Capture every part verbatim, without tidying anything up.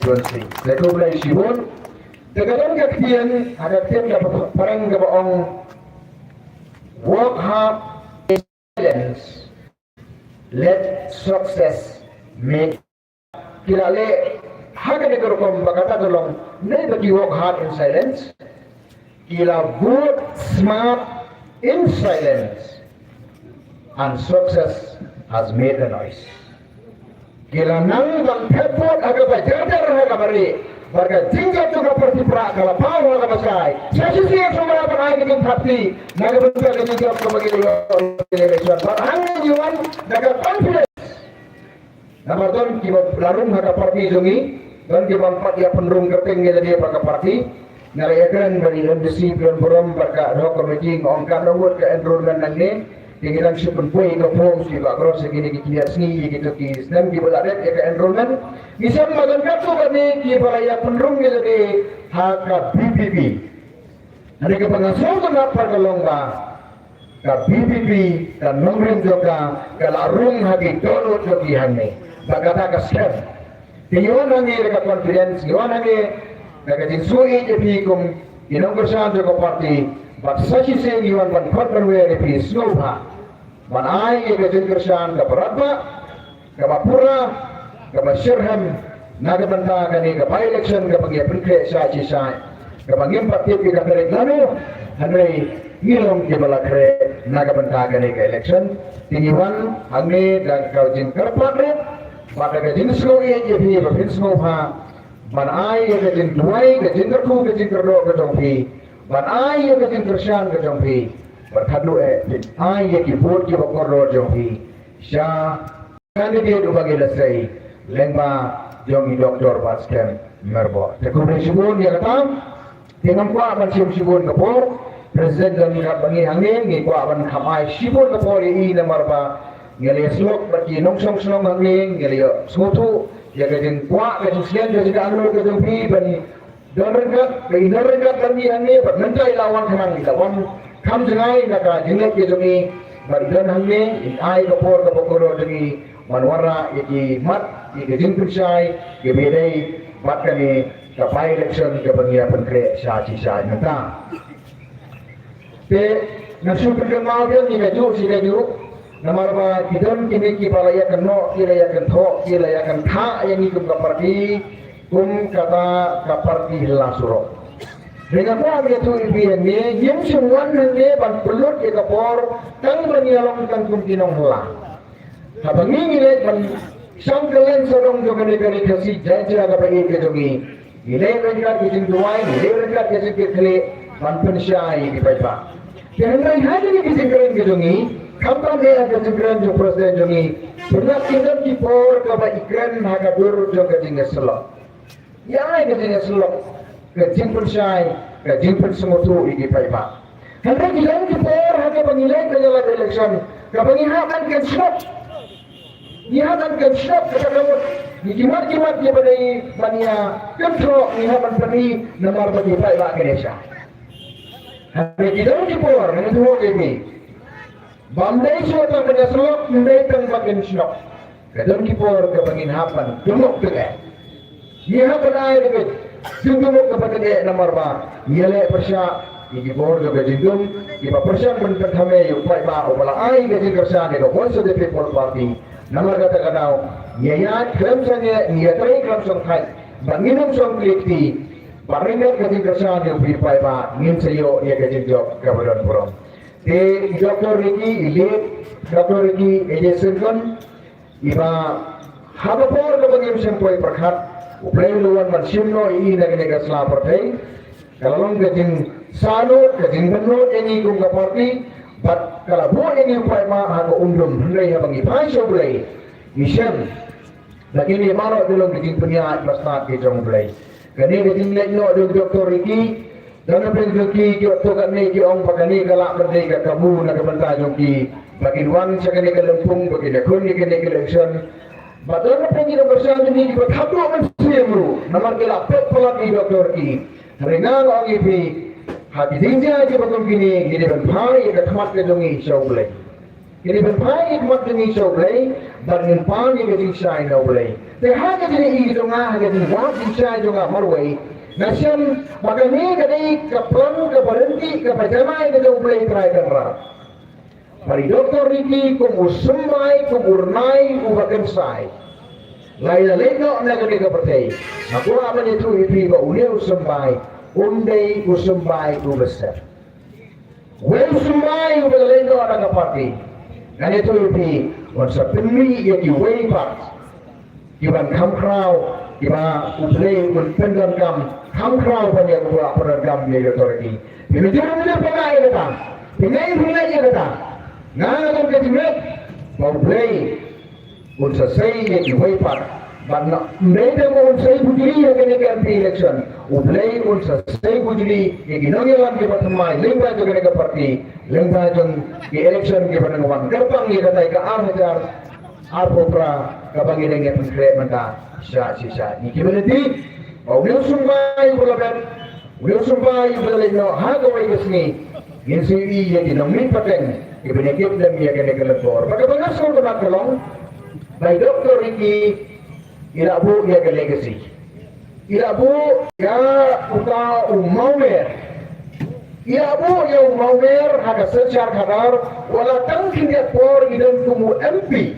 constituency. Te khublei shibun. Te ka don ka ktien, ha ka ktien ka phareng kaba ong, work hard in silence, let success make. Ki la leh ha kane ka rukom ba kata ka long, ne ba ki work hard in silence, ki la vote smart in silence, and success has made a noise. Ki la nang ban phet vote ha kaba jar jar, ha kaba rieh, bad ka jingjop jong ka party prah ka la paw ha kaba shai. Sa shisien shuwa ban ai ka jingthap kti na ka bynta ka jingjop kaba ngi la ïoh ha ka election. Bad hangne ngi wan da ka confidence. Namar don kiba la rung ha ka party jong ngi, don kiba ym pat ïa pynrung kyrteng ïa lade bad ka party. Nga la ïakren bad i M D C Pynburom bad ka ad hoc committee, nga ong kan ym wad ka enrollment nangne. Te ngi dang shu pynpoi ka form sha ki background sha kine ki khyndiat sngi ïa kito ki snem kiba la dep ïa ka enrollment. Ngi shem ba don katto katne kiba la ïa pynrung ïa lade ha ka V P P. Hynrei kaba nga sngewtynnat pat ka long ba ka V P P, ka nongrim jong ka, ka la rung ha ki dohnud jong ki hangne. Bad kata ka skhem. Te ngi wan hangne da ka confidence, ngi wan hangne da ka jingsngewieit ïa phi kum ki nongkyrshan jong ka party. Bad sa shisien ngi wan ban khot ban wer ïa phi, sngewbha ban ai ïa ka jingkyrshan kaba radbah, kaba pura, kaba shitrhem na ka bynta kane ka by-election kaba ngi ïa pynkhreh shai shi shai, kaba ngim pat tip ïa ka tarik lano, hynrei ngi long kiba la khreh na ka bynta kane ka election. Te ngi wan hangne da ka jingkyrpad ruh bad da ka jingsngewieit ïa phi ba phin sngewbha ban ai ïa ka jingduwai, ka jingkyrkhu, ka jingkyrdoh ka jong phi, ban ai ïa ka jingkyrshan ka jong phi, bad khatduh eh phin ai ïa ki vote kiba kordor jong phi sha candidate uba ngi la sei, lyngba jong i Doctor Batskhem Myrboh. Te khublei shibun ïa kata. Te ngam kwah ban shim shibun ka por. President don katba ngi hangne, ngi kwah ban kham ai shibun ka por ïa i namar ba ngi la ïasyllok bad ki nongshong shnong hangne, ngi la ïoh sngewthuh ïa ka jingkwah, ka jingsneng, ka jingangnud ka jong phi ban don ryngkat, ba i don ryngkat bad ngi hangne, bad mynta i la wan khnang, i la wan kham jngai na ka jingleit ka jong i, bad i don hangne, i ai ka por kaba kordor jong i ban wanrah ïa ki mat, ïa ka jingpynshai, ïa ka ïadei bad kane ka by-election kaba ngi ïa pynkhreh shai shi shai mynta. Te ngan shu pynkynmaw biang ïa kajuh shi kajuh, namar ba ki don kine kiba la ïa kynnoh, ki la ïa kynthoh, ki la ïa kynthah ïa ngi kum ka party, kum kata ka party hla surok. Te nga kwah ban ïathuh ïa phi hangne, ngim shym wan hangne ban pynlut ïa ka por tang ban ïalong tang kum ki nonghla. Haba ngi ngi leit ban shong kylleng sawdong jong kane ka ri Khasi Jaintia kaba ïeit ka jong ngi, ngi leit ryngkat ka jingduwai, ngi leit ryngkat ka jingkitkhlieh ban pynshai ïa ki paidbah. Te hynrei ha kane ka jingkren ka jong ngi, khamtam eh ka jingkren jong President jong ngi, pynlong ki don ki por kaba i kren ha ka dur jong ka jingïasyllok. Ïa ai ka jingïasyllok, ka jingpynshai, ka jingpynsngewthuh ïa ki paidbah. Hynrei ki don ki por ha kaba ngi leit ban ïalap election, kaba ngi hap ban kynshnep. Ngi hap ban kynshnep kata ka mut ngi ki mat ki mat kiba dei ban ïa kynthoh, ngi hap ban pyni namar ba ki paidbah ki dei sha. Hynrei ki don ki por, ngi tip ïa phi. Bym dei shuh tang ban ïasyllok, ym dei tang ban kynshnep. Ka don ki por kaba ngin hap ban dungok tyngeh. Ngi hap ban ai da ka jingdungok kaba tyngeh namar ba ngi ïaleh pyrshah ïa ki bor jong ka jingdum, kiba pyrshang ban pynthame ïa u paidbah uba la ai ka jingkyrshan ïa ka Voice of the People Party. Namar kata ka daw ngi ïaid khlem shongeh, ngi ïatrei khlem shongthait, bad ngin ym shong kli kti. Bad ryngkat ka jingkyrshan ïa u paidbah ngin sa ïoh ïa ka jingjop kaba don burom. Te i Doctor Ricky, i late Doctor Ricky A J Syngkon, iba ha ka por kaba ngim shym poi pyrkhat, U Blei u la wan ban shim noh ïa i na kane ka sla pyrthei. Ka la long ka jingsahnud, ka jingpynnud ïa ngi kum ka party, bad ka la buh ïa ngi u paidbah ha ka umdum. Hynrei haba ngi phai sha U Blei, ngi shem ba kine baroh ki long ki jingpynïaid ba stad ki jong U Blei. Kane ka jingleit noh jong Doctor Ricky, don napdeng jong ki, ki ot to katne ki ong ba kane ka lah ban dei ka kabu na ka bynta jong ki, ba kin wan sha kane ka lympung, ba kin ïakhun ïa kane ka election. Ba don napdeng ki nongkyrshan jong ki kiba thap duh mynsiem ruh namar ki la peit palat ïa i Doctor Ricky. Hynrei nga ong ïa phi, ha ki jingjia kiba kum kine, ngi dei ban phai ïa ka khmat ka jong ngi sha U Blei. Ngi dei ban phai ïa ka khmat jong ngi sha U Blei, bad ngin pan ïa ka jingshai na U Blei. Te ha ka jingïohi jong nga, ha ka jingïohi jong nga marwei, nga shem ba kane ka dei ka plan kaba ryntih kaba janai ka jong U Blei Trai Kynrad. Bad i Doktor Ricky kum u symbai, kum u rnai uba kynsai. Lada leit noh na kane ka pyrthei, nga kwah ban ïathuh ïa phi ba une u symbai um dei u symbai uba sep. Uwei u symbai uba la leit noh na ka party, ngan ïathuh ïa phi, un sa pynmih ïa kiwei pat kiban kham khraw, kiba U Blei un pyndonkam kham khraw ban ïa u ba pyndonkam ïa u Doktor Ricky. Phi mynjur mynjur phi ngeit ïa kata, phi ngeit phi ngeit ïa kata. Nga nga don ka jingngeit ba U Blei un sa sei ïa kiwei pat. Bad ym dei tang ba un sei bujli ïa kane ka M P election, U Blei un sa sei bujli ïa ki nongïalam kiba thymmai lyngba jong kane ka party, lyngba jong ki election kiba dang wan kyrpang ïa katai ka ar hajar arphew phra kaba ngi dang ïa pynkhreh mynta. Shisha shisha ngi kiba lynti ba une u symbai uba la bet, une u symbai uba la leit noh ha kawei ka sngi, ngin sa ïohi ïa ki nongmihpateng kiban ïa kit lem ïa kane ka lynti. Bad kaba nga sngewtynnat ka long ba i Doktor Ricky i la buh ïa ka legacy. I la buh ïa uta u mawmer. I la buh ïa u mawmer ha ka synshar khadar, wat la tang khyndiat por i don kum u M P.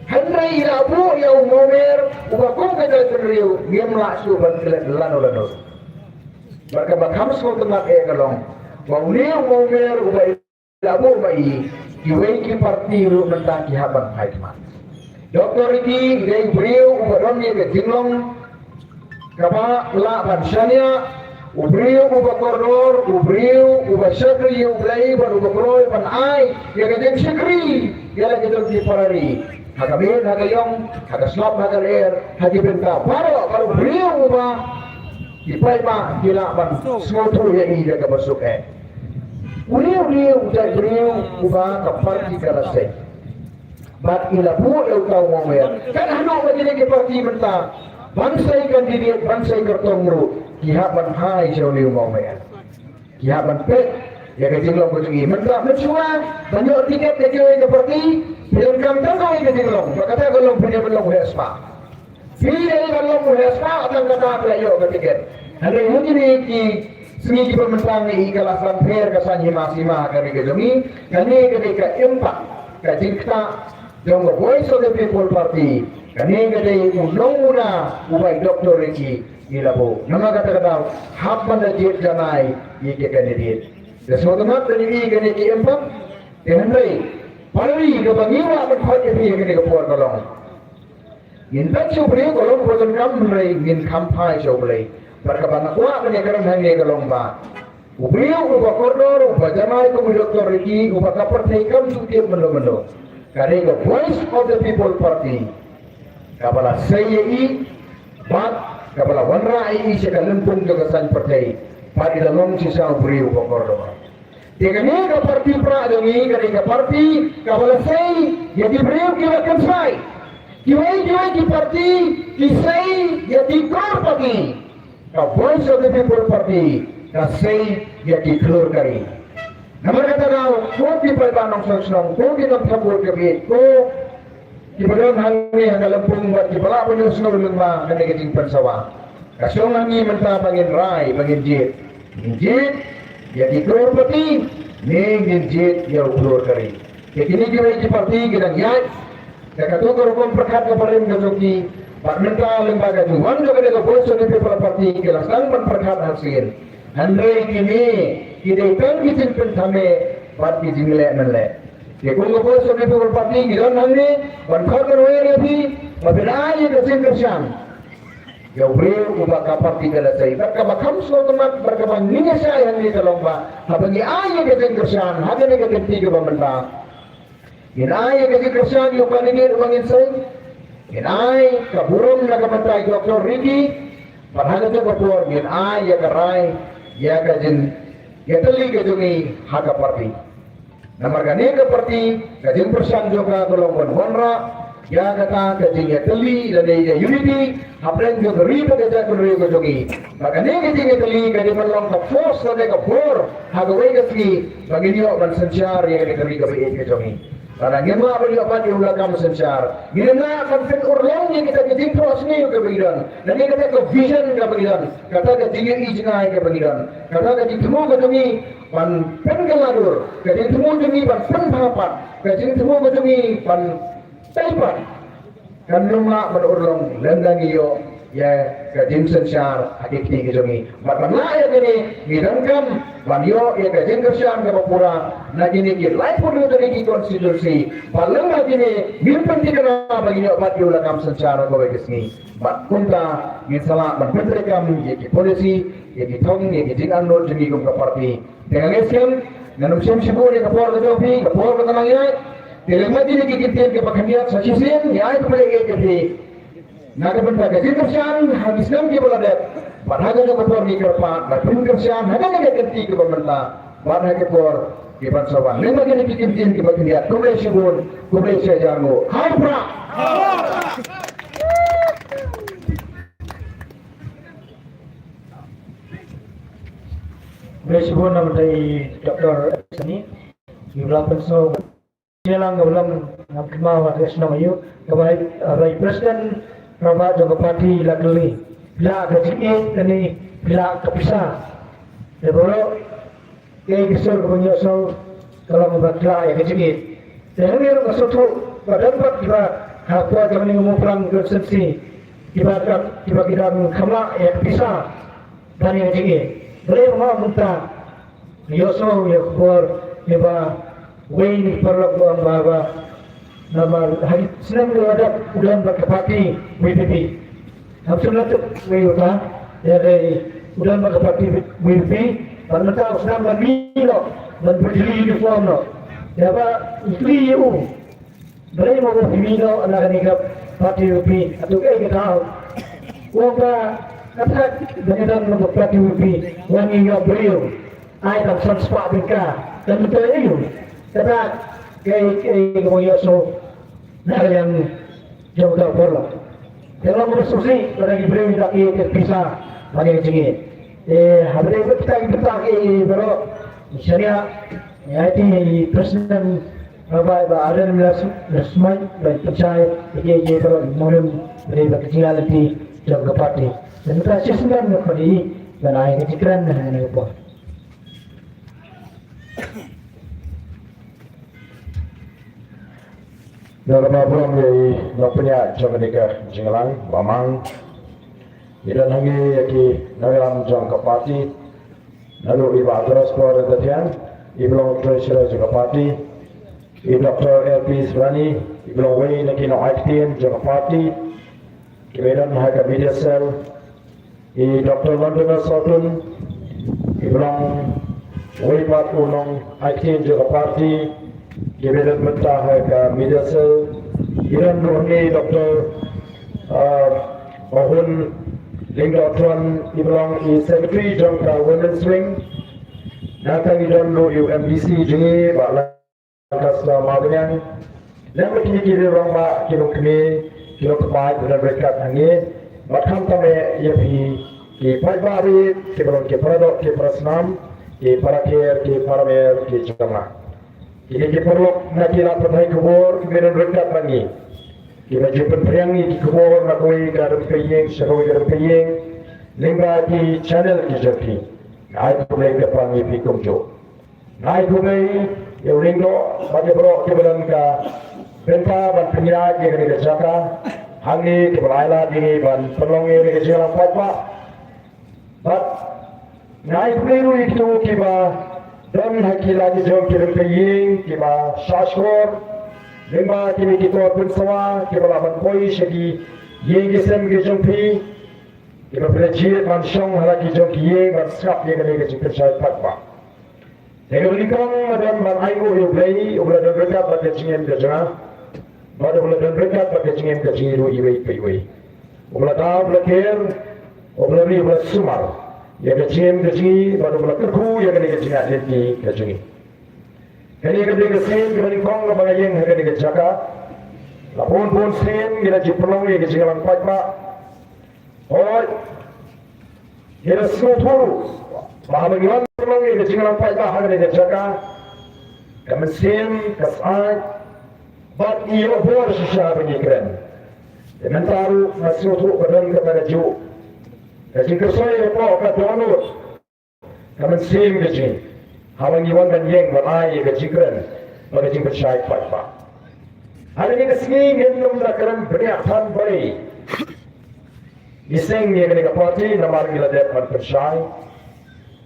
Hynrei i la buh ïa u mawmer uba kum ka jaitbynriew ngim lah shuh ban klet lano lano. Bad kaba kham sngewtynnat eh ka long ba une u mawmer uba i la buh ma i, kiwei ki party ruh mynta ki hap ban phai khmat. Doktor Ricky i dei u briew uba don ïa ka jinglong kaba lah ban shaniah, u briew uba kordor, u briew uba shakri ïa U Blei bad uba kloi ban ai ïa ka jingshakri ïa la ka jong ki para ri ha ka miet ha ka ïong, ha ka slap ha ka lyer, ha ki bynta baroh. Bad u briew uba ki paidbah ki lah ban sngewthuh ïa i da kaba suk eh. Une u dei u jaitbynriew uba ka party ka la sei. Bad i la buh ïa uta u mawmer. Kat haduh ba kine ki party mynta ban sei candidate, ban sei kyrtong ruh ki hap ban phai sha une u mawmer. Ki hap ban peit ïa ka jinglong ka jong i. Mynta mynshuwa ban ïoh tiket ïa kiwei ka party, phi donkam tang kawei ka jinglong. Ba kata ka long phin ïa ban long u heh spah. Phi dei ban long u heh spah tang kata phi la ïoh ka tiket. Hynrei ha kine ki sngi kiba mynta ngi i ka la sdang pher ka saiñ hima sima ha ka ri ka jong i. Kane ka dei ka impact, ka jingktah jong ka Voice of the People Party. Kane ka dei u nongmuna uba i Doktor Ricky i la buh. Namar kata ka daw hap ban da jied janai ïa ki candidate. Da sngewtynnat da ïohi kane ka impact. Te hynrei para ri, kaba ngi kwah ban khot ïa phi ha kane ka por ka long, ngin peit sha u briew ka long uba donkam hynrei ngin kham phai sha U Blei. Bad kaba nga kwah ban ïakren hangne ka long ba u briew uba kordor, uba janai kum u Doktor Ricky, uba ka pyrthei kam ju tip mynno mynno, ka dei ka Voice of the People Party kaba la sei ïa i bad kaba la wanrah ïa i sha ka lympung jong ka saiñ pyrthei. Bad i la long shisha u briew uba kordor. Te kane ka party prah jong ngi ka dei ka party kaba la sei ïa ki briew kiba kynsai. Kiwei kiwei ki party ki sei ïa ki crorepati. Ka Voice of the People Party ka sei ïa ki khlur kari. Namar kata daw, ko ki paidbah nongshong shnong, ko ki nongthep vote ka bit, ko kiba don hangne ha ka lympung bad kiba lah ban ïohsngew lyngba kane ka jingpynsawa, ka shong ha ngi mynta ba ngin rai, ba ngin jied. Ngin jied ïa ki crorepati ne ngin jied ïa u khlur kari. Te kine kiwei ki party ki dang ïaid da kato ka rukom pyrkhat kaba rim ka jong ki. Bad mynta lyngba ka jingwan jong kane ka Voice of the People Party ki la sdang ban pyrkhat ha sien. Hynrei kine ki dei tang ki jingpynthame bad ki jingleh mynleh. Te kum ka Voice of the People Party ngi don hangne ban khot ban wer ïa phi ba phin ai ïa ka jingkyrshan ïa u briew uba ka party ka la sei. Bad kaba kham sngewtynnat bad kaba ngin ïa shai hangne ka long ba haba ngi ai ïa ka jingkyrshan ha kane ka kynti kaba mynta, ngin ai ïa ka jingkyrshan ïa u candidate uba ngin sei. Ngin ai ka burom na ka bynta i Doktor Ricky. Bad ha kata ka por ngin ai ïa ka rai, ïa ka jingïatylli ka jong ngi ha ka party. Namar kane ka party ka jingpyrshang jong ka ka long ban wanrah ïa kata ka jingïatylli lane ïa ka unity hapdeng jong ka ri bad ka jaitbynriew ka jong ngi. Bad kane ka jingïatylli ka dei ban long ka force lane ka bor ha kawei ka sngi ba ngin ïoh ban synshar ïa kane ka ri kaba ïeit ka jong ngi. Lada ngim lah ban ïoh pat ïa u lakam synshar, ngim lah ban pynurlong ïa kita ki jingphohsniew kaba ngi don, lane kata ka vision kaba ngi don, kata ka jingïohi jngai kaba ngi don, kata ka jingthmu ka jong ngi ban pynkylla dur, ka jingthmu jong ngi ban pynbha pat, ka jingthmu ka jong ngi ban tei pat. Kan ym lah ban urlong lada ngi ïoh ïa ka jingsynshar ha ki kti ki jong ngi. Bad ban lah ïa kane ngi donkam ban ïoh ïa ka jingkyrshan kaba pura na kine ki laiphew hynriew tylli ki constituency. Bad lem bad kine ngin pynthikna ba ngin ïoh pat ïa u lakam synshar ha kawei ka sngi. Bad kumta ngin sa lah ban pyntreikam ïa ki policy, ïa ki thong, ïa ki jingangnud jong ngi kum ka party. Te nga ngeit skhem, ngan ym shim shibun ïa ka por ka jong phi, ka por ka dang nang ïaid. Te lem bad kine ki kyntien kiba khyndiat sa shisien, ngi ai khublei ïa phi. Na ka bynta ka jingkyrshan ha ki snem kiba la dep, bad ha kane ka por ngi kyrpad ban pynkyrshan ha kane ka kynti kaba mynta, bad ha ki por kiban sa wan. Lem bad kine ki kyntien kiba khyndiat, khublei shibun, khublei shihajar nguh. Ha u Prah! Khublei shibun na ka bynta i Doctor Sani. Ngi la pynsngew ïa lang ka ba long ngam kynmaw ha ka shnong aïu, kaba, ah, Vice President Rangbah jong ka party la kylli, phi lah ka jingïeit lane phi lah ka pisa? Te baroh kaei ka sur kaba ngi ïohsngew ka long ba phi lah ïa ka jingïeit. Te hangne ruh nga sngewthuh ba don pat kiba ha ka por jong ngi Mawphlang constituency kiba, kiba ki dang kham lah ïa ka pisa ban ïa ka jingïeit. Balei ma mynta Ïohsngew ïa ka khubor ïa ba wei na ki paralok ba ong ba, ba namar ha ki snem ba la dep u don bad ka party V P P. Ngam sngewthuh wei uta, ïa dei u don bad ka party V P P, bad mynta u sdang ban mih noh, ban pynjylli uniform noh. Ïa ba u kylli ïa u, balei mo ba phi mih noh na kane ka party V P P, hato kaei ka daw? U ong ba, kata ba ngi don bad ka party V P P, wan ngi ïoh briew. Ai tang san spah tyngka, kan myntoi aïu? Kata kaei, kaei kaba ngi ïohsngew na ka liang jong uta u paralok. Te long ba sngewsih lada ki briew ki da ïeit ïa ka pisa ban ïa ka jingïeit. Te haba dei bad kita ki bynta kiei baroh, shaniah ïa i President Rangbah i Bah Ardent Miller Smart ban pynshai ïa kiei kiei baroh, i Mawlem, ba dei bad ka jingïaid lynti jong ka party. Te mynta shisien ngan khot ïa i ban ai ka jingkren ha kane ka por. Nga kyrpad burom ïa i nongpynïaid jong kane ka jingïalang, Bah Mang. Ngi don hangne ïa ki nongïalam jong ka party, naduh i Bah Taraskor Entertain, i ba long treasurer jong ka party, i Doctor L P Subrani, i ba long wei na ki nongai ktien jong ka party, kiba don ha ka media cell, i Doctor London Sotun, i ba long wei pat u nongai ktien jong ka party, kiba don mynta ha ka media cell, i don ruh hangne i Doctor, ah, Bahun Lyngdoh Tron, i ba long i secretary jong ka Women's Wing, nangta i don ruh i u M D C jong ngi, Bah Ka sdang mawbynniang. Lem bad kine ki rangbah, ki longkmie, ki longkmie, ki don ryngkat hangne. Bad khamtam eh ïa phi ki paidbah rit, kiba long ki paradoh, ki parasnam, ki parakher, ki paramer, ki jong nga. Kine ki paralok na ki lad pathai khubor, kiba don ryngkat bad ngi. Kiba ju pynphriang ïa ki khubor na kawei ka rympei ïing sha kawei ka rympei ïing. Lyngba ki channel ki jong phi. Ai khublei kyrpang ïa phi kumjuh. Nga ai khublei ïa u Lyngdoh bad ïa baroh kiba don ka bynta ban pynïaid ïa kane ka jaka hangne, kiba la ai lad ïa ngi ban pynlong ïa kane ka jingïalang paidbah. Bad nga ai khublei ruh ïa kito kiba don ha ki la ki jong ki rympei ïing kiba shah shkor lyngba kine ki tor pynsawa kiba lah ban poi sha ki ïing ki sem ki jong phi. Kiba phi la jied ban shong ha la ki jong ki ïing ban sngap ïa kane ka jingpynshai paidbah. Te kaba nyngkong nga don ban ainguh ïa U Blei uba la don ryngkat bad ka jingim ka jong nga, bad uba la don ryngkat bad ka jingim ka jong ngi ruh iwei pa iwei. Uba la da, uba la ker, uba la ri, uba la sumar ïa ka jingim ka jong ngi, bad uba la kyrkhu ïa kane ka jingïaid lynti ka jong ngi. Kane ka dei ka sien kaba nyngkong kaba nga ïeng ha kane ka jaka. La bun bun sien ngi la ju pynlong ïa ka jingïalang paidbah. Hooid. Ngi la sngewthuh ruh ba haba ngi wan pynlong ïa ka jingïalang paidbah ha kane ka jaka, ka mynsiem ka syaid, Bad ngi ïoh bor shisha ba ngi kren. Te mynta ruh nga sngewthuh ba don kata ka juh ka jingkyrsoi hapoh ka dohnud ka mynsiem ka jong ngi, haba ngi wan ban ïeng ban ai ïa ka jingkren bad ka jingpynshai paidbah. Ha kane ka sngi ngin ym da kren bniah than balei. Ngi seng ïa kane ka party namar ngi la dep ban pynshai.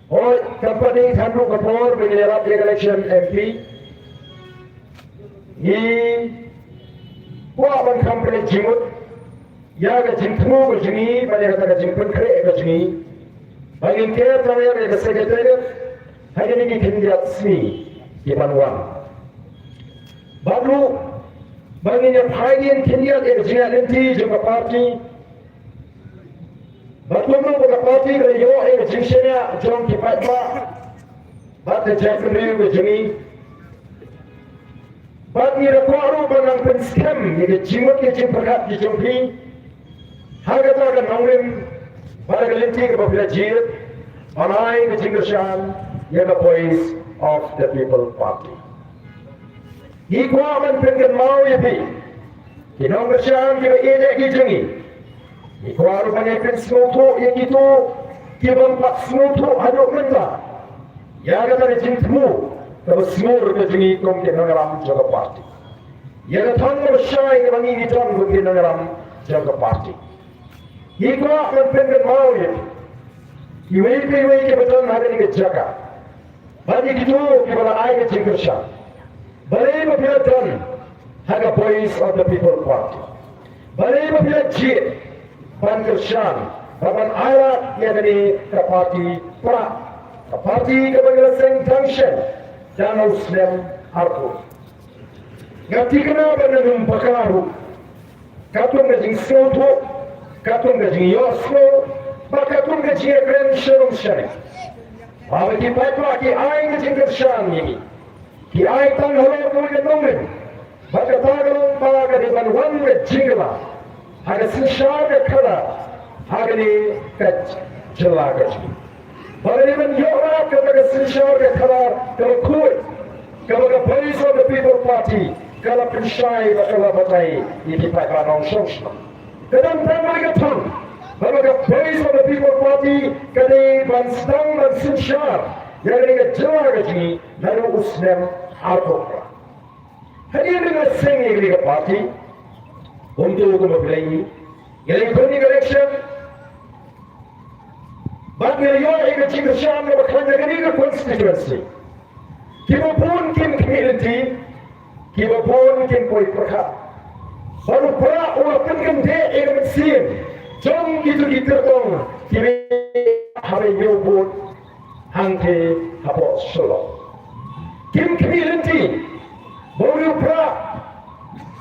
Hooid, kam pat dei than ruh ka por ba ngi ïalap ïa ka election M P. Ngi kwah ban kham pynleit jingmut ïa ka jingthmu ka jong ngi bad ïa kata ka jingpynkhreh ka jong ngi ba ngin ker tang ïa ka Secretariat ha kine ki khyndiat sngi ki ban wan. Bad ruh ba ngin ïa phai dien khyndiat ïa ka jingïaid lynti jong ka party. Bad kumno ba ka party ka la ïoh ïa ka jingshaniah jong ki paidbah bad ka jaitbynriew ka jong ngi. Bad ngi la kwah ruh ban nang pynskhem ïa ka jingmut ka jingpyrkhat ka jong phi ha kata ka nongrim bad ka lynti kaba phi la jied ban ai ka jingkyrshan ïa ka Voice of the People Party. Ngi kwah ban pynkynmaw ïa phi ki nongkyrshan kiba ïeit ki jong ngi. Ngi kwah ruh ban ïa pynsngewthuh ïa kito ki bym pat sngewthuh haduh mynta ïa kata ka jingthmu kaba sngur ka jong ngi kum ki nongïalam jong ka party, ïa ka thong kaba shai kaba ngi ngi don kum ki nongïalam jong ka party. Ngi kwah ban pynkynmaw ïa phi iwei pa iwei kiba don ha kane ka jaka bad ïa kito kiba la ai ka jingkyrshan. Balei ba phi la don ha ka Voice of the People Party? Balei ba phi la jied ban kyrshan bad ban ailad ïa kane ka party Prah, ka party kaba ngi la seng tang shen da u snem arphew? Nga thikna ba nang ym bakla ruh katkum ka jingsngewthuh, katkum ka jingïohsngew bad katkum ka jingïakren sharum shaneng, ba ki paidbah ki ai ka jingkyrshan ïa ngi. Ki ai tang halor kawei ka nongrim bad kata ka long ba ka dei ban wan ka jingkylla ha ka synshar ka khadar ha kane ka jylla ka jong ngi. Ba ka dei ban ïoh rat kata ka synshar ka khadar kaba khuid kaba ka Voice of the People Party ka la pynshai bad ka la batai ïa ki paidbah nongshong shnong. Ka dang tang kawei ka thong ba ka Voice of the People Party ka dei ban sdang ban synshar ïa kane ka jylla ka jong ngi naduh u snem arphew phra. Hadien ba ngi la seng ïa kane ka party, kumto kumba phi la ïohi, ngi la ïoh ïa ka election bad ngi la ïoh ïa ka jingkyrshan kaba khlaiñ na kane ka constituency. Kiba bun kim khmih lynti, kiba bun kim poi pyrkhat. Bad u Prah u la pynkyndeh ïa ka mynsiem jong kito ki kyrtong kiba haba ïoh vote hangtei hapoh Shillong. Kim khmih lynti ba u Prah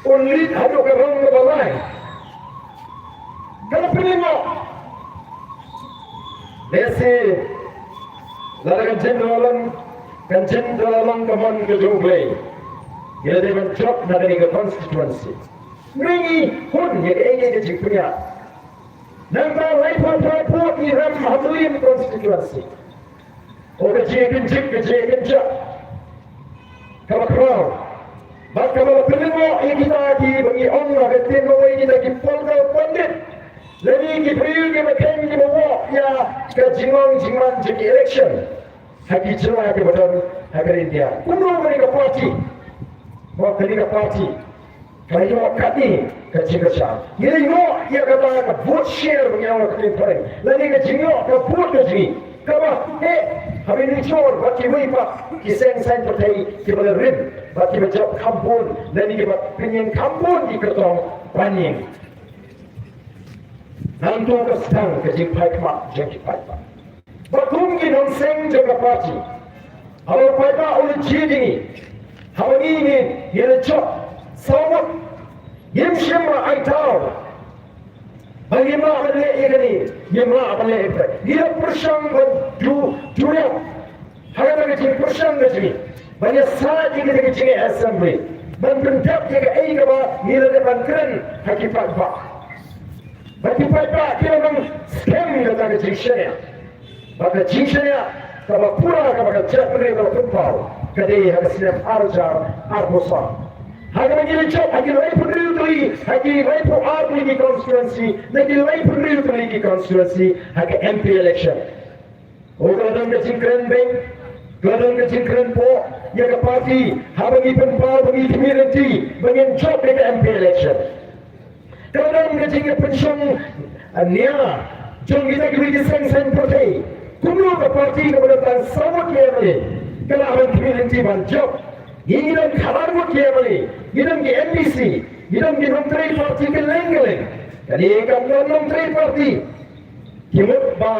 un leit haduh ka rong kaba lai. Ka la pynlyngngoh. Lehse lada kan jin da la long, kan jin da la long ka mon ka jong U Blei, ngi la dei ban jop na kane ka constituency. Ngi hun ïa kaei kaei ka jingpynïaid. Nangta laiphew phra vote ngi rem ha Mylliem constituency. Ko ka jingïakynjip ka jingïakynjah kaba khraw. Bad kaba la pynlyngngoh ïa kita kiba ngi ong ha ka ktien bawei kita ki polka pandit, lane ki briew kiba kheiñ kiba woh ïa ka jinglong jingman jong ki election ha ki jylla kiba don ha ka India. Kumno kane ka party, mo, kane ka party ka ïoh katne ka jingkyrshan. Ngi la ïoh ïa kata ka vote share ba ngi ong ha ka ktien phareng, lane ka jingïoh ka vote ka jong ngi kaba heh ha minichor bad kiwei pat ki seng saiñ pyrthei kiba la rim bad kiba jop kham bun lane kiba pynïeng kham bun ki kyrtong ban ïeng. Nangta ka sdang ka jingphai khmat jong ki paidbah. Ba kum ki nongseng jong ka party, haba u paidbah u la jied ïa ngi, haba ngi ngi ngi la jop saw ngut, ngim shym la ai daw ba ngim lah ban leh ïa kane, ngim lah ban leh ïa kane. Ngi la pyrshang ban du, duriaw ha kata ka jingpyrshang ka jong ngi ban ïasaid ïa kata ka jingïaid assembly ban pyndep ïa kaei kaba ngi la dep ban kren ha ki paidbah. Ba ki paidbah ki la nang skhem ïa kata ka jingshaniah. Ba ka jingshaniah kaba pura kaba ka jaitbynriew ka la pynpaw ka dei ha ka snem ar hajar arphew san. Ha kaba ngi la jop ha ki laiphew hynriew tylli, ha ki laiphew ar tylli ki constituency, na ki laiphew hynriew tylli ki constituency, ha ka M P election. O, ka la don ka jingkren beiñ, ka la don ka jingkren poh ïa ka party, haba ngi pynpaw ba ngi khmih lynti ba ngin jop ïa ka M P election. Ka la don ka jingpynshong nia jong kita kiwei ki seng saiñ pyrthei. Kumno ka party kaba don tang saw ngut ki M L A ka lah ban khmih lynti ban jop? Ngi ngi don khatar ngut ki M L A, ngi don ki M D C, ngi don ki nongtrei party kylleng kylleng. Kane kam don nongtrei party. Ki mut ba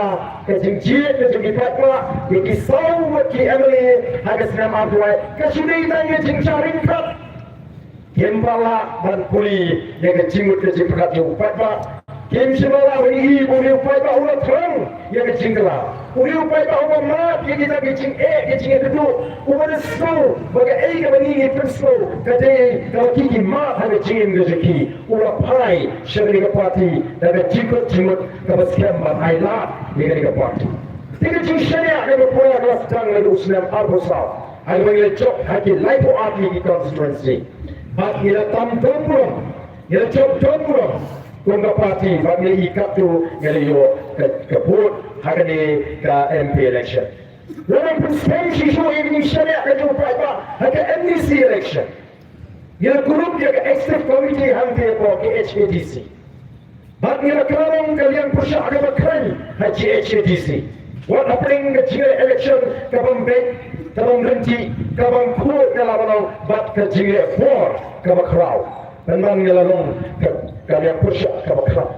ka jingjied ka jong ki paidbah ïa ki saw ngut ki M L A ha ka snem arphew wei ka shu dei tang ka jingjia ryngkat. Kim pat lah ban pule ïa ka jingmut ka jingpyrkhat jong u paidbah. Kim shym la lah ban ïohi ba une u paidbah u la thrang ïa ka jingkylla. Une u paidbah uba mad ïa kita ki jingeh ki jingeh kynduh, uba da sngew ba kaei kaba ngi ngi pynsngew ka dei kaba ki ki mad ha ka jingim ka jong ki. U la phai sha kane ka party da ka jingkut jingmut kaba skhem ban ai lad ïa kane ka party. Te ka jingshaniah kaba pura ka la sdang naduh u snem arphew saw, ha kaba ngi la jop ha ki laiphew ar tylli ki constituency. Bad ngi la tam don burom, ngi la jop don burom kum ka party, bad ngi la ïoh katto, ngi la ïoh ka, ka vote ha kane ka M P election. La nang pynskhem shisha ïa ka jingshaniah ka jong u paidbah ha ka M D C election. Ngi la kurup ïa ka executive committee hangtei hapoh G H A D C. Bad ngi la kylla long ka liang pyrshah kaba khlaiñ ha G H A D C. Wat hapdeng ka jingïaleh election kabym beit, kabym ryntih, kabym khuid, ngi la ban long bad ka jingleh bor kaba khraw. Pynban ngi la long ka, ka liang pyrshah kaba khraw.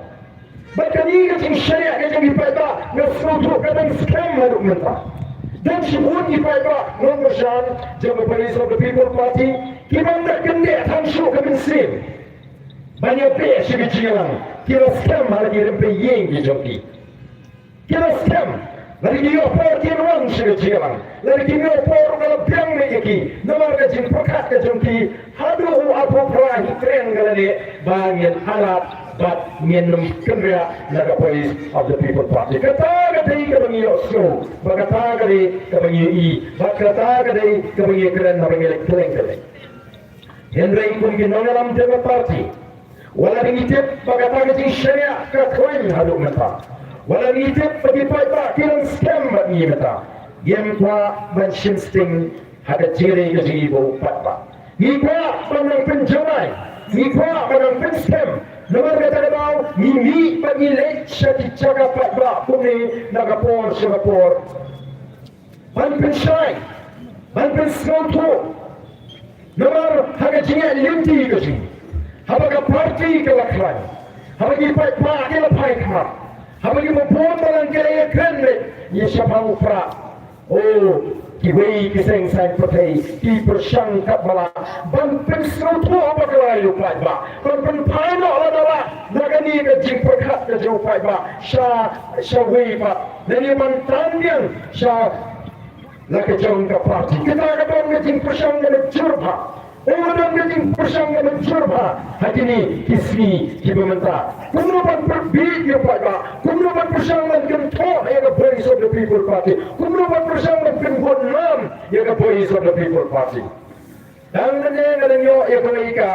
Bad kane ka jingshaniah ka jong ki paidbah nga sngewthuh ka dang skhem haduh mynta. Don shibun ki paidbah nongkyrshan jong ka Voice of the People Party kibym da kyndit tang shuh ka mynsiem ban ïa beh sha ka jingïalang, ki la skhem ha la ki rympei ïing ki jong ki. Ki la skhem lada ki ïoh por kin wan sha ka jingïalang, lada kim ïoh por ka la biang beit ïa ki namar ka jingpyrkhat ka jong ki. Haduh u arphew phra hi kren ka la leh ba ngin ailad bad ngin ym kynriah na ka Voice of the People Party. Kata ka dei kaba ngi ïohsngew, bad kata ka dei kaba ngi ïohi, bad kata ka dei kaba ngi kren haba ngi leit kylleng kylleng. Hynrei kum ki nongïalam jong ka party, wat la ngi tip ba kata ka jingshaniah ka khlaiñ haduh mynta, wat la ngi tip ba ki paidbah ki dang skhem bad ngi mynta, ngim kwah ban shim sting ha ka jingïadei ka jong ngi bad u paidbah. Ngi kwah ban nang pynjngai, ngi kwah ban nang pynskhem. Namar kata ka daw ngi mih bad ngi leit sha ki jaka paidbah kumne na ka por sha ka por ban pynshai, ban pynsngewthuh. Namar ha ka jingïaid lynti ka jong ngi, haba ka party ka la khlaiñ, haba ki paidbah ki la phai khmat, haba ki bun balang ki la ïakren beit ïa shaphang u prah, o, kiwei ki seng saiñ pyrthei ki pyrshang katba lah ban pynsngewthuh bakla ïa u paidbah, ban pynphai noh lada lah na kane ka jingpyrkhat ka jong u paidbah sha, sha wei pat, lane ban tan biang sha la ka jong ka party. Kata ka don ka jingpyrshang kaba jur bha. Ka don ka jingpyrshang kaba jur bha ha kine ki sngi kiba mynta. Kumno ban pynbiej ïa u paidbah, kumno ban pyrshang ban kynthoh ïa ka Voice of the People Party, kumno ban pyrshang ban pynbud nam ïa ka Voice of the People Party. Tang mynne nga dang ïoh ïa kawei ka,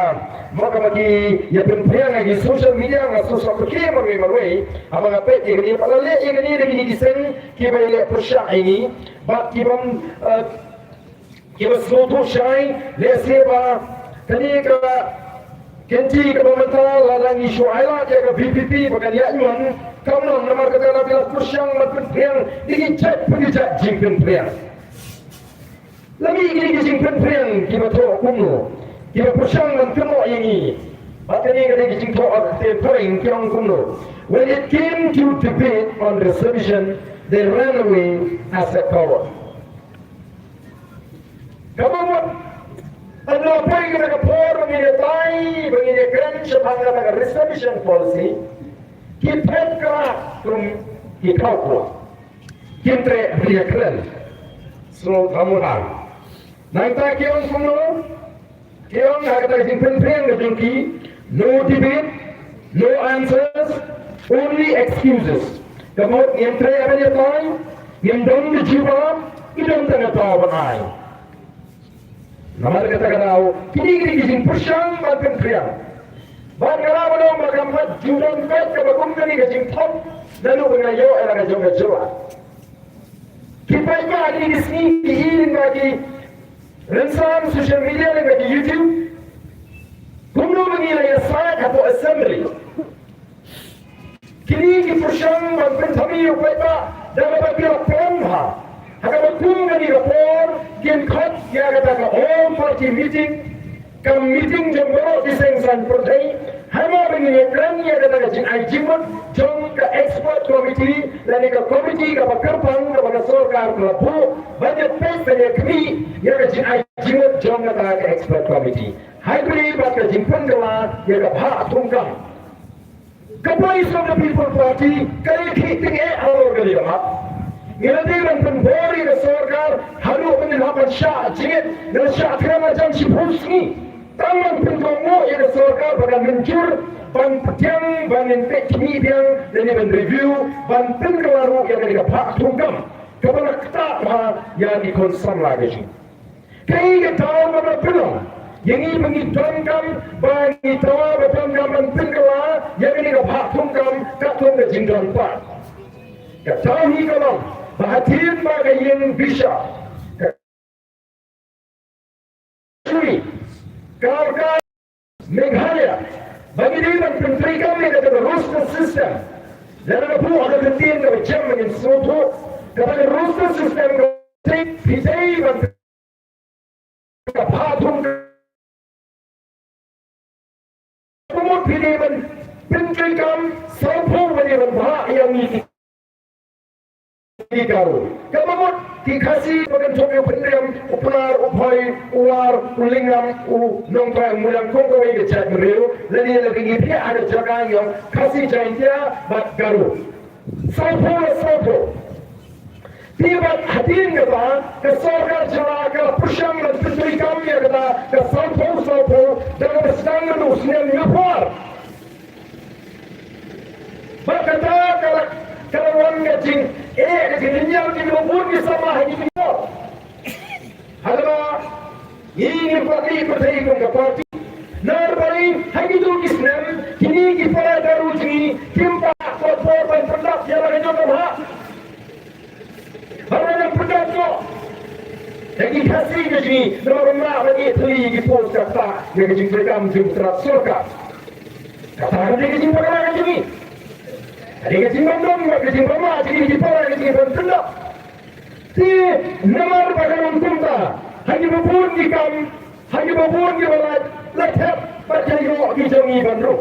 mo, kaba ki ïa pynphriang ha ki social media, nga sngewsuk pyrkhat marwei marwei haba nga peit ïa kane, ba la leh ïa kane da kine ki seng kiba ïaleh pyrshah ïa ngi bad kibym, eh, kiba sngewthuh shai, lehse ba kane ka kynti kaba mynta lada ngi shu ailad ïa ka V P P ba kan ïaid mon, kam long, namar kata la ki la pyrshang ban pynphriang da ki jait pa ki jait jingpynphriang. La mih kine ki jingpynphriang kiba thoh kumno, kiba pyrshang ban kynnoh ïa ngi. Bad kane ka dei ka jingthoh ka ktien phareng, ki ong kumno: "When it came to debate on reservation, they ran away as a coward." Kaba mut, ynda la poi kata ka por ba ngin ïatai, ba ngin ïakren shaphang kata ka reservation policy, ki phet kyrpad kum ki khawkut. Kim treh ban ïakren. Sngewthuh mo, nangta ki ong kumno? Ki ong ha kata ka jingpynphriang ka jong ki: "No debate, no answers, only excuses." Ka mut ngim treh ban ïatai, ngim don ka jubab, ngi don tang ka daw ban ai. Namar kata ka daw kine kine ki jingpyrshang ban pynpriang. Bad nga la ban ong ba kam pat ju don pat kaba kum kane ka jingthok naduh ba nga ïoh ïa la ka jong ka jylla. Ki paidbah kine ki sngi ki i lyngba ki rynsan social media, lyngba ki YouTube, kumno ba ngi la ïasaid hapoh assembly. Kine ki pyrshang ban pynthame ïa u paidbah da kaba ki la pynbha ha kaba kum kane ka por kin khot ïa kata ka all party meeting, ka meeting jong baroh ki seng saiñ pyrthei. Haba ngin ïakren ïa kata ka jingai jingmut jong ka expert committee lane ka committee kaba kyrpang kaba ka sorkar ka la buh ban ïa peit ban ïa khmih ïa ka jingai jingmut jong kata ka expert committee. Hynrei bad ka jingpynkylla ïa ka bhah thungkam. Ka Voice of the People Party ka ïa khih tyngeh halor kane ka mat. Ngi la dei ban pynbor ïa ka sorkar haduh ban ngin hap ban shah jingit, ngi shah kren la jan shiphew sngi. Tang ban pynkohnguh ïa ka sorkar ba kan mynjur ban pdiang, ban ngin peit khmih biang lane ban review, ban pynkylla ruh ïa kane ka bhah thungkam kaba la ktah bha ïa ki khun samla ka jong ngi. Kaei ka daw kaba pynlong ïa ngi ba ngi donkam, ba ngi dawa ba donkam ban pynkylla ïa kane ka bhah thungkam katkum ka jingdon pat? Ka daw hi ka long ba hadien ba ka ïing bishar ka shui ka ka Meghalaya ba ngi dei ban pyntreikam ïa kata ka roster system. Lada ka buh ha ka ktien kaba jem ba ngin sngewthuh, kata ka roster system ka phi dei ban ka bhah thung ka mut phi dei ban pyntreikam sawphew ba dei ban bhah ïa ngi ki Garo. Kaba mut ki Khasi ba kynthup ïa u Pynriam, u Pnar, u Bhoi, u War, u Lyngngam, u Nongtrai, u Muliang, kum kawei ka jaitbynriew, lane la ka ngi phi ha ka jaka ïong Khasi, Jaintia bad Garo. Sawphew la sawphew. Te bad hadien kata ka sorkar jylla ka la pyrshang ban pyntreikam ïa kata ka sawphew sawphew da kaba sdang naduh u snem hynñiewphew ar. Bad kata ka la, ka la wan ka jingeh, ka jinglynñiar jong kiba bun ki samla ha ki jingpor. Haba ngi ngim pat leh pyrthei kum ka party, namar balei ha kito ki snem kine ki para Garo jong ngi kim pat kot bor ban pyndap ïa la ka jong ka bhah? Haba nang pyndap noh ïa ki Khasi ka jong ngi, namar ba ym lah ban ïeh thylli ïa ki post, kata ïa ka jingtreikam jong ka sorkar. Kata ka dei ka jingbakla ka jong ngi. Ka dei ka jingbymdon bad ka jingbymlah jong ngi ki para ka jong ngi ban pyndap. Te namar ba ka long kumta, ha kiba bun ki kam, ha kiba bun kiba lait, la thep bad ka ïoh ki jong ngi ban rung.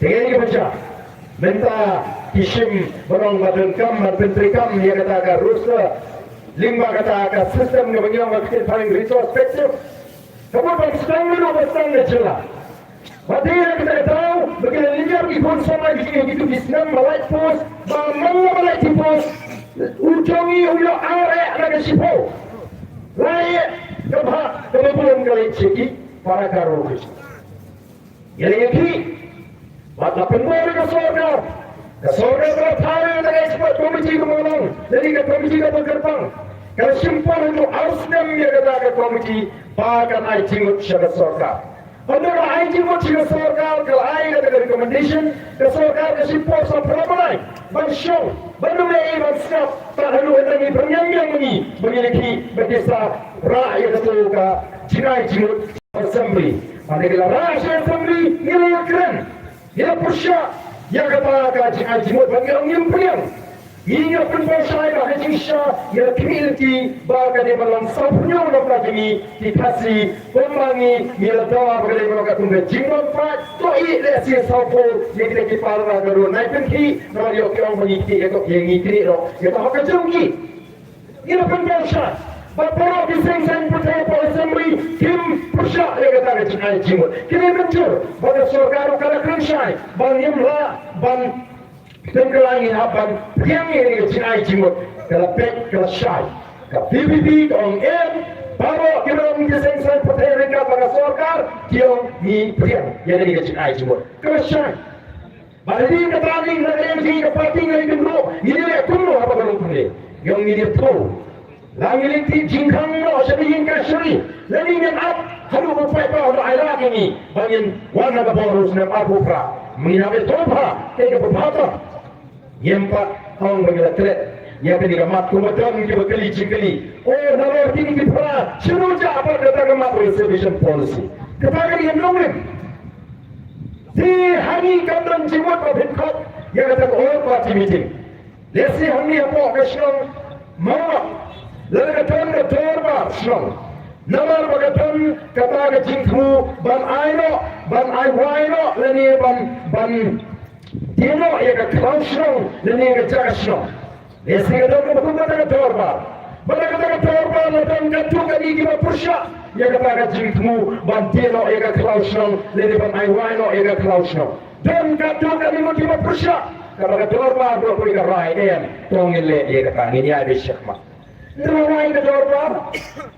Te ngi ka bacha mynta ki shim ba long ba donkam ban pyntreikam ïa kata ka roster lyngba kata ka system kaba ngi ong ka ktien phareng retrospective. Ka mut ban sdang mynno ba sdang ka jylla. Ba dei ha kata ka daw ba ki la lynñiar ki khun samla ki jong ngi ha kito ki snem ba lait post, ba man la ba lait ki post, u jong ngi u ïoh ar eh na ka shiphew. Lai eh ka bhah kaba bun ka leit sha ki para Garo ka jong ngi. Ïa lei ïa ki bad la pynbor ïa ka sorkar. Ka sorkar ka la thaw ïa ka expert committee kaba long, lane ka committee kaba kyrpang. Ka la shim por haduh ar snem ïa kata ka committee ba kan ai jingmut sha ka sorkar. Hynrei ka la ai jingmut sha ka sorkar, ka la ai kata ka recommendation, ka sorkar ka shim por sa phra bnai ban shong, ban ym leh ei ban sngap, bad haduh hynrei ngi pyrñiang biang ma ngi ba ngi leh ki ba ki sa rah ïa kato ka jingai jingmut assembly. Hynrei ki la rah sha assembly, ngi la kren, ngi la pyrshah ïa kata ka jingai jingmut, ba ngi ong ngim pyrñiang. Ngi ïa pynpaw shai ba ka jingshisha ïa ka khmih lynti ba ka dei ban long sawphew hynñiew na ka jong ngi ki Khasi, kumba ngi ngi la dawa ba ka dei ban long katkum ka jingbym pat. To ïeh lehse sawphew ïa kita ki para Garo, nai pynkhih namar ïoh ki ong ba ngi khmih ïa ka, ïa ngi khmih noh ïa ka hok ka jong ki. Ngi la pynpaw shai ba baroh ki seng saiñ pyrthei hapoh Assembly kim pyrshah ïa kata ka jingai jingmut. Ki dei mynjur ba ka sorkar ruh ka la kren shai ba ngim lah ban Tang ka la ngi hap ban pdiang ïa kane ka jingai jingmut, ka la peit ka la shai. Ka V P P ka ong em, baroh ki long ki seng saiñ pyrthei ryngkat bad ka sorkar, ki ong ngi pdiang ïa kane ka jingai jingmut. Ka la shai. Bad hadien kata ngi na ka liang jong ngi ka party ngi la ïakynduh, ngi ïaleh kumno haba ka long kumne. Ngi ong ngi ïathuh. La ngi leit jingkhang noh sha ka ïing kashari, la ngi ngin ap haduh ba u paidbah u la ai lad ïa ngi ba ngin wan na ka bor u snem arphew phra. Ngi hap ïa tong bha, kaei kaba bha tam. Ngim pat ong ba ngi la klet ïa kane ka mat kumba don kiba kylli jingkylli. O, nalor kine ki phra, shano jah pat kata ka mat reservation policy? Kata ka dei ka nongrim. Te ha ngi kam don jingmut ba phin khot ïa kata ka all party meeting. Lehse hangne hapoh ka shnong Mawlap, lada ka don ka dorbar shnong, namar ba ka don kata ka jingthmu ban ai noh, ban ai wai noh lane ban, ban die noh ïa ka khlaw shnong lane ka jaka shnong. Lehse ka don kaba kum kata ka dorbar. Bad ha kata ka dorbar la don katto katne kiba pyrshah ïa kata ka jingthmu ban die noh ïa ka khlaw shnong lane ban ai wai noh ïa ka khlaw shnong. Don katto katne kiba pyrshah. Kata ka dorbar ruh ka rai, em, to ngin leh ïa kata, ngin ïaid beit shakhmat. Ynda la wai ka dorbar,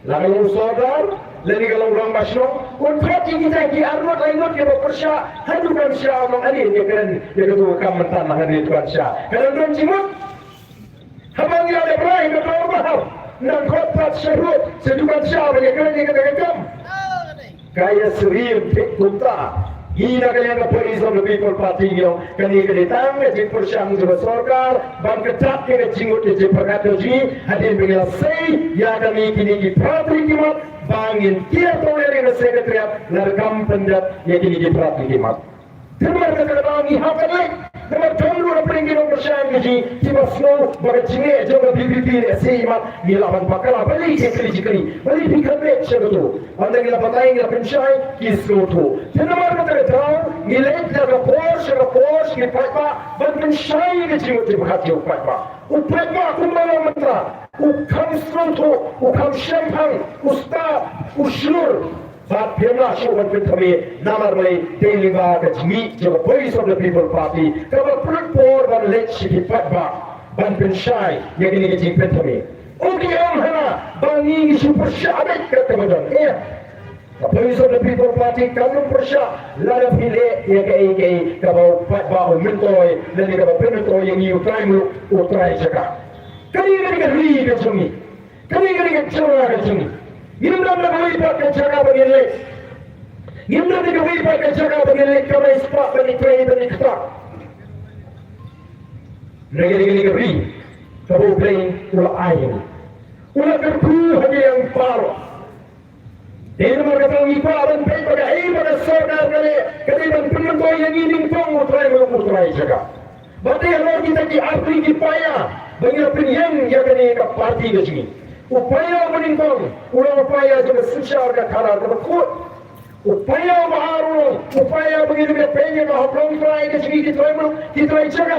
la ka long sordar lane ka long rangbah shnong, un thot ïa kita ki arngut laingut kiba pyrshah ha dukan sha, u ong, ani, ïa kren ïa kato ka kam mynta na kane dukan sha. Ka dang don jingmut? Haba ngi la dep rai ka dorbar, nang khot pat sha rud sha dukan sha ban ïa kren ïa kata ka kam. Ka ïasyriem thik kumta. Ngi na ka liang ka Voice of the People Party ngi ong kane ka dei tang ka jingpyrshang jong ka sorkar ban ktah ïa ka jingmut ka jingpyrkhat ka jong ngi hadien ba ngi la sei ïa kane kine ki phra tylli ki mat ba ngin kiar tong ïa ka Secretariat lada kam pyndep ïa kine ki phra tylli ki mat. Te namar kata ka daw ngi hap ban leit. Namar don ruh na pdeng ki nongkyrshan ki jong ngi kiba sngew ba ka jingeh jong ka V P P ne sei mat, ngi lah ban bakla, balei ki kylli jingkylli, balei phi kynbeit sha kato. Ynda ngi la batai, ngi la pynshai, ki sngewthuh. Te namar kata ka daw ngi leit na ka por sha ka por sha ki paidbah ban pynshai ka jingmut jingpyrkhat jong u paidbah. U paidbah kumba long mynta, u kham sngewthuh, u kham shemphang, u stad, u shlur. Bad phim lah shuh ban pynthame namar balei, dei lyngba ka jingmih jong ka Voice of the People Party kaba pynlut por ban leit sha ki paidbah ban pynshai ïa kine ki jingpynthame. U ki ong hana ba ngi ngi shu pyrshah beit kat kaba don. Ïa, ka Voice of the People Party kam pyrshah lada phi leh ïa kaei kaei kaba u paidbah u myntoi lane kaba pynmyntoi ïa ngi, u trai muluk u trai jaka. Kane ka dei ka ri ka jong ngi. Kane ka dei ka jylla ka jong ngi. Ngim don da kawei pat ka jaka ba ngin leit. Ngim don da kawei pat ka jaka ba ngin leit kamai spah ban ïatrei ban ïakta. Kane ka dei ka ri kaba U Blei u la ai ïa ngi. U la kyrkhu ha ngi ïa baroh. Dei namar kata ngi kwah ban peit ba kaei ba ka sorkar ka leh ka dei ban pynmyntoi ïa ngi nyngkong, u trai muluk u trai jaka. Bad dei halor kita ki artylli ki paia ba ngi la pynïeng ïa kane ka party ka jong ngi. U paia uba nyngkong u long u paia jong ka synshar ka khadar kaba khuid. U paia uba ar u long u paia ba ngi dei ban peit ïa ka hok long trai ka jong ngi, ki trai muluk ki trai jaka.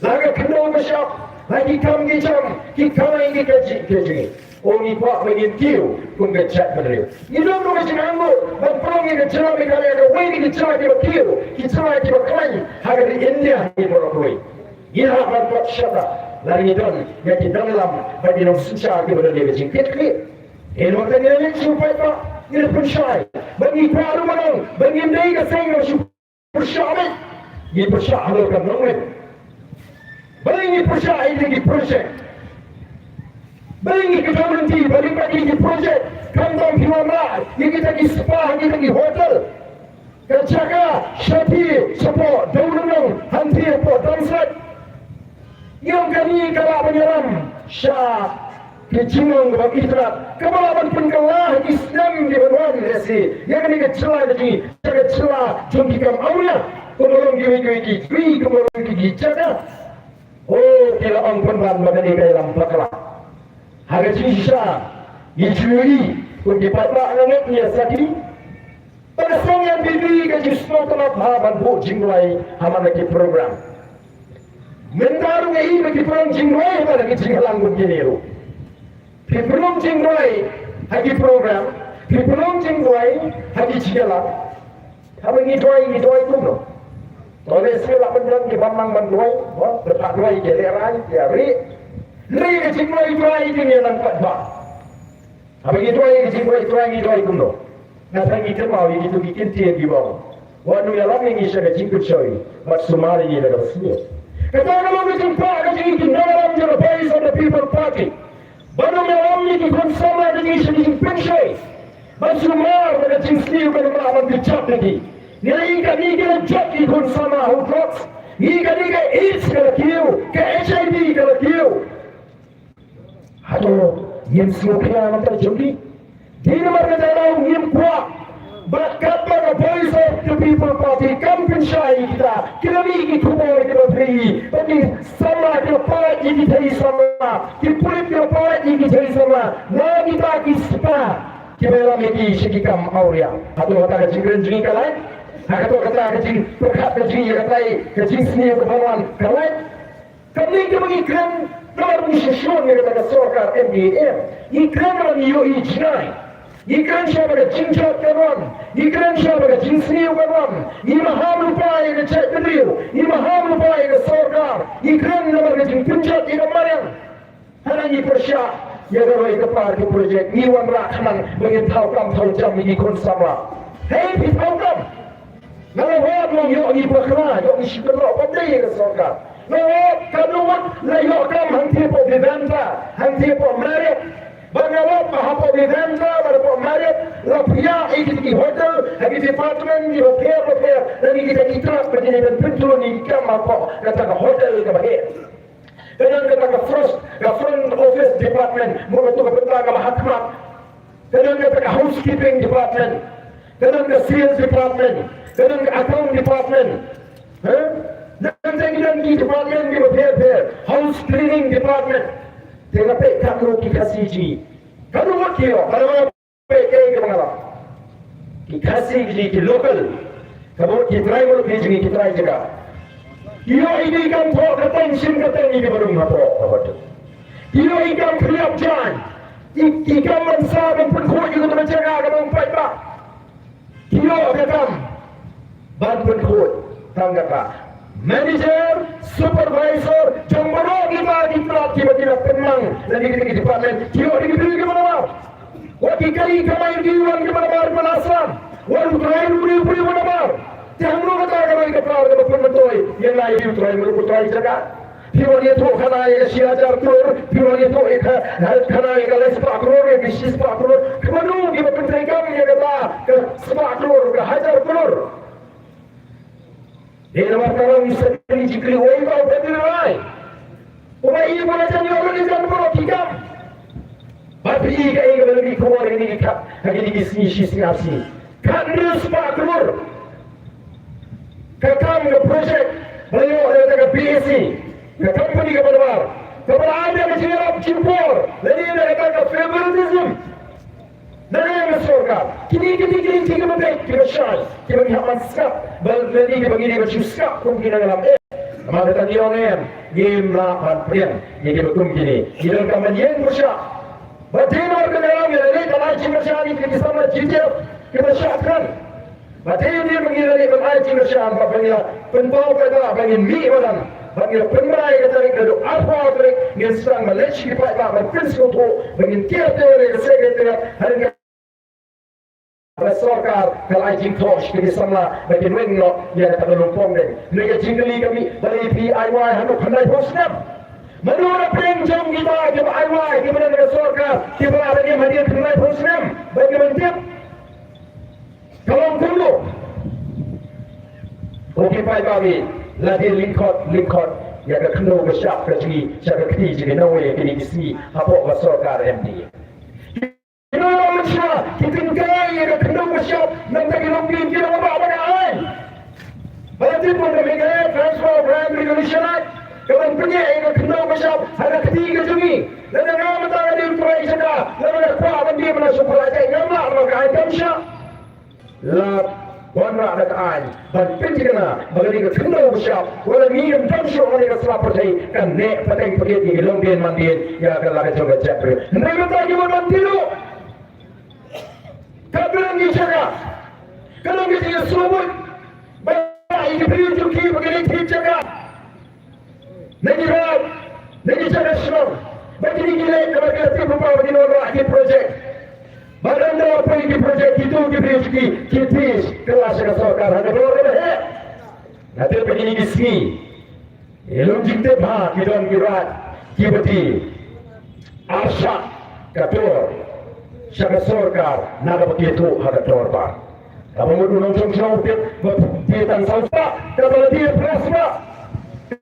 La ka khyndew ka shyiap, la ki kam ki jam, ki kamai ki kajih ki jingim. O, ngi kwah ba ngin kiew kum ka jaitbynriew. Ngi don ruh ka jingangnud ban pynlong ïa ka jylla Meghalaya kawei na ki jylla kiba kiew, ki jylla kiba khlaiñ ha ka ri India ha ki baroh kawei. Ngi hap ban pynshai lada ngi don ïa ki nongïalam bad ki nongsynshar kiba don ïa ka jingkitkhlieh. Te namar kata ngi la leit sha u paidbah, ngi la pynshai bad ngi kwah ruh ban ong ba ngim dei ka seng ba shu pyrshah beit, ngi pyrshah halor ka nongrim. Balei ngi pyrshah ïa kita ki projek? Balei ngi kdew lynti ba lyngba kita ki projek khamtam phi wanrah ïa kita ki spa, kita ki hotel? Ka jaka shatei shapoh Dewlynnong, hangtei hapoh Damsait. Ïa kane ka lah ban ïalam sha ki jinglong kaba itynnad, kaba lah ban pynkylla ha ki snem kiban wan, lehse ïa kane ka jylla ka jong ngi sha ka jylla jong ki kam awria, kumba long kiwei kiwei ki ri, kumba long ki, ki jaka. O, ki la ong pynban ba kane ka ïalam bakla. Ha ka jingshisha ngi ju ïohi kum ki paidbah, nga ngeit ngi ïa sakhi ba ka seng N P P ka ju snoh tlot ha ban buh jingduwai ha man la ki program. Mynta ruh ngi ïohi ba ki pynlong jingduwai ha man la ki jingïalang kum kine ruh. Ki pynlong jingduwai ha ki program, ki pynlong jingduwai ha ki jingïalang. Haba ngi duwai, ngi duwai kumno? To lehse lah ban don ki ban nang ban duwai, ba, ba duwai ki lehrain, ki rieh. Hynrei ka jingduwai Trai ki ngi nang pat ba. Haba ngi duwai ka jingduwai Trai ngi duwai kumno? Nga tang ngi kynmaw ïa kito ki ktien kiba ong, wat nang ïalam ïa ngi sha ka jingpynshoi, bad sumar ïa ngi da kaba sniew. Kata ka long ka jingkwah ka jong ngi ki nongïalam jong ka Voice of the People Party. Ba nang ïalam ki khun samla jong ngi sha ki jingpynshoi. Ban sumar ba ka jingsniew kan ym lah ban pynjot ïa ki. Ngi la ïohi katne ki la jot ki khun samla ha u drugs. Ngi ïohi katne ka AIDS ka la kiew, ka H I V ka la kiew. Hato ngim sngewkhia na ka bynta jong ki? Dei namar kata daw ngim kwah ba katba ka Voice of the People Party kam pynshai ïa kita, ki la mih ki khubor kiba phi, ba ki samla ki la palat ïa ki thei samla, ki pulit ki la palat ïa ki thei samla, na kita ki spah kiba lam ïa ki sha ki kam awria. Hato kata ka jingkren jong ngi ka lait? Ha kato kata ka jingpyrkhat ka jong ngi ïa katai ka jingsniew kaba wan ka lait? Kane kaba ngi kren namar ngi sngewsih ïa kata ka sorkar M D A. Ngi kren namar ngi ïohi jngai. Ngi kren sha ba ka jingjot kan wan. Ngi kren sha ba ka jingsniew kan wan. Ngi maham lypa ïa ka jaitbynriew. Ngi maham lypa ïa ka sorkar. Ngi kren namar ka jingpynjot ïa ka mariang. Hana ngi pyrshah ïa ka roi ka par ka projek, ngi wanrah khnang ba ngin thaw kam thaw jam ïa ki khun samla. Hei, phi thaw kam. Nga la wad long ïoh ngi bakla, ïoh ngi shim kynroh pat dei ïa ka sorkar. Nga la wad ka duwat la ïoh kam hangtei hapoh Vivanta, hangtei hapoh Marriott. Ba nga la wad ba hapoh Vivanta bad hapoh Marriott la pynïaid ïa ki hotel ha ki department kiba pher bapher, lane kita ki trak ba ki dei ban pyntrei ïa ki kam hapoh kata ka hotel kaba heh. Ka don kata ka front, ka front office department, mo kata ka bynta kaba ha khmat. Ka don kata ka housekeeping department. Ka don ka sales department. Ka don ka account department. Ha? Nangta ki don ki department kiba pher pher. House cleaning department. Te nga peit katno ki Khasi jong ngi. Katno ngut ki ïoh. Katno Peit kaei kaba nga lam. Ki Khasi ki, ki local. Ka mut ki trai muluk ki jong ngi, ki trai jaka. Ki ïoh ïa ki kam thoh kyrteng shim kyrteng ïa ki ba rung hapoh ka hotel. Ki ïoh ïa ki kam khylliap jaiñ. Ki, ki kam ban sa ban pynkhuid ïa kata ka jaka kaba ym paidbah. Ki ïoh ka kam ban pynkhuid tang kata. Manager, supervisor jong baroh kita ki tnat kiba ki la pynmang na kita ki department, ki ïoh ïa ki briew kiba namar. Wat ki kali kamai ki wan kiba namar, kiba la sam. Wat u trai u briew, briew ba namar. Te hangno kata ka roi ka par kaba pynmyntoi ïa nga ïa u trai, u trai jaka. Phi wan ïathuh khana ïa ka shi hajar klur, phi wan ïathuh ïa ka, khana ïa ka lai spah klur, ïa ka shi spah klur. Kumno kiba pyntreikam ïa kata ka spah klur, ka hajar klur. Dei namar ka long sa kali jingkylli, wei ba u February. U ba i ba la jan ïoh lut ïa jan baroh ki kam. Ba phi i kaei kaba la mih khubor ïa kine ki kam ha kine ki sngi shi sngi ar sngi. Khathynriew spah klur. Ka kam ka project ba la ïoh da ka P A C, ka company kaba nabar, kaba la ai da ka jingïarap jingpor lane da kata ka favoritism na ka sorkar. Kine, kine, kine, kine kiba beit, kiba shai, kiba ngi hap ban sngap, ba lane kiba ngi dei ban shu sngap kum ki nongïalam eh. Namar kata ngi ong em, ngim lah ban pdiang ïa kiba kum kine. Ngi donkam ban ïeng pyrshah. Ba dei namar kane ngi la leit ban ai jingpyrshah ïa ki samla G T F kiba shah kyrdan. Ba dei ne ba ngi la leit ban ai jingkyrshan, ba ngi la pynpaw paidbah ba ngin mih madan, ba ngi la pynbna ïa ka tarik naduh arphew tarik, ngin sdang ban leit sha ki paidbah ban pynsngewthuh, ba ngin tiar tiar ïa ka secretariat, ha ka sorkar ka la ai jingthoh sha ki samla ba kin weng noh ïa kata ka lum pong deng. Ne ka jingkylli ka mih, balei phi ai wai haduh khyndaiphew snem? Mano na pdeng jong kita kiba ai wai, kiba don ha ka sorkar, kiba la dang im hadien khyndaiphew snem? Ba ngin tip. Ka long kumno? Ko ki paidbah, la dei lyngkot lyngkot ïa ka khyndew ka shyiap ka jong ngi sha ka kti jong ngi, nangwei ïa kine ki sngi hapoh ka sorkar M D A. Kino ki la mynshuwa ki tyngkai ïa ka khyndew ka shyiap, nangta ki longdien ki la wanrah ban ai. Ba la tip ba ka Meghalaya Transfer of Land Regulation Act ka ban pynïaid ïa ka khyndew ka shyiap ha ka kti ka jong ngi. Lada nga mynta nga dei u trai jaka, lada nga kwah ban dei ban shu kwah jaka, ngam lah ban ai kam shyiap. La wanrah da ka aiñ ban pynthikna ba kane ka khyndew ka shyiap, wat la ngi ngim don shuh ha kane ka sla pyrthei, kan neh pateng pakit ïa ki longdien mandien ïa ka la ka jong ka jaitbynriew. Hynrei mynta ki mut ban tip ruh. Ka don ki jaka, ka don ki jaka sngewbha ba ïa ki briew jong ki ba ki leit thied jaka na ki raid, na ki jaka shnong, ba kine ki leit, namar ki la tip lypa ba kin wanrah ki projek. Ba ynda la poi ki projek, kito ki briew ki, ki thied kylla sha ka sorkar ha ka dor kaba heh. Nga tip ba kine ki sngi, ïa lum jingtip ha ki don ki raid kiba die arshah ka dor sha ka sorkar na kaba ki ïathuh ha ka dorbar. Kaba mut u nongshong shnong u tip ba die tang saw spah, kaba la die phra spah.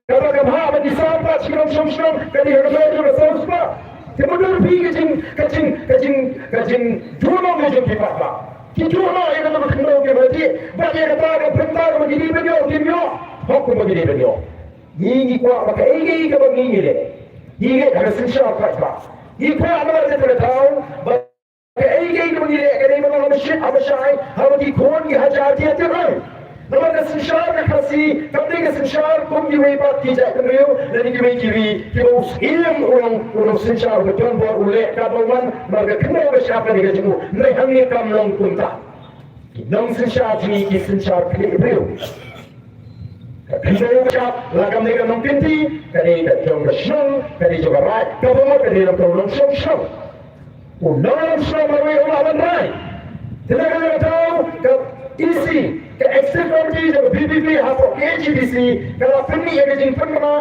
Kaba ka bha ba ki sam pat sha ki nongshong shnong ka die ha ka dor jong ka saw spah. Te mut u phi ka jing, ka jing, ka jing, ka jingduh noh ka jong ki paidbah. Ki duh noh ïa kata ka khyndew kaba die bad ïa kata ka bynta kaba ki dei ban ïoh kim ïoh. Hok kumba ki dei ban ïoh. Ngi ngi kwah ba kaei kaei kaba ngi ngi leh, ngi leh ha ka synshar paidbah. Ngi kwah namar kata ka daw ba kaei kaei kaba ngi leh ka dei ban long ha mashit ha mashai, haba ki khun ki hajar ki ïatip lang. Namar ka synshar ka Khasi kam dei ka synshar kum kiwei pat ki jaitbynriew lane kiwei kiwei kiba u Syiem u long, u long synshar uba don bor u leh katba u man, namar ka khyndew ka shyiap ka dei ka jong u. Hynrei hangne kam long kumta. Ki nongsynshar jong ngi ki synshar khlieh briew. Ka khyndew ka shyiap la kam dei ka nongkynti, ka dei ka jong ka shnong, ka dei jong ka raid, kaba mut ka dei jong ka nongshong shnong. U nongshong shnong marwei u lah ban rai. Te na kane ka daw ka E C, ka Executive Committee jong ka V P P hapoh K H A D C ka la pynmih ïa ka jingpynbna,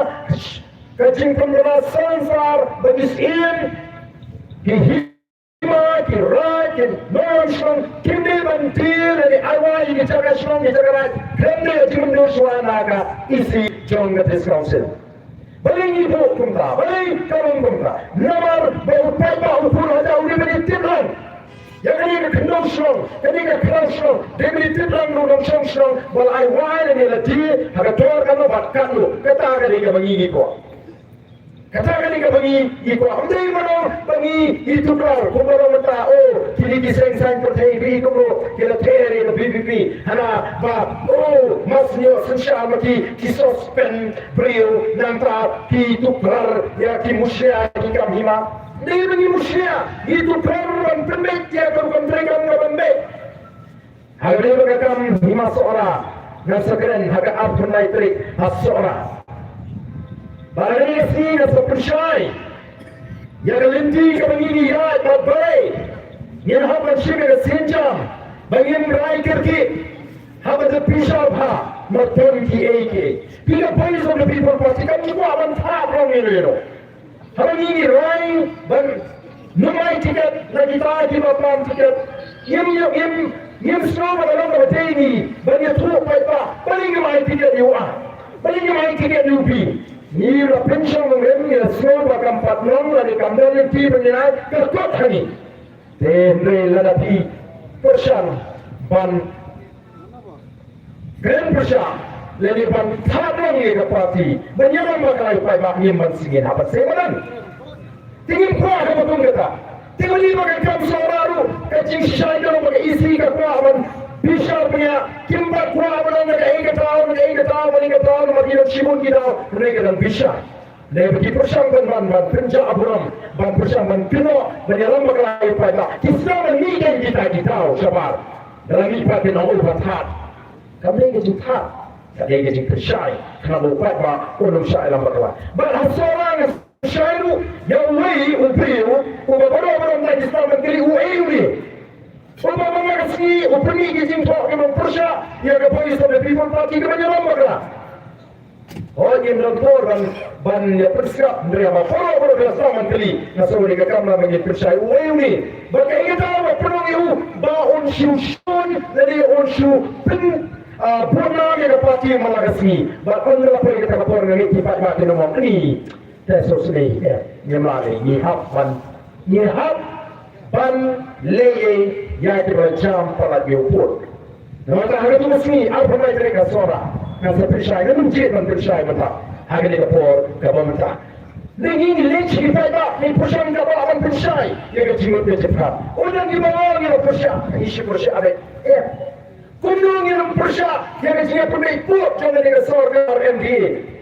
ka jingpynbna sansar ba ki syiem, ki hima, ki raid, ki nongshong shnong kim dei ban die lane ai wai ïa ki jaka shnong, ki jaka raid khlem da ïa jingmyndur shuwa na ka E C jong ka District Council. Balei ngi buh kumta? Balei ka long kumta? Namar ba u paidbah u pur hajan u dei ban ïatip lang ïa kane ka khyndew shnong, kane ka khraw shnong, dei ban ïatip lang na u nongshong shnong ba la ai wai lane la die ha ka dor katno bad katno. Kata ka dei kaba ngi ngi kwah. Kata ka dei kaba ngi ngi kwah. Ym dei mano ba ngi ngi tuklar kumba long mynta, oh, kine ki seng saiñ pyrthei ki kumno ki la ther ïa ka V P P hana ba, oh, mas nyo synshar ma ki, ki suspend briew, nangta ki tuklar ïa ki mushia ki kam hima. Dei ba ngi mushia, ngi tuklar ban pynbeit ïa ka rukom treikam ka ban beit. Ha kane ka kam hima Sohra nga sa kren ha ka arphew lai tarik ha Sohra. Ba ha kane ka sngi nga sa pynshai ïa ka lynti kaba ngi ngi ïaid bad balei ngin hap ban shim ïa ka sienjam ba ngin rai kyrkieh haba da bishar bha. Ma don kiei kiei, phi ka Voice of the People Party kam kwah ban thap ruh ïano ïano. Haba ngi ngi rai ban nym ai tiket na kita kiba pynlong tiket, ngim ïoh, ngim, ngim sngew ba ka long kaba dei ngi ban ïathuh paidbah balei ngim ai tiket ïa u ah, balei ngim ai tiket ïa u phi. Ngi la pynshong nongrim, ngi la sngew ba kam pat long lane kam don lynti ba ngin ai, ka kut ha ngi. Te hynrei lada phi pyrshang ban kren pyrshah lane ban thap lang ïa ka party ban ïalam bakla ïa u paidbah, ngim ban sngewthuh haba seng madan. Te ngim kwah kaba kum kata. Te balei ba ka kam Sohra ruh ka jingshisha ka long ba ka E C ka kwah ban bishar bniah, kim pat kwah ban ong na kaei ka daw, na kaei ka daw, na kaei ka daw, namar ki don shibun ki daw, hynrei ka dang bishar. Lada ki pyrshang ban, ban, ban pynjah burom, ban pyrshang ban kynnoh ban ïalam bakla ïa u paidbah, ki sdang ban mih kein kita ki daw shabar. Lada mih pat kin ong u ba thad. Kam dei ka jingthad, ka dei ka jingpynshai, khnang ba u paidbah un ym shah ïalam bakla. Bad ha Sohra nga shai ruh ïa uwei u briew uba baroh baroh ki sdang ban kylli uei une. Uba man la ka sngi u pynmih ki jingthoh ki nongpyrshah ïa ka Voice of the People Party ki ban ïalam bakla. Hooid, ngim don por ban, ban ïa pynskhem, hynrei haba baroh baroh ki la sdang ban kylli, nga sngew kane ka kam ba ngin pynshai uei une. Bad kaei kata ba pynlong ïa u ba un shu shun lane un shu pyn, ah, bun nam ïa ka party man la ka sngi. Bad ynda la poi kata ka por nga ngeit ki paidbah kin ym ong, ni. Te sngewsih, eh, ngim lah, ngi hap ban, ngi hap ban leh ei ïa kiba la jam palat ïa u pud. Namar kata ha katu ka sngi arphew lai tarik ha Sohra nga sa pynshai, nga nym jied ban pynshai mynta ha kane ka por kaba mynta. Ngi ngi leit sha ki paidbah, ngi pyrshang kaba ban pynshai ïa ka jingmut ka jingpyrkhat. Ynda ngi ba ong ngi la pyrshah, ngi shu pyrshah beit. Eh, kumno ngin ym pyrshah ïa ka jingïapynbeit pud jong kane ka sorkar M D A?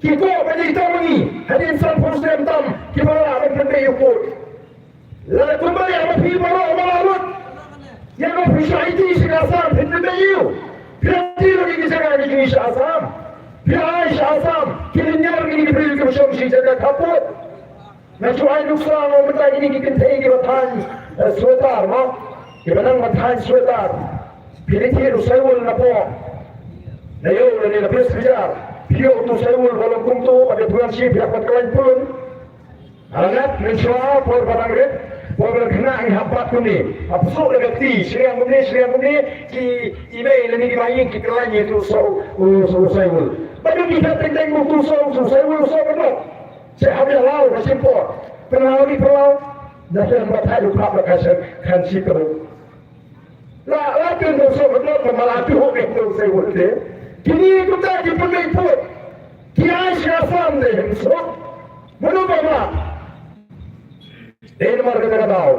Ki kwah ban ïai tam ma ngi, hadien sanphew snem tam kiba lah ban pynbeit ïa u pud. Lada kumba ïa ma phi baroh ma la lut, ïa ma phi shah aiti sha ka Assam, phin pynbeit ïa u. Phi la aiti lut ïa ki jaka ki jong ngi sha Assam. Phi la ai sha Assam ki lynñiar kine ki briew kiba shong sha ki jaka khappud. Nga shu ai nuksa, nga ong mynta kine ki kynthei kiba thaiñ, eh, sweater, mo? Kiba nang ban thaiñ sweater. Phi la thied u saiwul na pdeng, na ïew lane na Best Bazaar. Phi ïoh utu u saiwul ba long kumtu, bad ïa phi wan shi phi hap ban khlaiñ pun. Hangat mynshuwa por ba dang rit, por ba dang khynnah ngi hap bat kumne. Hap suk da ka kti, shiliang kumne, shiliang kumne, ki i mei lane ki bahaïing ki kylla ïa uto u soh, u soh, u soh saiwul. Bad ym dei teng teng uto u soh, u soh saiwul, u soh ka dok. Sha hap ïa law ka shim por. Pynlaw ri pynlaw. Da shen ba thait u phah ba ka shen khan shi ka dok. La, la pyndonkam shuh ka dok ka ma la tu hok ka dok saiwul te. Kine kumta ki pynmih put. Ki ai sha Assam te hynsoh. Mano ba mad? Dei namar kata ka daw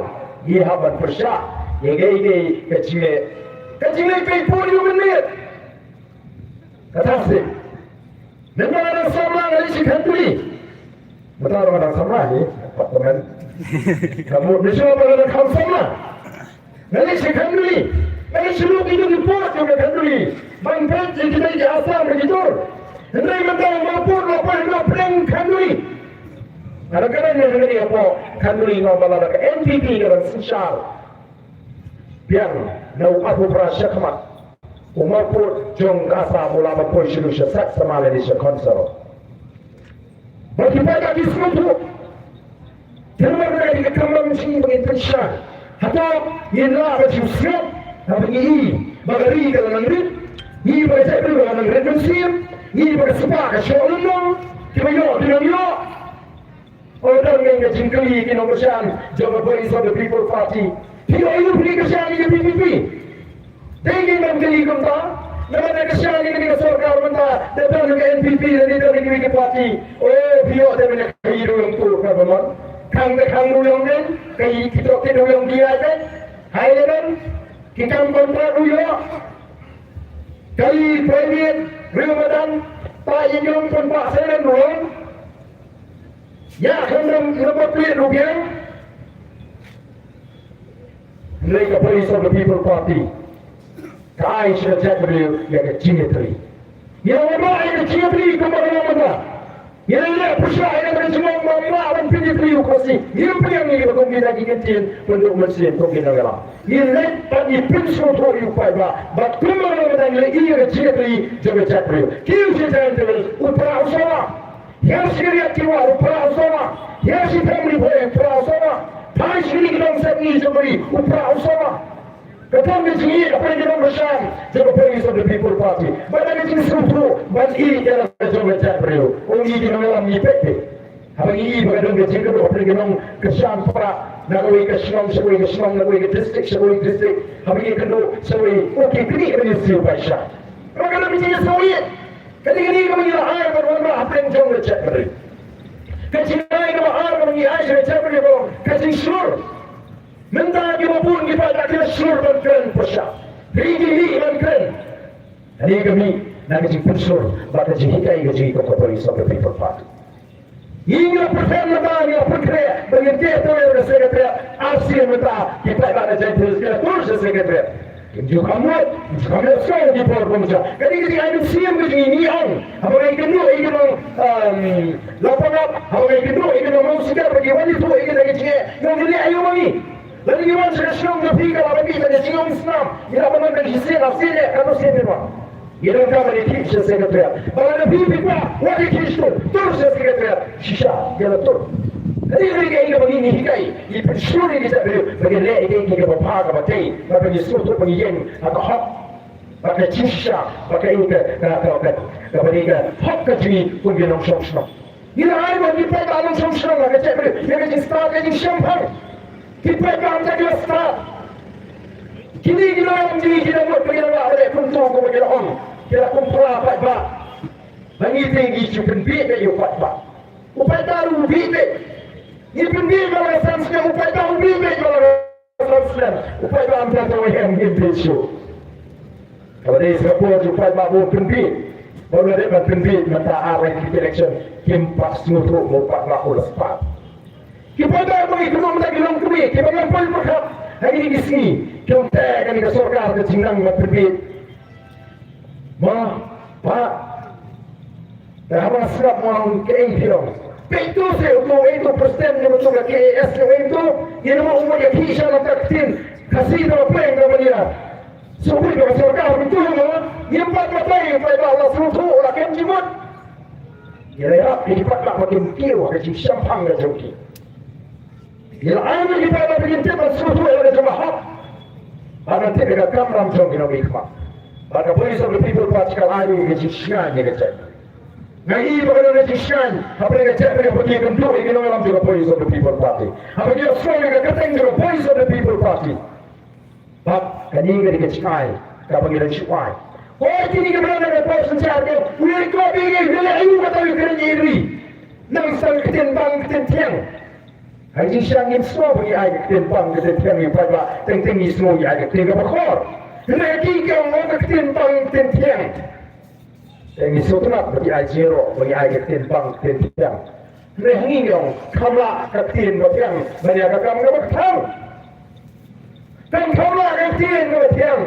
ngi hap ban pyrshah ïa kaei kaei ka jingleh. Ka jingleh kaei pun ïa u mynmiet. Kata seh. Mynba nga dang samla nga leit sha Khanduli. Mynta ruh nga dang samla hi, pat kmen. Ka mut mynshuwa ba nga dang kham samla. Nga leit sha Khanduli. Nga leit sha luk ïa ki pud jong ka Khanduli. Ban peit ïa kitei ki Assam ba ki tur. Hynrei mynta u Mawpud u la poi hynriew pdeng Khanduli. Nga dang kren ïa kane hapoh Khanduli nga ong ba lada ka N P P ka dang synshar biang na u arphew phra shakhmat, u Mawpud jong ka Assam u lah ban poi sha Loshisaid Sama lane sha Khonsaro. Ba ki paidbah ki sngewthuh. Te namar kata ka dei ka kam jong ngi ba ngin pynshai. Hato ngin lah ban shu sngap haba ngi i ba ka ri ka la nang rit, ngi i ba ka jaitbynriew ka la nang rit mynsiem, ngi i ba ka spah ka shoh lyngkot, kiba ïoh ki nang ïoh. O, don ngin ka jingkylli ki nongkyrshan jong ka Voice of the People Party. Phi ïoh ïa u phi kyrshan ïa ka V P P? Dei ngin ban kylli kumta. Namar da kyrshan ïa kane ka sorkar mynta da don ka N P P lane da don kiwei ki party. O, phi ïoh da mynta ka ïa ruyong tur ka ba mon. Khang da khang ruyong ngin ka ïa ki tok ki ruyong ki ïa ka. Hai le don ki kam kontrak ruyong. Ka ïa private ruyong madan. Ta ïa ruyong pun ba seren ruyong. Ïa khlem da pynlong ruh biang. Hynrei ka Voice of the People Party ka ai sha ka jaitbynriew ïa ka jingïatylli. Ïa ka wanrah ïa ka jingïatylli kumba ka long mynta. Ïa ka leh pyrshah ïa ka jinglong ba ym lah ban pynïatylli u Khasi. Ngim pdiang ïa kiba kum kita ki kyntien pynduh mynsiem kum ki nongïalam. Ngin leit bad ngi pynsngewthuh ïa u paidbah ba kumba ka long mynta ngi leh ïa ka jingïatylli jong ka jaitbynriew. Ki u jingïatylli u Prah u sawa. Hiar shi riat ki wah u Prah u sawa. Hiar shi family poi u Prah u sawa. Phai shi ki nongset ngi jong ka ri u Prah u sawa. Ka don ka jingïeit hapdeng ki nongkyrshan jong ka Voice of the People Party. Bad ka jingsngewthuh ban ïeit ïa la ka jong ka jaitbynriew. Ong ngi ki nongïalam ngi peit peit. Haba ngi ïeit ba ka don ka jingkyrduh hapdeng ki nongkyrshan Prah na kawei ka shnong sha kawei ka shnong, na kawei ka district sha kawei ka district. Haba ngi kynduh sha kawei, okay, kane ka dei siew paisa. Ka don ka jingïeit. Kane, kane kaba ngi la ai ban wanrah hapdeng jong ka jaitbynriew. Ka jingai kaba ar kaba ngi ai sha ka jaitbynriew ka long ka jingshlur. Mynta kiba bun ki paidbah ki la shlur ban kren pyrshah. Ri ki mih ban kren. Kane ka mih na ka jingpynshlur bad ka jinghikai ka jong ngi kum ka Voice of the People Party. Ngi ngi la pyrkhat mynta, ngi la pynkhreh ba ngin teh tur ïa ka Secretariat. Arsien mynta ki paidbah na Jaintia Hills ki la tur sha Secretariat. Kim ju kham mut, kim ju kham leh shuh ki por pynjah. Ka dei ka jingai mynsiem ka jong ngi, ngi ong. Haba ngi kynduh ïa ki nong, em, Lapangap, haba ngi kynduh ïa ki nong Mawsikar ba ki wan ïathuh ïa kita ki jingeh, ngi ong ngi leh aïu ma ngi. Lada ngi wan sha ka shnong jong phi ka la ban mih tang ka jingïaseng snam, ngi lah ban wan tang shisien, arsien eh, katno sien ngin wan. Ngi donkam ban ïakhih sha Secretariat. Ba lada phi phi kwah, wat ïakhih shuh, tur sha Secretariat. Shisha, ïa la tur. Ka dei ka dei kaei kaba ngi ngi hikai, ngi pynshlur ïa ki jaitbynriew ba kin leh ïa kaei kaei kaba bha kaba tei, ba ngi sngewthuh ba ngi ïeng ha ka hok. Bad ka jingshisha, bad kaei ka, ka, ka, ka, kaba dei ka hok ka jong ngi kum ki nongshong shnong. Ngi la ai ba ngi peit ba nongshong shnong la ka jaitbynriew, ïa ka jingstad, ka jingshemphang. Ki paidbah mynta ki la stad. Kine ki nongïalam jong ngi ki la mut ba ki la lah ban leh kumto kumba ki la ong. Ki la kum phla paidbah. Ba ngi te ngi shu pynbieit beit ïa u paidbah. U paidbah ruh u bieit beit. Ngi pynbieit ba la ka san snem, u paidbah u bieit beit ba la ka san snem. U paidbah mynta u hem ngim bieit shuh. Kaba dei sa ka por jong u paidbah ba u pynbieit. Ba u la dep ban pynbieit mynta ar lai ki election kim pat sngewthuh ba u paidbah u la spah. Ki paidbah ba ngi kynnoh mynta ki longkmie kiba ngan poi pyrkhat ha kine ki sngi, ki ong te kane ka sorkar ka jingnang ban pynbieit. Mo, Bah, te haba nga sngap nga ong kaei phi ong. Peit to se uto, uto president jong uto ka K A S, uto, ïa naba u mut ïa phi sha la ka ktien Khasi da pleng da mania. Shu peit ka sorkar uto mo, ngim pat batai, paidbah la sngewthuh la kem jingmut. Ngi la ïarap ïa ki paidbah ba kin kiew ha ka jingshemphang ka jong ki. Ngi la ai ïa ki paidbah ba kin tip ban sngewthuh ïa la ka jong ka hok. Bad ban tip ïa ka kamram jong ki nongmihkhmat. Bad ka Voice of the People Party ka la ai ïa ka jingshngaiñ ïa ka jaitbynriew. Nga ïohi ba ka don ka jingshngaiñ hapdeng ka jaitbynriew haba ki ïakynduh ïa ki nongïalam jong ka Voice of the People Party, haba ki ïohsngew ïa ka kyrteng jong ka Voice of the People Party. Bad kane ka dei ka jingai kaba ngi dang shu ai. Hooid, kine ki briew na ka por synshar ki ïa, ïa, ïa, ïa, ïa, kata ïa ka ri. Nang sdang ktien bang ktien thiang. Ha jingshisha ngim sngew ba ngi ai ka ktien bang ktien thiang ïa u paidbah, teng teng ngi sngew ngi ai ka ktien kaba khor. Hynrei ki ong ka ktien bang ktien thiang. Te ngi sngewtynnat ba ki ai jingïaroh ba ngi ai ka ktien bang ktien thiang. Hynrei ngi ong kham lah ka ktien ba thiang ban ïa ka kam kaba kthang. Kam, kham lah ka ktien kaba thiang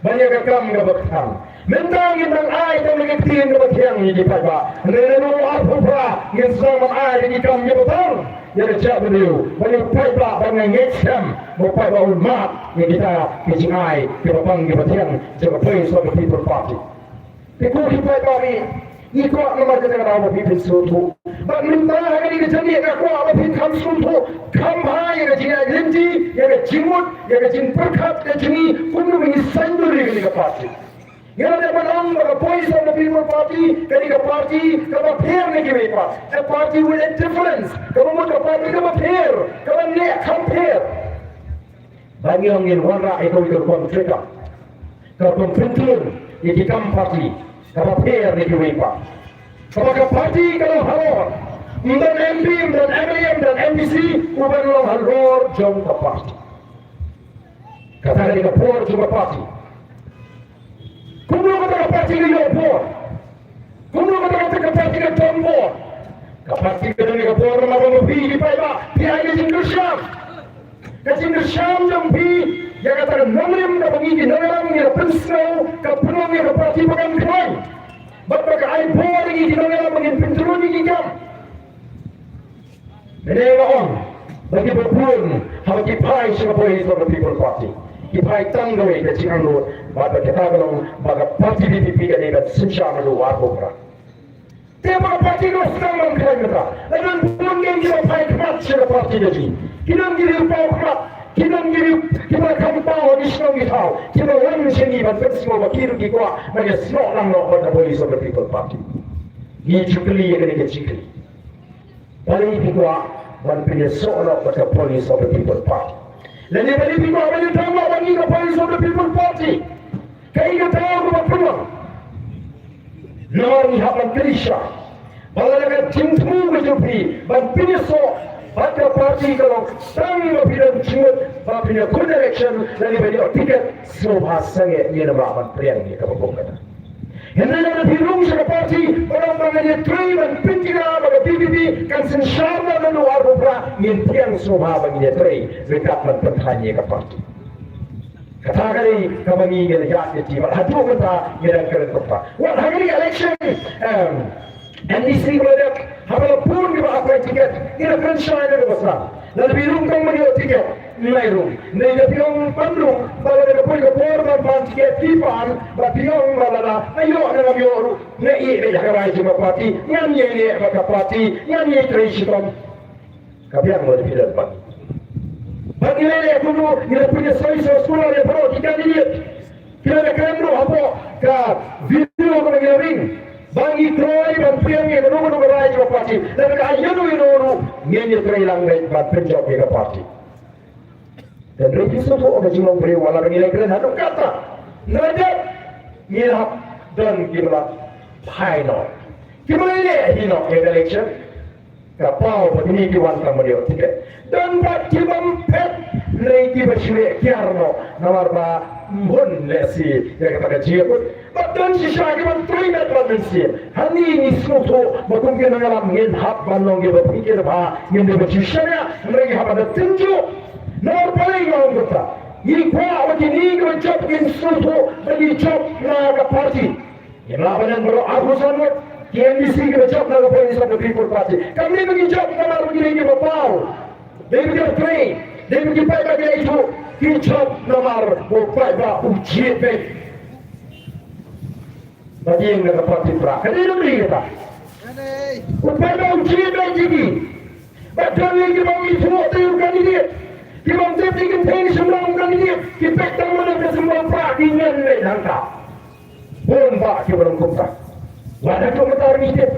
ban ïa ka kam kaba kthang. Mynta ngin nang ai tang ka ktien kaba thiang ïa ki paidbah. Hynrei naduh arphew phra ngin sdang ban ai ïa ki kam kiba thang ïa ka jaitbynriew, ban ïa u paidbah ban ngeit skhem ba u paidbah un mad ïa kita ki jingai kiba bang kiba thiang jong ka Voice of the People Party. Te ko ki paidbah, ngi kwah namar kata ka daw ba phi phin sngewthuh. Bad mynta ha kane ka janmiet nga kwah ba phin kham sngewthuh kham bha ïa ka jingïaid lynti, ïa ka jingmut, ïa ka jingpyrkhat ka jong ngi, kumno ba ngi saiñdur ïa kane ka party. Ngi la dep ban ong ba ka Voice of the People Party ka dei ka party kaba pher na kiwei pat, a party with a difference, kaba mut ka party kaba pher, kaba neh kham pher. Ba ngi ong ngin wanrah ïa kawei ka rukom treikam, ka rukom pyntlun ïa ki kam party kaba pher na kiwei pat, kaba ka party ka long halor. Ym don M P, ym don M L A, ym don M D C uban long halor jong ka party. Kata ka dei ka por jong ka party. Kumno kata ka party ka ïoh bor? Kumno kata ka, ka party ka don bor? Ka party ka don ka bor namar ba phi ki paidbah phi ai ka jingkyrshan. Ka jingkyrshan jong phi ïa kata ka nongrim kaba ngi ki nongïalam ngi la pynsngew ka pynlong ïa ka party ba kan khlaiñ. Bad ba ka ai bor ïa ngi ki nongïalam ba ngin pyntylun ïa ki kam. Mynne nga ong ba ki ba bun haba ki phai sha ka Voice of the People Party ki phai tang kawei ka jingangnud, bad ba kata ka long ba ka party V P P ka dei ban synshar naduh arphew phra. Te ba ka party ka sdang ban khlaiñ mynta, la don bun ngi ki ba phai khmat sha ka party ka jong ngi. Ki don ki riew paw khmat, ki don ki riew ki ba kham paw ha ki shnong ki thaw, ki ba wan sha ngi ban pynsngew ba ki ruh ki kwah ban ïasnoh lang noh bad ka Voice of the People Party. Ngi ju kylli ïa kane ka jingkylli. Balei phi kwah ban pynïasoh noh bad ka Voice of the People Party? Lane balei phi kwah ban ïatrei noh bad ngi ka Voice of the People Party? Kaei ka daw kaba pynlong? Namar ngi hap ban kylli sha ba lada ka jingthmu ka jong phi ban pynïasoh bad ka party ka long tang ba phi don jingmut ba phin ïakhun election lane ban ïoh tiket, sngewbha sangeh, ngin ym lah ban pdiang ïa kaba kum kata. Hynrei lada phi rung sha ka party ba ong ba ngan ïatrei ban pynjynjar ba ka V P P kan synshar noh naduh arphew phra, ngin pdiang sngewbha ba ngin ïatrei ryngkat ban pynthaiñ ïa ka party. Kata ka dei kaba ngi ngi la ïaid ïa ki bad haduh mynta ngi dang kren kumta. Wat ha kane ka election, em, M D C kaba la dep, haba la bun kiba apply ticket, ngi la kren shai na kaba sdang. Lada phi rung tang ban ïoh ticket, nai rung. Nai da phi ong ban rung, ba lada ka poi ka por ban pan ticket phi pan, ba phi ong ba lada nga ïoh ne ngam ïoh ruh, nga ïeh beit ha ka rai jong ka party, ngan ïeng ïeh bad ka party, ngan ïeng trei shitom. Ka biang ba phi don bad ngi. Bad ngi la leh kumno, ngi la pynïasoh ïasoh skular ïa baroh ki candidate. Ki la kren ruh hapoh ka video kaba ngi la ring ba ngi trei ban pdiang ïa kano kano ka rai jong ka party. Lada ka ai ïano ïano ruh ngin ïatrei lang beit ban pynjop ïa ka party. Te hynrei phi sngewthuh ka jinglong briew, wat la ba ngi la kren haduh katta, hynrei ngi la hap don kiba la phai noh, kiba la leh hi noh ïa ka election. Ka paw ba kine ki wan tang ban ïoh ticket. Don pat ki bym phet, lei ki ba shu leh kiar noh namar ba ym hun lehse ïa kata ka jingïakut. Bad don shisha ki ban trei met bad mynsiem. Hangne ngi sngewthuh ba kum ki nongïalam ngin hap ban long ki ba pynkhih bha, ngin dei ban shu shaniah, hynrei ngi hap ban da tynjuh. Namar balei nga ong kumta? Ngi kwah ba kine ki ba jop ngin sngewthuh ba ngi jop na ka party. Ngim lah ban ïeng baroh arphew san ngut ki M D C kiba jop na ka Voice of the People Party. Kam dei ba ki jop namar ba ki dei kiba paw, dei ba ki trei, dei ba ki paidbah ki la ithuh. Ki jop namar ba u paidbah u jied beit. Ba ki ïeng na ka party pra, ka dei namar kata. U paidbah u jied beit ïa ki. Ba don ïa ki bym ithuh te u candidate, ki bym tip ïa ki kynthei shynrang u candidate, ki peit tang ma ka symbol pra, ki ngan leit hangta. Bun bah kiba long kumta. Wat haduh mynta ngi tip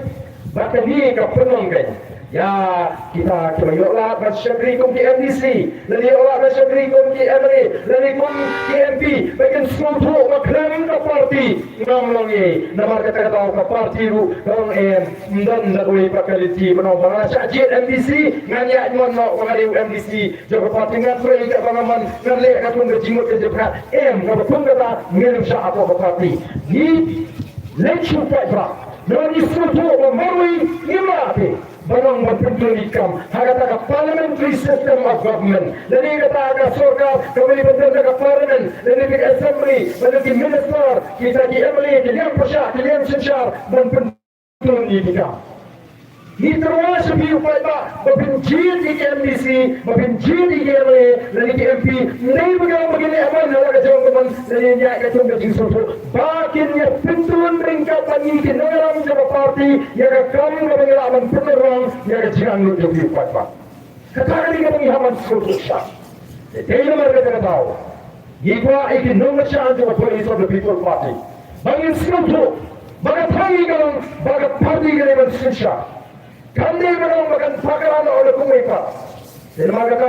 ba kane ka pynlong kein ïa kita kiba ïoh lad ban shakri kum ki M D C, lane ïoh lad ban shakri kum ki M L A, lane kum ki M P, ba kin sngewthuh ba khlem ka party ngam long ei. Namar kata ka daw ka party ruh ka ong em, ym don da kawei pat ka lynti ban ong ba nga la shah jied M D C, ngan ïaid mon noh ba nga dei u M D C jong ka party, ngan trei katba nga mon, ngan leh katkum ka jingmut ka jingpyrkhat. Em, kaba kum kata ngim shah hapoh ka party. Ngi leit shu paidbah, namar ngi sngewthuh ba marwei ngim lah te ban ong ban pyntrei ïa ki kam ha kata ka parliamentary system of government. Lane kata ka sorkar kaba dei ban don ka parliament, lane ka assembly, lane ki minister, kita ki M L A, ki liang pyrshah, ki liang synshar ban pyn- Ngi tyrwa sha phi u paidbah ba phin jied ïa ki M D C, ba phin jied ïa ki M L A lane ki M P, ym dei ba ka long ba kin leh mon ha la ka jong ka mon, lane ïaid katkum ka jingsngewthuh ba kin ïa pyntun ryngkat bad ngi ki nongïalam jong ka party ïa ka kam kaba ngi lah ban pynlong ïa ka jingangnud jong phi u paidbah. Kata ka dei kaba ngi hap ban sngewthuh shai. Te dei namar kata ka daw ngi kwah ïa ki nongkyrshan jong ka Voice of the People Party ba ngin sngewthuh ba ka thong ngi ka long ba ka party ka dei ban synshar. Kam dei ban long ba kan pakla noh da kumwei pat. Te namar kata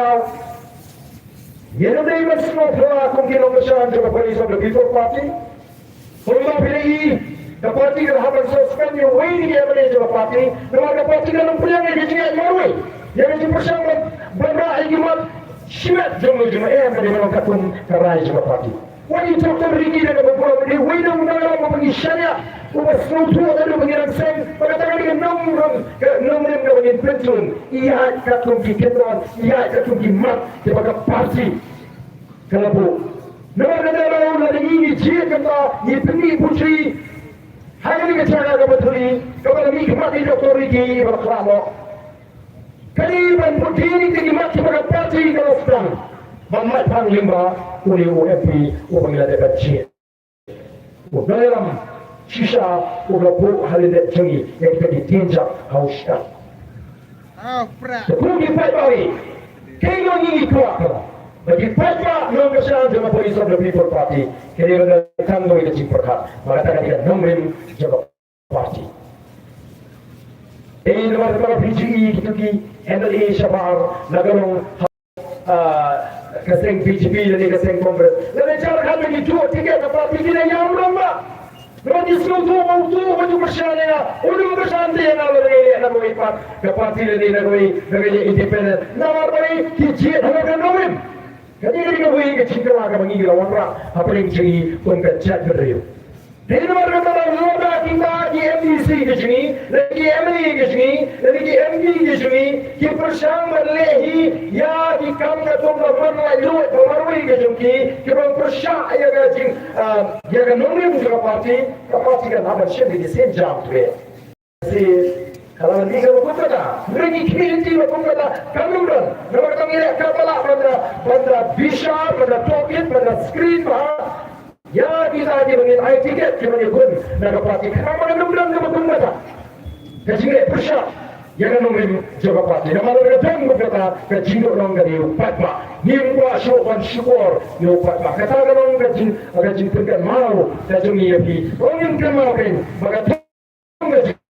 ngin ym dei ban sngewphylla kum ki nongkyrshan jong ka Voice of the People Party. Kumba phi la ïohi, ka party ka la hap ban suspend ïa uwei na ki M L A jong ka party, namar ka party ka long pdiang ïa ka jingïaid marwei, ïa ka jingpyrshang ban, ban rah ïa ki mat shimet jong u jong u, em, ka dei ban long katkum ka rai jong ka party. Wat ïa u Doctor Ricky da kaba bun, u dei uwei na u nongïalam uba ngi shaniah, uba sngewthuh naduh ba ngi dang seng, ba kata ka dei ka nongrim, ka nongrim kaba ngin pyntrei, ïaid katkum ki kyndon, ïaid katkum ki mat kiba ka party ka la buh. Namar kata ka daw lada ngi ngi jied kumta, ngi pynmih puthi ha kane ka jaka kaba thylli kaba la mihkhmat ïa u Doctor Ricky ba la khlad noh, ka dei ban bud dien ïa ki mat kiba ka party ka la sdang ban mad pang lyngba une u M P uba ngi la dep ban jied. U nongïalam shisha u la buh ha lyndet jong ngi ïa kita ki dienjat ha u shkar. Te ko ki paidbah, kaei ngi ngi kwah ba ki paidbah nongkyrshan jong ka Voice of the People Party kin ïoh ban tang ïa ka jingpyrkhat ba kata ka dei ka nongrim jong ka party. Te namar kata phi ju i kito ki M L A shabar na ka long ha, ah, ka seng B J P lane ka seng Congress, lane jar khat ba ki juh tiket ka party, ki la ïam rangbah. Namar ki sngewthuh ba uto uba ju kyrshan ïa nga un ym kyrshan te ïa nga lada ngi leh na kawei pat ka party lane na kawei, na kawei independent. Namar balei? Ki jied ha ka nongrim. Kane ka dei kawei ka jingkylla kaba ngi la wanrah hapdeng jong ngi kum ka jaitbynriew. Dei namar kata ba lada kita ki M D C ki jong ngi, lane ki M L A ki jong ngi, lane ki M P ki jong ngi ki pyrshang ban leh hi ïa ki kam katkum ka mon laitluid ba marwei ka jong ki, ki bym pyrshah ïa ka jing, ah, ïa ka nongrim jong ka party, ka party kan hap ban shim ïa ki sienjam treh. Te ka la mih kaba kum kata, hynrei ngi khmih lynti ba kum kata kam don. Namar kata ngi leh katba lah ban da, ban da bishar, ban da tohkit, ban da screen bha ïa kita kiba ngin ai tiket, kiba ngin gun na ka party. Khnang ba kan ym don kaba kum kata ka jingleh pyrshah ïa ka nongrim jong ka party. Namar lada ka don kum kata, ka jingduh nong ka dei u paidbah. Ngim kwah shuh ban shukor ïa u paidbah. Kata ka long ka jing, ka jingpynkynmaw ka jong ngi ïa phi. Ong ngin kynmaw kein ba ka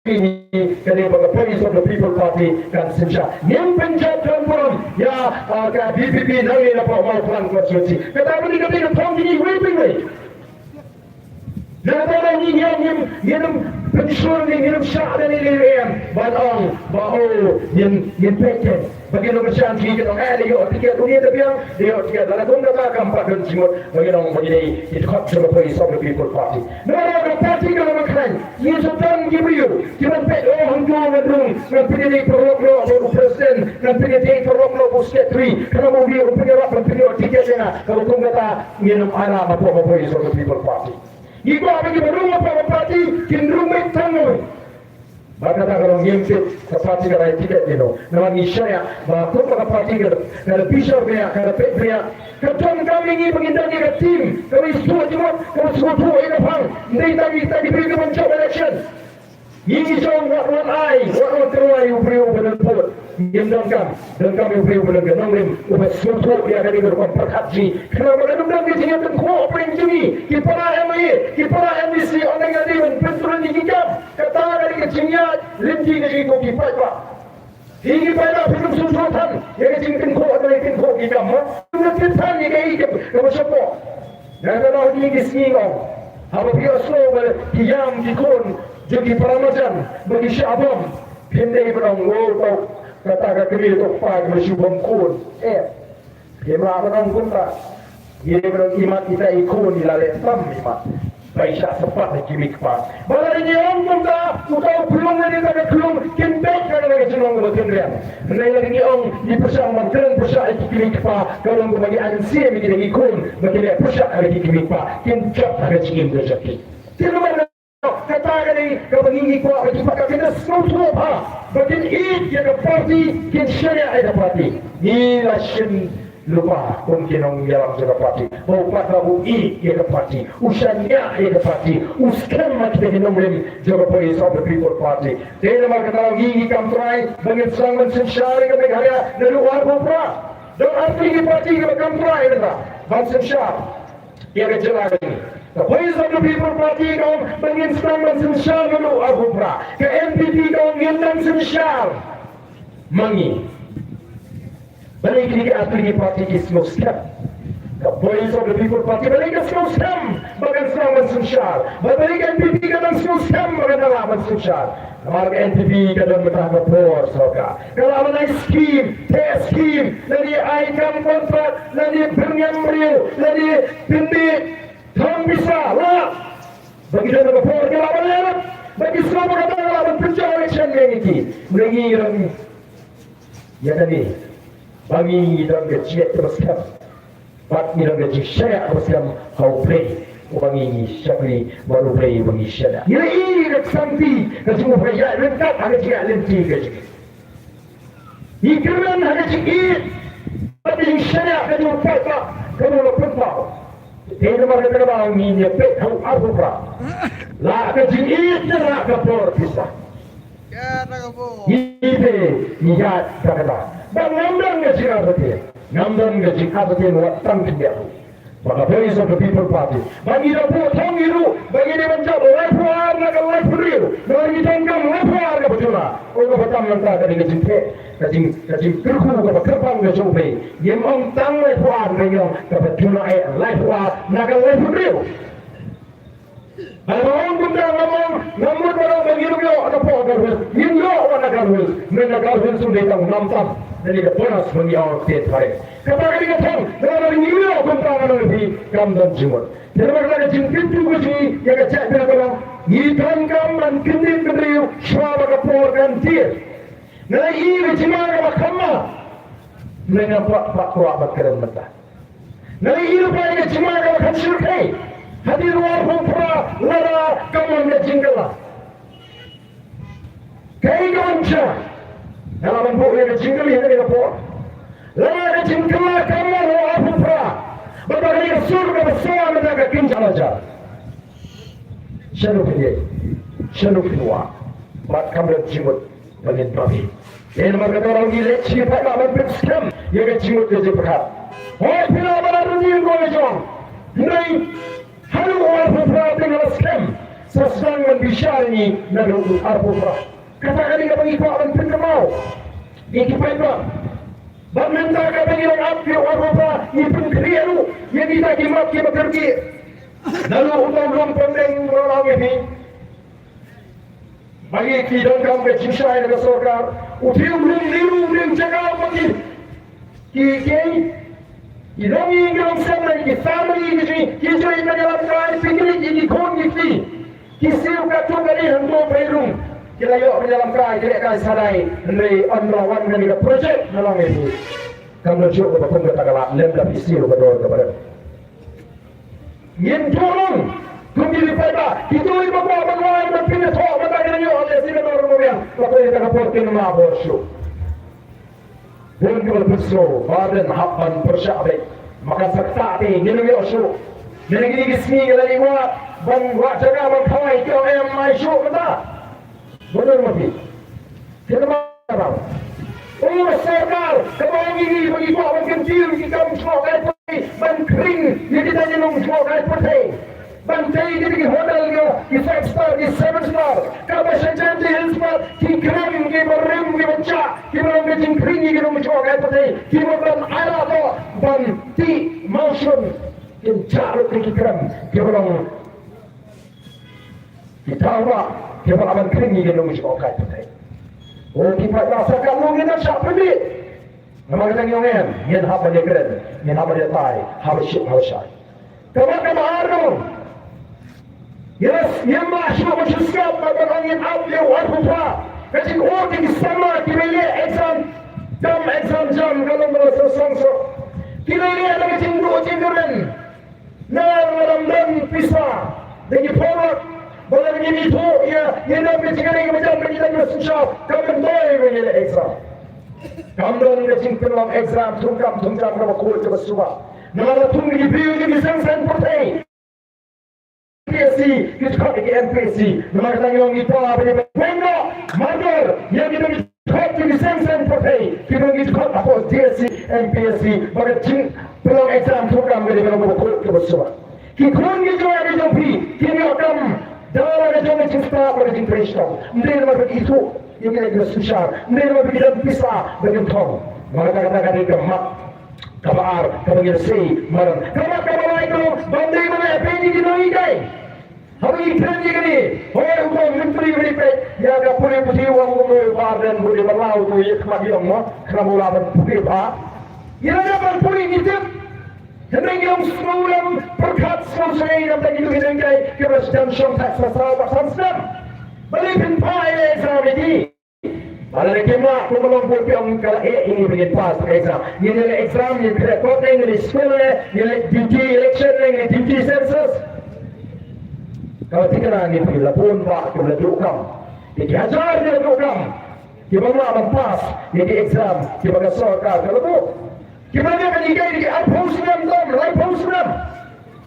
Ka dei ba ka Voice of the People Party kan synshar. Ngim pynjot don burom ïa, ah, ka V P P nangne na Mawphlang constituency. Kata ba dei ka dei ka thong jong ngi iwei pa iwei. Nangta ba ngi, ngi, ngim, ngim pynshlur, ngi, ngim shah da lei lei em ban ong ba, oh, ngin, ngin peit kein. Ba ki nongkyrshan ki kin ong, eh, da ïoh tiket une da biang, da ïoh tiket. Lada kum kata kam pat don jingmut ba ngin ong ba ngi dei ki dkhot jong ka Voice of the People Party. Namar ka party ka la khlaiñ, ngi sa don ki briew kiban peit, oh, hangto ngan rung, ngan pynïadei paralok noh bad u president, ngan pynïadei paralok noh bad u secretary, khnang ba u dei u pynïarap ban pynïoh tiket ïa nga. Kaba kum kata ngin ym ailad hapoh ka Voice of the People Party. Ngi kwah ba kiba rung hapoh ka party kin rung beit tang kawei. Bad kata ka long ngim tip ka party ka rai tiket ïano. Namar ngi shaniah ba kumba ka party ka, ka da bishar bniah, ka da peit bniah, ka donkam ïa ngi ba ngin don ïa ka team kaba sngewthuh jingmut, kaba sngewthuh ïa ka phang. Ym dei tang ïa kita ki briew kiban jop election. Ngi ngi jong wat wan ai, wat wan tyrwa ïa u briew uba don pud. Ngim donkam, donkam ïa u briew uba don ka nongrim, uba sngewthuh ïa kane ka rukom pyrkhat jong ngi. Khnang ba kan ym don ka jingïatyngkhuh pyrshah jong ngi. Ki para M L A, ki para M D C, ynda ngi dei ban pyntrei ïa ki kam. Kata ka dei ka jingïaid lynti ka jong ngi ko ki paidbah. Ïa ki paidbah phi kum sngewthuh than ïa ka jingtyngkhuh, ïa ka jingtyngkhuh ki kam mo. Kum sngewthuh than ïa ka ïing kaba shapoh. Nga kynmaw ïa ki sngi nga ong, haba phi ïohsngew ba ki ïam ki khun jong ki para marjan ba ki shah bom, phim dei ban ong, "O, to kata ka kmie to kpa kaba shu bom khun." Eh. Ïa ma ban ong kumta. Ïa ma ban ong imat ita i khun i la leh tam imat. Ba i shah sympat na ki kmie kpa. Ba lada ngi ong kumta, uta u khlung ne ita ka khlung kin beit ka kane ka jinglong kaba tynriang. Hynrei lada ngi ong ngi pyrshang ban kren pyrshah ïa ki kmie kpa, ka long kaba ngi ai mynsiem ïa kita ki khun ba ki leh pyrshah ïa ki kmie kpa. Kin jop ha ka jingim ka jong ki. Kin ym Kata ka dei kaba ngi ngi kwah ba ki paidbah kin da sngewthuh bha, ba kin ïeit ïa ka party, kin shaniah ïa ka party. Ngi la shim lypa kum ki nongïalam jong ka party, ba u paidbah u ïeit ïa ka party, u shaniah ïa ka party, u skhem ha kita ki nongrim jong ka Voice of the People Party. Te namar kata ngi ngi kam trai ba ngin sdang ban synshar ïa ka Meghalaya naduh arphew phra. Don artylli ki party kiba kam trai mynta ban synshar ïa ka jylla ka jong ngi. Ka Voice of the People Party ka ong ba ngin sdang ban synshar naduh arphew phra. Ka N P P ka ong ngin dang synshar ma ngi. Balei kine ki artylli ki party ki sngewskhem? Ka Voice of the People Party balei ka sngewskhem ba kan sdang ban synshar? Balei ka N P P ka dang sngewskhem ba kan da lah ban synshar? Namar ka N P P ka don mynta ha ka por sorkar. Ka lah ban ai skim, theh skim, lane ai kam kontrak, lane pynrem briew, lane pynbeit thong pisa, lah. Ba ki don ha ka por ka lah ban leh. Ba ki sngew ba ka lah ban pynjah election ïa ngi ki. Ngi ngi ïa kane ba ngi ngi don ka jingïeit kaba skhem. Bad ngi don ka jingshaniah kaba skhem ha U Blei uba ngi shakri bad U Blei uba ngi shaniah. Ngi la ïohi ka ksamti ka jong U Blei ïaid ryngkat ha ka jingïaid lynti ka jong ngi. Ngi kyrmen ha ka jingïeit bad ka jingshaniah ka jong u paidbah ka jong u la pynpaw. Te namar kata ka daw ngin ïa peit ha u arphew phra. La ka jingïeit ne la ka por pisa. Ngi te ngi ïaid da kata. Ba ngam don ka jingartatien. Ngam don ka jingartatien wat tang khyndiat ruh. Ba ka Voice of the People Party ba ngi da buh thong ngi ruh ba ngi dei ban jop laiphew ar na ka laiphew hynriew. Namar ngi donkam laiphew ar kaba jula. O kaba tam mynta ka dei ka jingtheh, ka jing, ka jingkyrkhu kaba kyrpang ka jong U Blei. Ngim ong tang laiphew ar, ngi ong kaba jula eh laiphew ar na ka laiphew hynriew. Haba ong kumta ngam ong, ngam mut ban ong ba ngin ym ïoh na ka Garo Hills. Ngin ïoh wat na Garo Hills. Hynrei na Garo Hills un dei tang u nam tam. Lane ka bonus ba ngi ïoh te phareng. Kata ka dei ka thong, lada ngim ïoh kumta ngan ong ïa phi kam don jingmut. Te namar kata ka jingkyntu ka jong ngi ïa ka jaitbynriew ka long, ngi donkam ban kyndit bynriew shuwa ba ka por kan tied. Nga la ïohi ka jingma kaba kham ma. Hynrei ngam pat, pat kwah ban kren mynta. Nga la ïohi ruh ka jingma kaba kham shyrkhei. Hadien u arphew phra lada kam wan ka jingkylla. Kaei ka ban jia? Nga la ban buh ïa ka jingkylli ha kane ka por. Lada ka jingkylla kam wan ha u arphew phra, bad ba kane ka sur kaba sawa mynta ka kynja la jar. Shano phin ïeng? Shano phin wad? Bad kam don jingmut ba ngin bam hi. Te namar kata ruh ngi leit sha ki paidbah ban pynskhem ïa ka jingmut ka jingpyrkhat. Hooid, phi lah ban ïaid rynïeng ko la jong. Hynrei haduh u arphew phra te nga la skhem sa sdang ban bishar ïa ngi naduh u arphew phra. Kata ka dei kaba ngi kwah ban pynkynmaw ïa ki paidbah. Bad mynta kaba ngi dang ap ïa u arphew phra ngi pynkhreh ruh ïa kita ki map kiba kyrkieh. Naduh uta u long pynbeit u long ïa phi. Ba ngi ki donkam ka jingshai na ka sorkar. U dei u long liru u dei u jaka ba ki, ki, ki, ki longïing ki longsem na ki family ki jong, ki jong i ka ïalam kai picnic ïa ki khun ki kti. Ki siew katto katne hangto Pyrthei. Ki la ïoh ka ïalam kai ki leh kai sadai. Hynrei ym la wan kane ka project na long ïa phi. Kam la shuh kaba kum kata ka lad lem da phi siew ka dor kaba rem. Ngin duh long kum kine ki paidbah, kito kiba kwah ban wan ban pynïathoh ban da ki nongïoh lehse ka dor ruh biang. Ba pynïathoh ka por kin ma bor shuh. Bun kiba la pynsngew ba dang hap ban pyrshah beit. Ma ka sa kata te ngin ym ïoh shuh. Mynta kine ki sngi ki la dei wad ban wad jaka ban khawai ki ong em ai shuh mynta. Bun ma phi. Te namar kata, u sorkar kaba ong ïa ngi ba ngi kwah ban kyntiew ïa ki kam jngohkai pyrthei, ban khring ïa kita ki nongjngohkai pyrthei, ban tei ïa kita ki hotel, ki five star, ki seven star, kaba sha Jaintia Hills pat ki kren kiba rim kiba jah, kiba long ka jingkhring ïa ki nongjngohkai pyrthei, kiba ban ailad ban tih mawshun, kin jah lut ki kren kiba long Ki thaw ba ki ba ban khring ïa ki nongjngohkai pyrthei. O ki paidbah, sa katno ngin nang shah pynbeit. Namar kata ngi ong em, ngin hap ban ïakren, ngin hap ban ïatai haba shit haba shai. Kaba kaba ar ka long, ïa, ïa ma shu ba shu sngap ba ban ong ngin ap ïa u arphew phra. Ka jingud ïa ki samla kiba ïaleh exam, jam exam jam ka long ba la sngewsih. Ki la ïaleh da ka jingduh jingkyrmen. Namar lam don pisa da ki parak, ba lada ngim ithuh ïa, ïa don ka jingkyrmen kaba jan ba ngi don ka synshar, kam don ba ngi leh exam. Kam don ka jingpynlong exam thungkam thungjam kaba khuid kaba suba. Namar la thung ki briew ki seng seng pyrthei. P S C, ki khot ki M P S C. Namar kata ngi ong ngi kwah ba ngi pynlong martyr ïa ki don ki khot ki seng seng pyrthei, ki don ki khot hapoh D S C, M P S C, ba ka jingpynlong exam thungkam ka dei ka long kaba khuid kaba suba. Ki khun ki jong ngi jong phi, ki ïoh kam da la ka jong ka jingstad bad ka jingtrei shnong. Ym dei namar ba ki ithuh ïa ki leh ki la synshar, ym dei namar ba ki don pisa ba kin thong. Namar kata ka dei ka mat kaba ar kaba ngin sei madan. Ka mat kaba lai ka long ban dei ban leh peit ïa ki nonghikai. Haba ngi kren ïa kane, hooid, u kong myntri ba dei peit ïa ka pule puthi, u ong kumno u Bah Ardent, u dei ban law u ïa khmat ïong mo, khnang ba u lah ban pule bha. Ngi la dep ban pule, ngi tip. Hynrei ngi ong sngewlem pyrkhat sngewsynei namar ngi dei ki nonghikai kiba la jan shongthait sa saw bad san snem. Balei phin phah ïa ka exam ïa ki? Ba lada kim lah, kumba long bun phi ong ka la eh ïa ngi ba ngin pass ka exam. Ngin ïaleh exam, ngin khreh kot ne, ngin leit skul ne, ngin leit duty election ne, ngin leit duty census. Kaba thikna ngi phi, la bun bah kiba la duh kam. Te ki hajar kiba la duh kam, kiba ym lah ban pass ïa ki exam kiba ka sorkar ka la buh. Kiba la dei ban hikai da ki arphew snem tam, laiphew snem.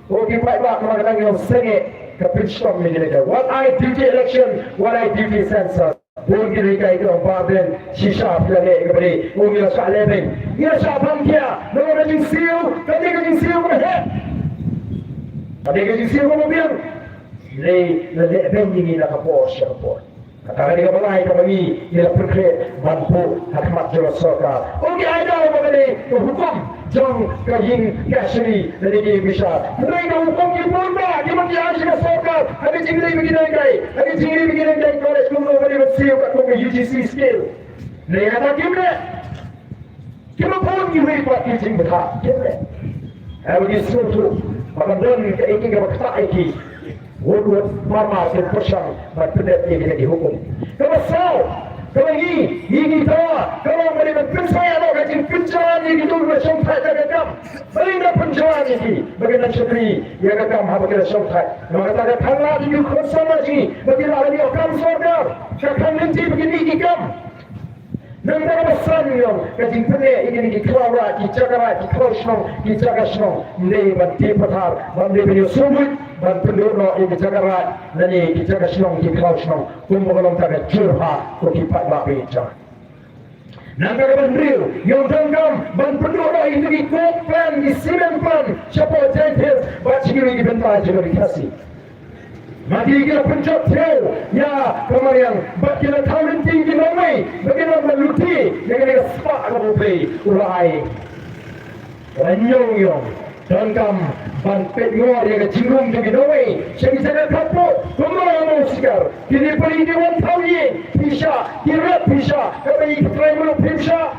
O ki paidbah, namar kata ngi ong sangeh ka pynshitom ïa kine ki. Wat ai duty election, wat ai duty census. Bun ki nonghikai ki ong Bah Ardent, shisha phi la leh kaba dei. O ngi la shah leh beiñ, ngi la shah pang khia. Namar ka jingsiew ka dei ka jingsiew kaba heh. Ka dei ka jingsiew kaba biang. Ngi la leh beiñ ïa ngi na ka por sha ka por. Kata ka dei kaba lai kaba ngi, ngi la pynkhreh ban buh ha khmat jong ka sorkar. O ki ai daw ba ka dei ka hukum jong ka ïing kashari lane ka ïing bishar. Hynrei ka hukum ki bun bah kiba ngi ai sha ka sorkar ha ka jingri ba ki nonghikai, ha ka jingri ba ki nonghikai college, kumno ba dei ban siew katkum ka U G C scale. Hynrei kata kim leh. Kiba bun kiwei pat ki jingbthah kim leh. Haba ki sngewthuh ba ka don kaei kaei kaba ktah ïa ki, wut wut mar mar kin pyrshang ban pyndep ïa kita ki hukum. Kaba saw, kaba ngi, ngi ngi dawa ka long ba dei ban pynsawa ïa ka jingpynjlan ïa kito kiba shongthait da ka kam. Balei ngim pynjlan ïa ki ba kin nang shakri ïa ka kam haba ki la shongthait? Namar kata ka tang lad ïa ki khun samla jong ngi ba ki lah ban ïoh kam sorkar. Ka tang lynti ba kin ïoh ki kam. Nangta kaba san ngi ong ka jingpyneh ïa kine ki khlaw raid, ki jaka raid, ki khlaw shnong, ki jaka shnong. Ym dei ban tih pathar, ym dei ban ïoh sngewbha ban pynduh noh ïa ki jaka raid lane ki jaka shnong, ki khlaw shnong. Kumba ka long kata ka jur ha ko ki paidbah ba ïeit jong. Nangta kaba hynriew, ngi ong donkam ban pynduh noh ïa kine ki coke plant, ki cement plant shapoh Jaintia Hills bad sha kiwei ki bynta jong ka ri Khasi. Ma ki ki la pynjot thew ïa ka mariang bad ki la thaw lynti ki nongwei ba kin ym ban lute ïa kane ka spah kaba U Blei u la ai. Kaba hynñiew ngi ong donkam ban peit ngor ïa ka jingrung jong ki nongwei sha ki jaka khappud kumba la ong u Sikar. Kine pali ki wan thaw ïing phi shah, ki rep phi shah, kaba ïa ki trai muluk phim shah.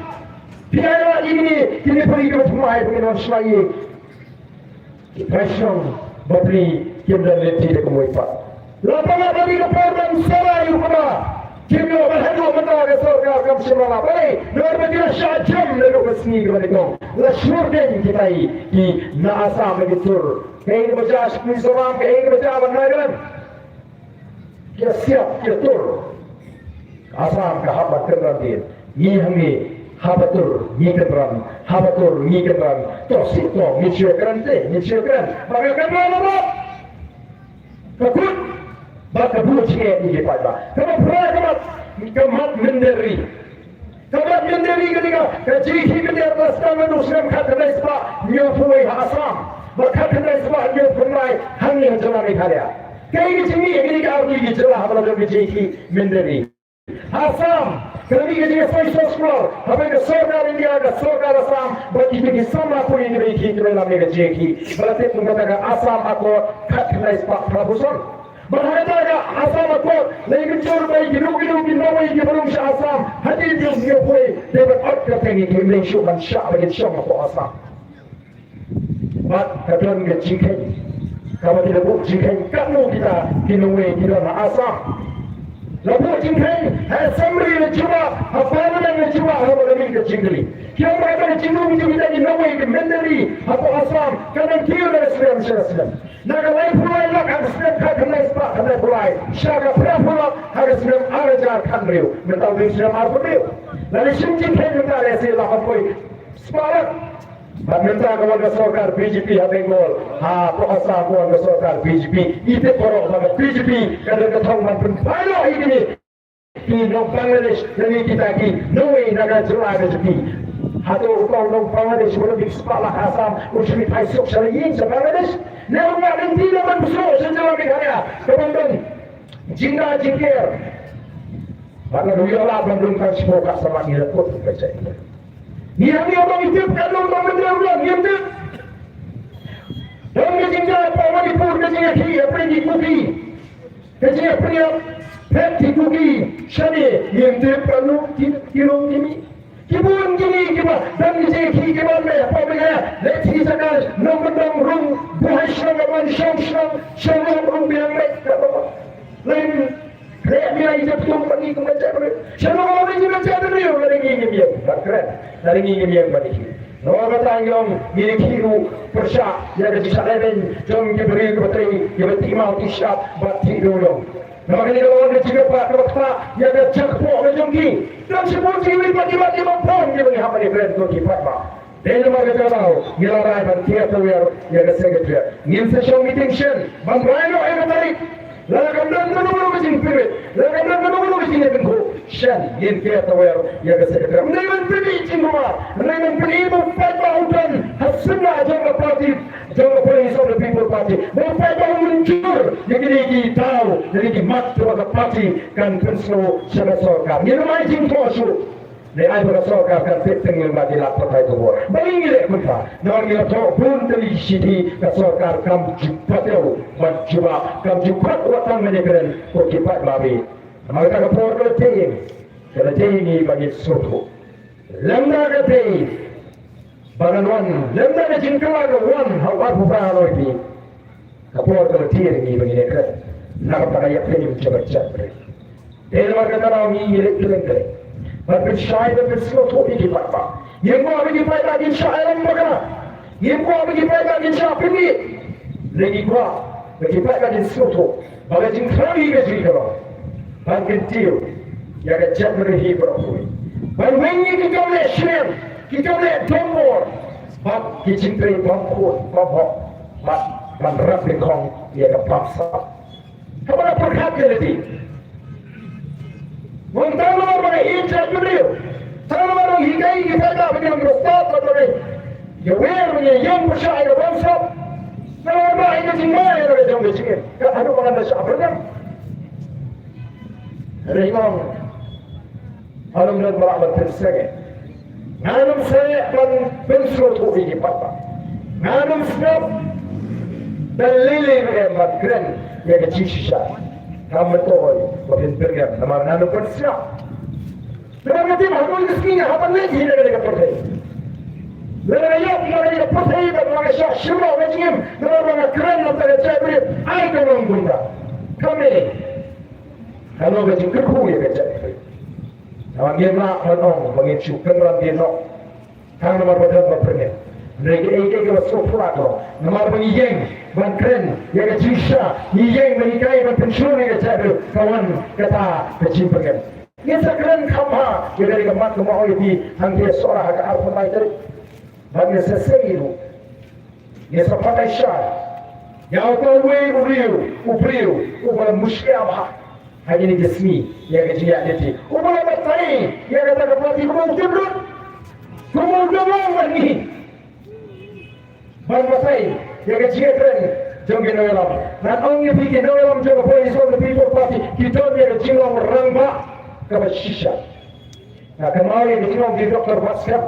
Phi ai lad ïa kine, kine pali kiba thymmai ba kin wan shna ïing. Ki trai shnong bapli kim don lynti da kumwei pat. La pala bali ka por ban sara ïa u kpa. Kim ïoh ban haduh mynta ka sorkar kam shym la lah. Balei? Namar ba ki la shah jem naduh ka sngi kaba nyngkong. La shlur dien kitai ki na Assam na ki tur. Kaei kaba jia sha Mizoram, kaei kaba jia ban Nagaland. Ki la siap, ki la tur. Assam ka hap ban kynran dien. Ngi hangne haba tur ngi kynran, haba tur ngi kynran. To sih to, ngin shu kynran te, ngin shu kynran. Ba ka kynran la rap. Ka kut. Bad ka buh jingeh ïa ki paidbah. Kaba phra ka mat, ka mat mynder ri. Ka mat mynder ri ka dei ka, ka jingkhih mynder ba sdang naduh snem khatkhyndai spah hynñiewphew wei ha Assam. Bad khatkhyndai spah hynñiewphew khyndai hangne ha jylla Meghalaya. Kaei ka jingmih ïa kine ki arngut ki jylla haba la don ka jingkhih mynder ri? Assam ka mih ka jingïasoi soskular hapdeng ka sorkar India, ka sorkar Assam bad kito ki samla pule kiba ïakhih, kiba ïalam ïa ka jingïakhih. Ba la tip kum kata ka Assam Accord khatkhyndai spah phraphew san. Bad ha kata ka Assam Accord la ïakynjur ba ïa kino kino ki nongwei kiba rung sha Assam hadien jong hynñiewphew wei, dei ban ot kyrteng ïa ki, ym dei shuh ban shah ba kin shong hapoh Assam. Bad ka don ka jingkheiñ kaba ki la buh jingkheiñ katno kita ki nongwei ki don ha Assam. La buh jingkheiñ ha Assembly la jubab, ha Parliament la jubab, haba la mih ka jingkylli. Ki ong ba ka jingdum jong kita ki nongwei ki mynder ri hapoh Assam ka nang kiew na ka snem sha ka snem. Na ka laiphew lai lak ha ka snem khatkhyndai spah khyndaiphew lai sha ka phraphew lak ha ka snem ar hajar khathynriew. Mynta u dei u snem arphew hynriew. Lada shim jingkheiñ mynta lehse la kham poi spah lak. Bad mynta ka wan ka sorkar B J P ha Bengal, hapoh Assam ka wan ka sorkar B J P. Ite baroh ba ka B J P ka don ka thong ban pynphai noh ïa kine ki nong Bangladesh lane kita ki nongwei na ka jylla ka jong ki. Hato u nong Bangladesh uba don spah lak ha Assam u shu phai suk sha la ïing sha Bangladesh? Ne u nang lynti na ban pynslem sha jylla Meghalaya kaba don jingda jingker. Bad la u ïa lad ban rung tang shiphew ka sa ma ngi la kut ka jai. Ngi hangne ba ngi tip ka long ba mynder ruh ngim tip. Don ka jingïaid pa Manipur, ka jingïakhih hapdeng ki Kuki. Ka jingïapynïap phet ki Kuki shane, ngim tip ka long ki, ki long ki mih. Ki bun ki mih kiba don ka jingïakhih kiba mih pa Meghalaya. Leit hi sa ka nongkyndong rung buhai shnong, ka ban shong shnong, shong rung biang mih ka ba. Lem Khleh mih ïa ki jingpyntung bad ngi kum ka jaitbynriew. Sha ngi kum ka jaitbynriew, lada ngi ngim ïeng ban kren, lada ngi ngim ïeng ban ïakhih. Nangta ngi ong ngi ïakhih ruh pyrshah ïa ka jingshah lehbeiñ jong ki briew kiba trei, kiba tih maw tih shyiap bad tih dewïong. Namar kane ka long ka jingkyrpad kaba ktah ïa ka jingkyrpad ka jong ki. Don shibun jingmut bad kiba, kiba pon kiba ngi hap ban ïakren ko ki paidbah. Dei namar kata ka daw ngi la rai ban tiar tawiar ïa ka Secretariat. Ngin sa shong meeting shen ban rai noh ïa ka tarik. Lada kam don kano kano ka jingpynbeit, lada kam don kano kano ka jingpynbeit, shen ngin tiar tawiar ïa ka Secretariat. Ym dei ban pyni jingmut, ym dei ban pyni ba u paidbah u don ha syndah jong ka party, jong ka Voice of the People Party. Ba u paidbah u mynjur ïa kine ki daw, ïa kine ki mat kiba ka party kan pynsngew sha ka sorkar. Ngin ym ai jingthoh shuh. Ne ai ba ka sorkar kan peit teng lyngba ki lad pathai khubor. Balei ngi leh kumta? Namar ngi la thoh bun tylli ki shithi, ka sorkar kam ju patew ban jubab, kam ju khot wat tang ban ïakren ko ki paidbah. Namar kata ka por ka la dei, ka la dei ngi ba ngin sngewthuh. Lymda ka dei ba ngan wan, lymda ka jingkylla ka wan ha u arphew phra Nohprah. Ka por ka la tiar ngi ba ngin ïakren na ka bynta ka ïapdeng jong ka jaitbynriew. Dei namar kata ngi ïaleh kylleng kylleng ban pynshai ban pynsngewthuh ïa ki paidbah. Ngim kwah ba ki paidbah kin shah ïalam bakla. Ngim kwah ba ki paidbah kin shah pynïaid. Ngi kwah ba ki paidbah kin sngewthuh ba ka jingthrang hi ka jong ngi ka long ban kyntiew ïa ka jaitbynriew hi baroh kawei, ban weng ïa ki kam leh shlem, ki kam leh donbor bad ki jingtrei bymkhuid bymhok, bad ban rap nyngkong ïa ka bamsap. Kaba la pyrkhat ka lynti. Ym tang namar ba nga ïeit jaitbynriew, tang namar ba nga hikai ïa ki paidbah ba ki long kiba stad bad ba nga ïawer ba nga ïeng pyrshah ïa ka bamsap. Namar ba ïa ka jingma ïa ka jong ka jingim, ka haduh ba ngan da shah byrngem. Hynrei nga ong, ngan ym don ba lah ban pynsngew. Ngan ym sngewthuh ban pynsngewthuh ïa ki paidbah. Ngan ym sngap da lei lei ba em ban kren ïa ka jingshisha. Kam myntoi ba phin byrngem namar ngan ym pynsngap. Namar nga tip ha kawei ka sngi nga hap ban leit hi na kane ka pyrthei. Lada nga ïap na kane ka pyrthei bad nga shah shim noh ka jingim namar ba nga kren na ka bynta ka jaitbynriew, ai ka long kumta. Kam ne. Ka long ka jingkyrkhu ïa ka jaitbynriew. Namar ngim lah ban ong ba ngin shu kynran dien noh tang namar ba don ba pyrngem. Hynrei kaei kaei kaba sngewphylla ka long namar ba ngi ïeng ban kren ïa ka jingshisha, ngi ïeng ban hikai ban pynshong ïa ka jaitbynriew, ka wan kata ka jingpyrngem. Ngin sa kren kham bha ïa kane ka mat kaba nga ong ïa phi hangtei Sohra ha ka arphew lai tarik. Bad ngin sa sei ruh. Ngin sa batai shai. Ïa uta uwei u briew, u briew uba la mushlia bha ha kine ki sngi ïa ka jingïaid lynti, uba la batai ïa kata ka party kum u tip lut, kum u dang long bad ngi. Ban batai ïa ka jingïakren jong ki nongïalam. Ngan ong ïa phi, ki nongïalam jong ka Voice of the People Party ki don ïa ka jinglong rangbah kaba shisha. Nga kynmaw ïa ka jinglong jong u Doctor Batskhem.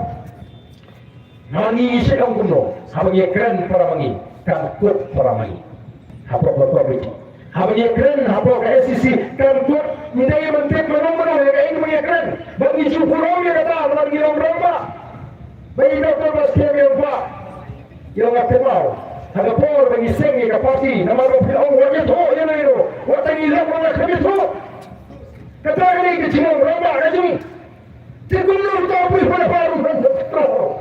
Ngi ngi shu ong kumno, haba ngi ïakren para ma ngi, kan kut para ma ngi. Hapoh ka komiti. Haba ngi ïakren hapoh ka S E C, kan kut, ngi dei ban tip mano mano ïa kaei kaba ngi ïakren. Ba ngi shu burom ïa kata, ba ngi long rangbah. Ba i Doctor Batskhem ïa u ba, ïa nga kynmaw, ha ka por ba ngi seng ïa ka party, namar ba phi ong wat ïathuh ïa lei ruh, wat tang ngi leh ba nga khlem ïathuh. Kata ka dei ka jinglong rangbah ka jong ngi. Te kumno uta u briew ba la barum ban sngewthuh?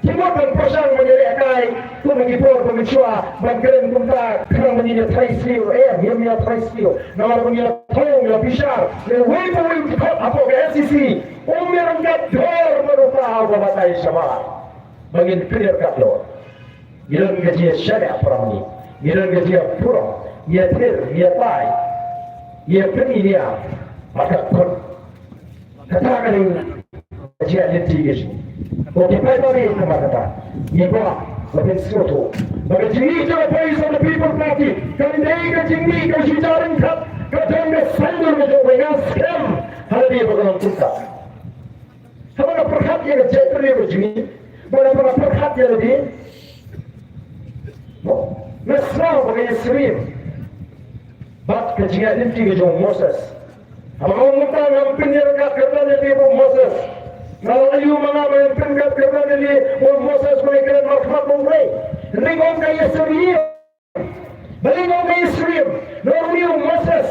Ki mut ban pyrshang ban ïalehkai kum ha ki por ba mynshuwa, ban kren kumta, khnang ban ïathuh ïa u, eh, ïa ïathuh ïa u. Namar ba ngi la thung, ngi la bishar, ngi la wei pa wei u dkhot hapoh ka S E C. Um ïaryngkat dor bad uta uba batai shabar. Ba ngin pynïaryngkat dor. Ngi don ka jingïashaniah para ma ngi. Ngi don ka jingïaburom. Ngi ïathir, ngi ïatai. Ngi ïapyni nia bad ka khun. Kata ka dei ka jingïaid lynti ka jong ngi. Ko ki paidbah, namar kata ngi kwah ba phin sngewthuh ba ka jingïaid jong ka Voice of the People Party kan dei ka jingïaid ka jingïaid ryngkat ka jong ka saiñdur ka jong u, nga skhem ha lade ba ka long kumta. Haba nga pyrkhat ïa ka jaitbynriew ka jong ngi, bad haba nga pyrkhat ïa lade, nga sngew ba nga ïasyriem bad ka jingïaid lynti ka jong u Moses. Haba nga ong mynta ngam pynïaryngkat kyrdan ïa lade bad u Moses, nga la ïohi ma nga ba ngam pynïaryngkat kyrdan ïa lade bad u Moses, ba ngi kren markhmat bad U Blei. Hynrei nga ong nga ïasyriem. Balei nga ong nga ïasyriem? Namar une u Moses,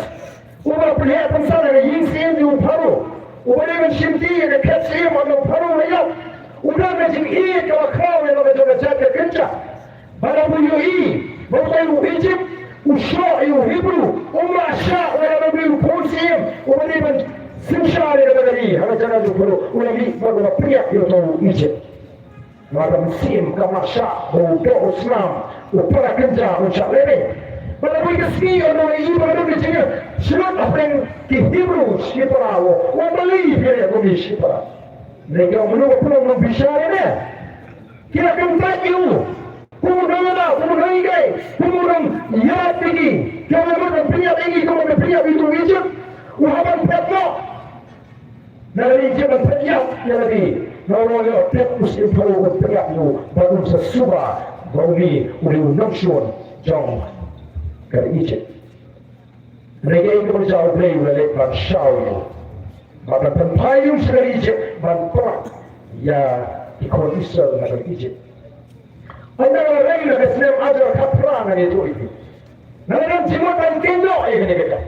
uba pynheh pynsan ha ka ïing syiem jong u Pharaoh, uba dei ban shimti ïa ka khet syiem jong u Pharaoh, u la ïap. U don ka jingïeit kaba khraw ïa la ka jong ka jait ka kynja. Bad haba u ïohi ba utai u Ijipt u shoh ïa u Hebru, um lah shah lada uba dei u khun syiem, uba dei ban synshar ïa kata ka ri ha ka jaka jong u Pharaoh, u la mih bad u la pynïap ïa uta u Ijipt. Namar ka mynsiem kam lah shah ba u doh u snam, u para kynja un shah lehbeiñ. Bad haba ka sngi ynda u ïohi ba ka don ka jingïasyllok hapdeng ki Hebru shipara, u ong, balei phi ïaleh kum ki shipara? Hynrei ki ong, mano ba pynlong nongbishar ïa me? Ki la kyntait ïa u kum u nongïada, kum u nonghikai, kum u nongïarap ïa ki. Ki ong, mano ba pynïap ïa ngi kumba phi pynïap ïa uta u Ijipt? U hap ban phet noh na ka ri Ijipt ban pynïap ïa lade. Namar u la ïoh tip u syiem Pharaoh ban pynïap ïa u, bad um sa suba ba une u dei u nongshun jong ka ri Ijipt. Hynrei kaei kaba la jia, U Blei u la leit ban shaw ïa u, bad ban pynphai ïa u sha ka ri Ijipt ban pynlait ïa ki khun Israel na ka ri Ijipt. Ynda nga la rem na ka snem hajar khatphra, ngan ïathuh ïa phi, nga la don jingmut ban kynnoh ïa kane ka kam.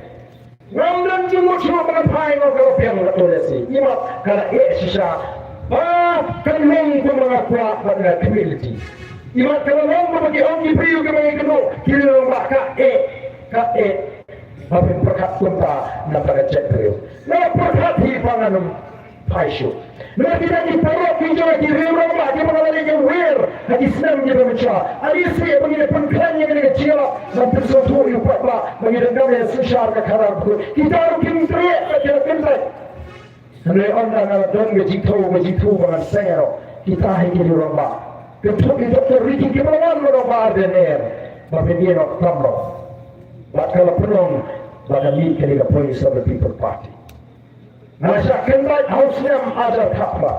Ngam don jingmut shuh ba ngan phai noh, ka la biang katto katne sien. Imat ka la eh shisha ba kan long kumba nga kwah bad nga khmih lynti. Imat ka la long kumba ki ong ki briew kiba ngi kynnoh, ki riew rangbah, ka eh, ka eh ba phin pyrkhat kumta na ka bynta ka jaitbynriew. Nga pyrkhat hi ba ngan ym phai shuh. Namar kita ki paralok ki jong nga, ki riew rangbah kiba nga la leit ïawer ha ki snem kiba mynshuwa, ïa shisha ba ngin ïa pynkhlaiñ ïa kane ka jingïalap ban pynsngewthuh ïa u paidbah ba ngi donkam ïa synshar ka khadar bakhuid. Kita ruh kim treh, ba ki la kyntait. Hynrei ynda nga la don ka jingthew, ka jingthew ba ngan seng noh, kita hi ki riew rangbah, kynthup ïa u Doctor Ricky, kiba la wan ma u Bah Ardent Air ba phin ïeh noh, khlem long. Bad ka la pynlong ba ka mih kane ka Voice of the People Party. Nga la shah kyntait ha u snem hajar khatphra.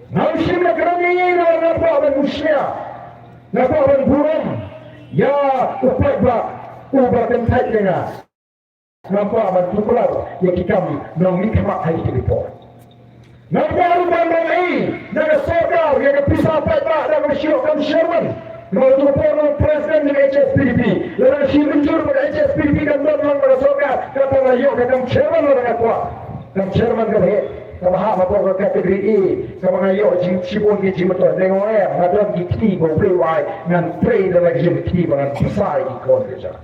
Ngam shym la kren ïa ngi, nga kwah ban bushnia, nga kwah ban burom ïa u paidbah uba kyntait ïa nga. Nga kwah ban tuklar ïa ki kam nongmihkhmat ha kito ki por. Nga kwah ruh ban ong ei na ka sorkar ïa ka pisa paidbah da kaba shu ïoh kam chairman. Namar ha kato ka por nga long president jong ka H S P D P. Lada nga shu mynjur ba ka H S P D P kan don lang bad ka sorkar, kata nga ïoh ka kam chairman, lada nga kwah. Kam chairman kaba heh, kaba hap hapoh ka category A, kaba nga ïoh jing shibun ki jingmyntoi. Hynrei nga ong em, nga don ki kti ba U Blei u ai, ngan trei da la ki jong ki kti ba ngan pynshai ïa ki khun ka jaka.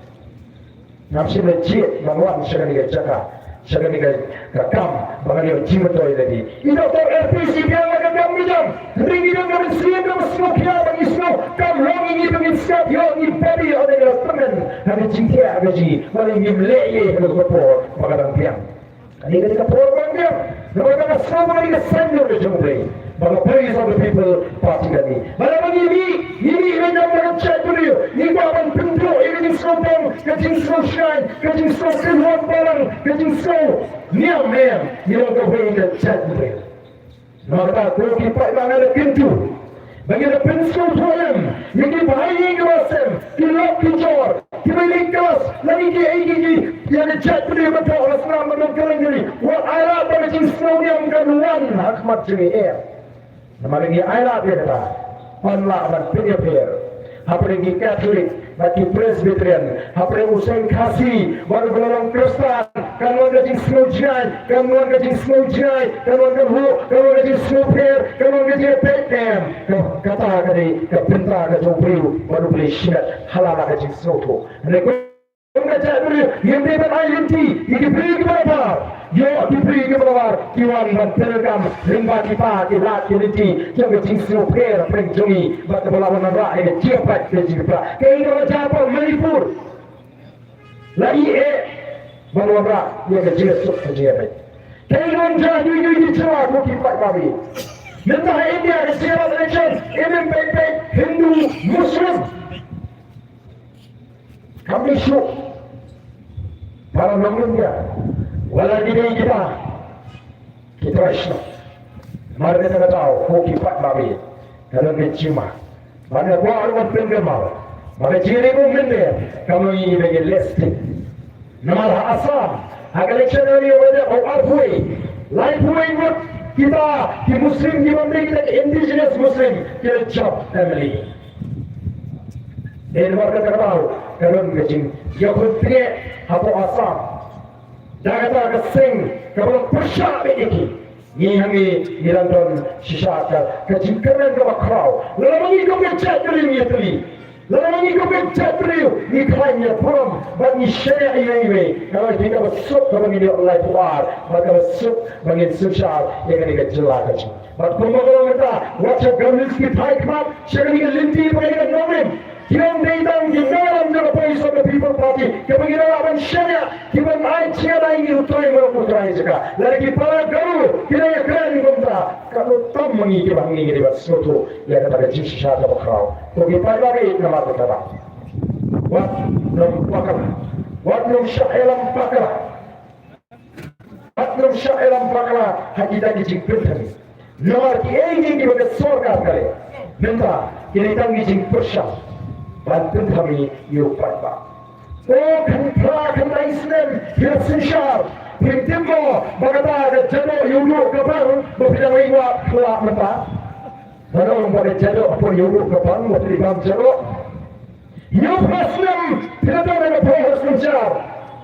Ngam shym la jied ban wan sha kane ka jaka, sha kane ka, ka kam ba ngan ïoh jingmyntoi lade. I Doctor L P C biang la ka kam ka jam. Hynrei ngi don ka mynsiem kaba sngewkhia ba ngi sngew kam long ngi ba ngin sngap ïoh ngi body ïoh ngi la tymmen ha ka jingthiah ka jong ngi. Wat ngim leh ei ha ka por ba ka dang biang. Kane ka dei ka por ba biang. Namar ka sngew ba ka dei ka saiñdur ka jong U Blei ba ka Voice of the People Party ka dei. Ba la ba ngi mih, ngi mih lem na ka jaitbynriew, ngi kwah ban pynduh ïa ka jingsngewbang, ka jingsngewsngaiñ, ka jingsngewkynhun balang, ka jingsngew niam niam ïa ka wei ka jaitbynriew. Namar kata ko ki paidbah, nga la kyntu ba ngin da pynsngewthuh lem ïa ki bahaïing kiba sem, ki lok ki jor, kiba leit klas, lane kiei kiei ki ïa ka jaitbynriew ba doh ha shnong ba doh kylleng kylleng. Wat ai lad ba ka jingsngewniam kan wan ha khmat jong ngi, eh. Namar ngi ai lad ïa kata, ban lah ban pynïapher hapdeng ki Katholik bad ki Presbyterian, hapdeng u seng Khasi bad u ba la long Khristan. Kan wan ka jingsngewjngai, kan wan ka jingsngewjngai, kan wan ka ruh, kan wan ka jingsngewpher, kan wan ka jingpeit, em. Ka, kata ka dei ka bynta ka jong u briew bad U Blei shimet ha la ka jingsngewthuh. Hynrei kum ka jaitbynriew ngim dei ban ai lynti ïa ki briew kiba la par. Ïoh ki briew kiba la par ki wan ban pyndonkam lyngba kita ki lad ki lynti jong ka jingsngewpher hapdeng jong ngi bad kaba la wanrah ïa ka jingpait ka jingpait. Kaei kaba la jia ha Manipur? La ïeh eh ban wanrah ïa ka jingsuk ka jingpait. Kaei kaba la jia ha ki jylla, ko ki paidbah. Mynta ha India ka jingïalap election, im im peit peit, Hindu, Muslim. Kam dei shuh para nong India, wat la ki dei kita ki trai shnong. Namar kata ka daw, ko ki paidbah, ka don ka jingma. Bad nga kwah ruh ban pynkynmaw ba ka jingim u mynder kam long ïa iba ïaleh sting. Namar ha Assam ha ka election ïa u ba dei u arphew, laiphew ngut kita ki Muslim, kiba dei kita ki indigenous Muslim, ki la jop M L A. Dei namar kata ka daw ka don ka jingïakhun tngen hapoh Assam da kata ka seng kaba la pyrshah beit ïa ki. Ngi hangne ngi dang don shisha ka, ka jingkyrmen kaba khraw. Lada ma ngi kum ka jaitbynriew ngi ïatylli, lada ma ngi kum ka jaitbynriew ngi khlaiñ ïa burom bad ngi shaniah iwei ïa iwei, ka long hi kaba suk kaba ngin ïoh laiphew ar bad kaba suk ba ngin synshar ïa kane ka jylla ka jong ngi. Bad kumba ka long mynta, wat sha gam lynti phai khmat sha kane ka lynti ba kane ka nongrim. Ki ong dei tang ki nongïalam jong ka Voice of the People Party kiba ngi lah ban shaniah, kiban ai jingïadei ïa u trai marok u trai jaka. Lada ki para Garo ki dang ïakren kumta, katno tam ma ngi kiba hangne ngi dei ban sngewthuh ïa kata ka jingshisha kaba khraw. Ko ki paidbah, namar kata, wat nym bakla, wat nym shah ïalam bakla. Wat nym shah ïalam bakla ha kita ki jingpynthame. Namar kiei kiei kiba ka sorkar ka leh mynta ki dei tang ki jingpyrshang ban pynthame ïa u paidbah. Ko kynphra kynthai snem phi la synshar, phim tip mo ba kata ka jadoh ïa u duh ka bang ba phi dang leit wad phi lah mynta? Ban ong ba ka jadoh hapoh ïa u duh ka bang ba phi dang jadoh. Ïa u phra snem phi la don ha ka phew ha synshar,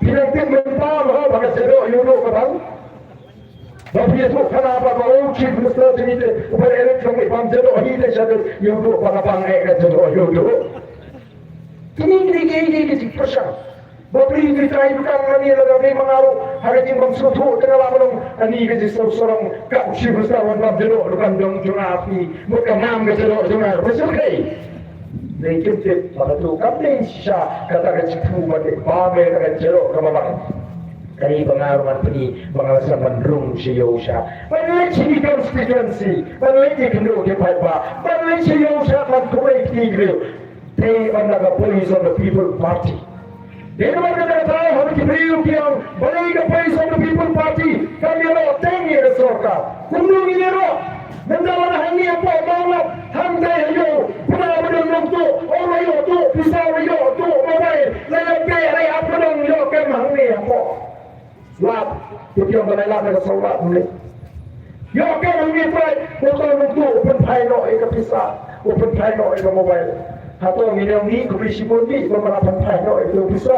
phi dang tip mynta mo ba ka jadoh ïa u duh ka bang? Ba phi ïathuh khana ba, ba u Chief Minister jong ngi te uba la elect jong ngi bam jadoh hi te sha te ïa u duh ba ka bang, eh, ka jadoh ïa u duh. Kine kine kine kine ki jingpyrshang. Ba phi phi trai dukan mane la dei ma nga ruh ha ka jingbym sngewthuh te nga la ban ong ani ka jingsngew sarong ka u Chief Minister wan bam jadoh dukan jong jong nga phi mut ka nam ka jadoh jong nga ruh. Dei kim tip ba ka tu kam dei shisha kata ka jingthmu ba dei ba me ka jadoh ka ba bang. Ka dei ba nga ruh ngan pyni ba nga la sdang ban rung sha ïew sha ban leit sha ki constituency, ban leit ïa ki kynduh ki paidbah, ban leit sha ïew sha ban khublei kti ki briew. Te ban da ka Voice of the People Party. Dei namar kata ka daw haba ki briew ki ong balei ka Voice of the People Party kam ïaroh teng ïa ka sorkar. Kumno ngin ïaroh? Mynta lada hangne hapoh Mawlap, hangtai ha ïew, pynah ba don nongtuh, ong la ïoh tuh pisa, la ïoh tuh mobile, la ïoh beh, la ïoh pyndonkam hangne hapoh. Lad, te ki ong ba la lad na ka sawlad mynne. Ïoh kem hangne pyrshah, u tong nongtuh u pynphai noh ïa ka pisa, u pynphai noh ïa ka mobile. Hato ngin ïoh ngi khublei shibun ngi ba ma la pynphai noh ïa ka pisa.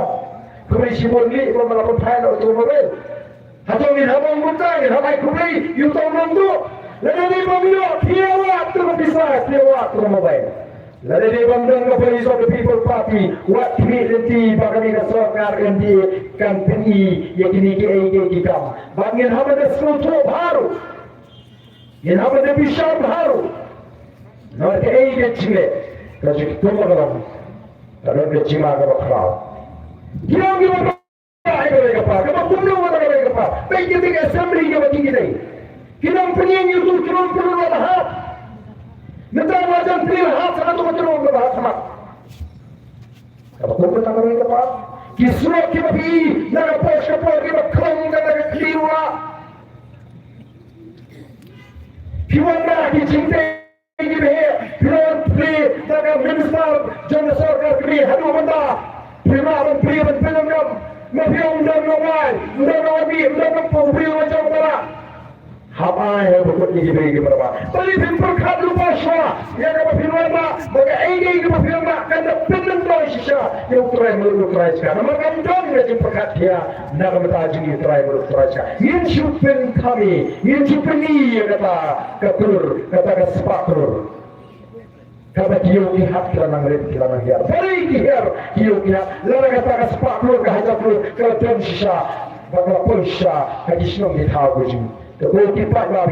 Khublei shibun ngi ba ma la pynphai noh ïa ka mobile. Hato ngin hap ong kumta, ngin hap ai khublei ïa u tong nongtuh? Lada dei bym ïoh, phi ïa wad tu ka pisa, phi ïa wad tu ka mobile. Lada dei bym don ka Voice of the People Party, wat khmih lynti ba kane ka sorkar N D A kan pyni ïa kine kiei kiei ki kam. Bad ngin hap ban da sngewthuh bha ruh. Ngin hap ban da bishar bha ruh. Namar kaei ka jingleh Ka jingkut ka long, ka don ka jingma kaba khraw. Ki ong kiba ai kawei ka par, kaba kumno kata kawei ka par. Peit ki big assembly kaba ki dei. Ki nang pynïeng ïa utu u tyrun pyrun uba hap. Mynta la jan pynïeng hap, sa katu ka tyrun kaba hap khmat. Kaba kum kata kawei ka par. Ki surok kiba phi i na ka por sha ka por kiba khlong kata ka khlieh ruh. Phi wanrah ki jingtei ki bheh, phi wanrah da ka minister jong ka sorkar kmie haduh mynta. Phi wanrah ban plie ban pynlong kam. Ma phi ong ym don nongai, ym don nongmih, ym don nongpop, phi ong jong ka. Hap ai ha bakut ïa ki briew ki mrama. Balei phin pyrkhat lypa shuwa ïa kaba phin wanrah, ba kaei kaei kaba phin wanrah kan da pynmyntoi shisha ïa U Trai Muluk U Trai Jaka. Namar kam don ka jingpyrkhat ïa na ka bynta jong U Trai Muluk U Trai Jaka. Ngin shu pynkhami, ngin shu pyni ïa kata ka klur, kata ka spah klur. Kaba ki ïew ki hat ki la nang rit ki la nang hiar. Balei ki hiar ki ïew ki hat? Lada kata ka spah klur ka hajar klur ka la don shisha, ba ka la poi shisha ha ki shnong ki thaw ka jong ngi. Te ko ki paidbah,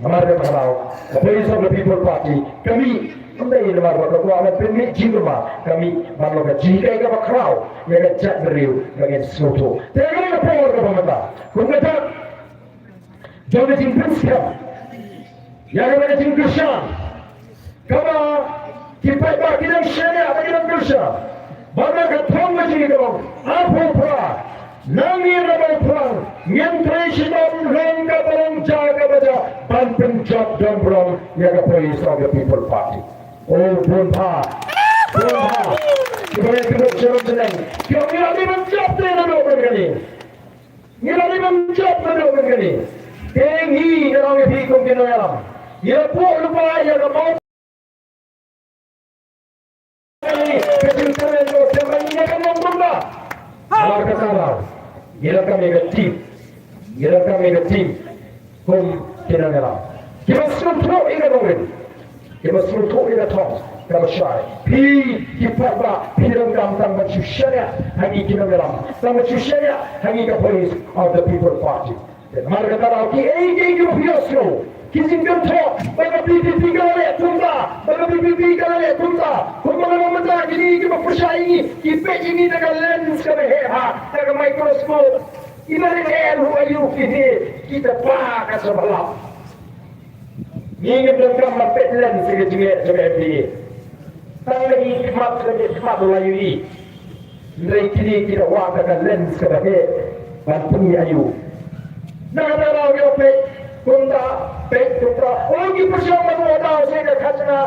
namar kata ka daw ka Voice of the People Party ka mih, ym dei namar ba ka kwah ban pynmih jingma, ka mih ban long ka jinghikai kaba khraw ïa ka jaitbynriew ba ngin sngewthuh. Te kane ka por kaba mynta kum ka dak jong ka jingpynskhem ïa kaba ka jingkyrshan. Kaba ki paidbah ki dang shaniah bad ki dang kyrshan. Bad na ka thong ka jong ngi ka long, arphew phra, na ngi na Mawphlang ngin trei shitom long kaba long, ja kaba ja, ban pynjop don burom ïa ka Voice of the People Party. Oh, bun bha, bun bha. Kiba ïa kynduh sharum shaneng ki ong ngi la dei ban jop te naduh mynta kane. Ngi la dei ban jop naduh mynta kane. Te ngi, nga ong ïa phi kum ki nongïalam, ngi la buh lypa ïa ka Mawphlang ka jingkyrmen jong ka seng, ngi ïa ka nongdumba. Namar kata ka daw ngi la kam ïa ka team, ngi la kam ïa ka team kum ki nongïalam kiba sngewthuh ïa ka nongrim. Kiba sngewthuh ïa ka thong kaba shai. Phi ki paidbah phi donkam tang ban shu shaniah ha ngi ki nongïalam, tang ban shu shaniah ha ngi ka Voice of the People Party. Te namar kata ka daw kiei kiei kiba phi ïohsngew, ki jingkynthoh ba ka V P P ka la leh kumta, ba ka V P P ka la leh kumta, kumba ka long mynta, kine kiba pyrshah ïa ngi ki peit ïa ngi da ka lens kaba heh bha, da ka microscope. Iba leh, eh, who are you, kine kita ba ka sha ba lap. Ngi ngim donkam ban peit lens sha ka jingeh jong ka M P A. Tang la i khmat, la i khmat la ïohi. Hynrei kine ki da wad da ka lens kaba heh ban peit ïa u. Na ka daw ïoh peit kumta, peit kumta. Oh, ngi pyrshang ban wad daw sha ka khajna.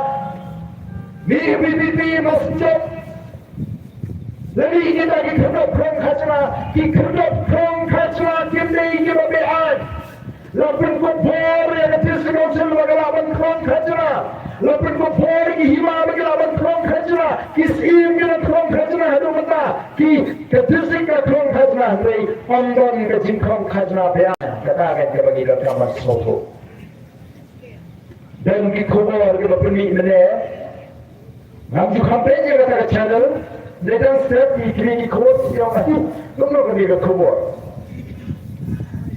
Ngi V P P must stop. Lane kita ki khyrdop khrong khajna, ki khyrdop khrong khajna kim dei kiba beaiñ. La pynkup bor ïa ka District Council ba ka lah ban khrong khajna. La pynkup bor ïa ki hima ba ki lah ban khrong khajna. Ki syiem ki la khrong khajna haduh mynta. Ki, ka district ka khrong khajna, hynrei ym don ka jingkhrong khajna beaiñ. Kata ka kaba ngi donkam ban sngewthuh. Don ki khubor kiba pynmih mynne. Ngam ju kham peit ïa kata ka channel. Hynrei dang step ïa kine ki khubor ki ong, aïu, kumno kane ka khubor.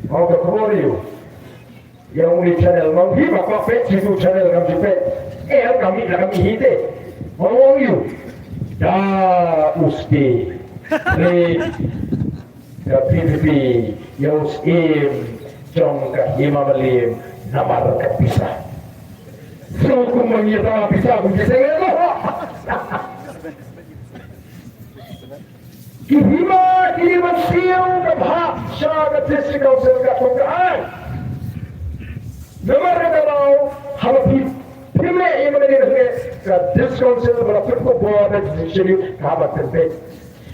Ong ka khubor ïa u, ïa une u channel, ma u hi ma kwah peit sha u channel, ngam ju peit. Eh, ka mih la ka mih hi te. Ong ïa u, da u sdie. Peit. Ka V P P ïa u syiem jong ka Hima Mylliem namar ka pisa. Sngewthuh kumba ngi ïa tang pisa kum ki seng eh. Ki hima ki dei ban siew ka bhah sha ka District Council katkum ka aiñ. Namar kata ka daw haba phi, phim leh ïa kaba dei ka District Council ba la pynkup bor da ka District Council, ka hap ban pynbeit.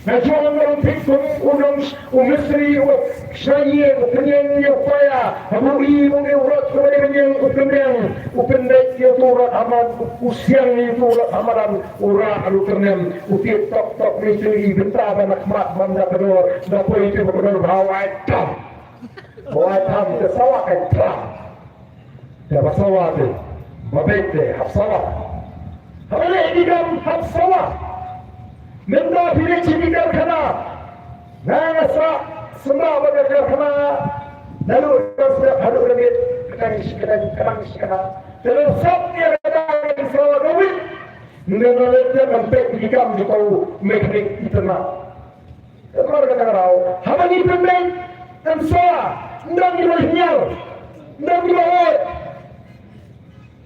Nga ju ong, nga ong phi kum u nong, u mistri, u shna ïing, u pynïeng ïa u paia, haba u i ba u dei u rot, u dei pynïeng, u pynbiang, u pynbeit ïa utu u rot ha madan, u siang ïa utu u rot ha madan, u rah ha u tyrnem, u tied tok tok, mih tu i bynta ba na khmat, ba na ka dor, na poi tu ba ka dor ba wai tam. Ba wai tam, ka sawa ka tam. Te ba sawa te, ba beit te, hap sawa. Haba leh ki kam hap sawa. Mynta phi leit sha ki karkhana. Nga nga sah symbai ba ka karkhana. Naduh doorstep haduh lyndet, khnang shi khnang, khnang shi khnang. Te lada sop ïa kata ka sawa ka wit. Ngan leh te ban peit ki kam jong u mechanic itynnat. Namar kata ka daw, haba ngi pynbeit, ym sa, ym don kiba leh ñiar, ym don kiba ot.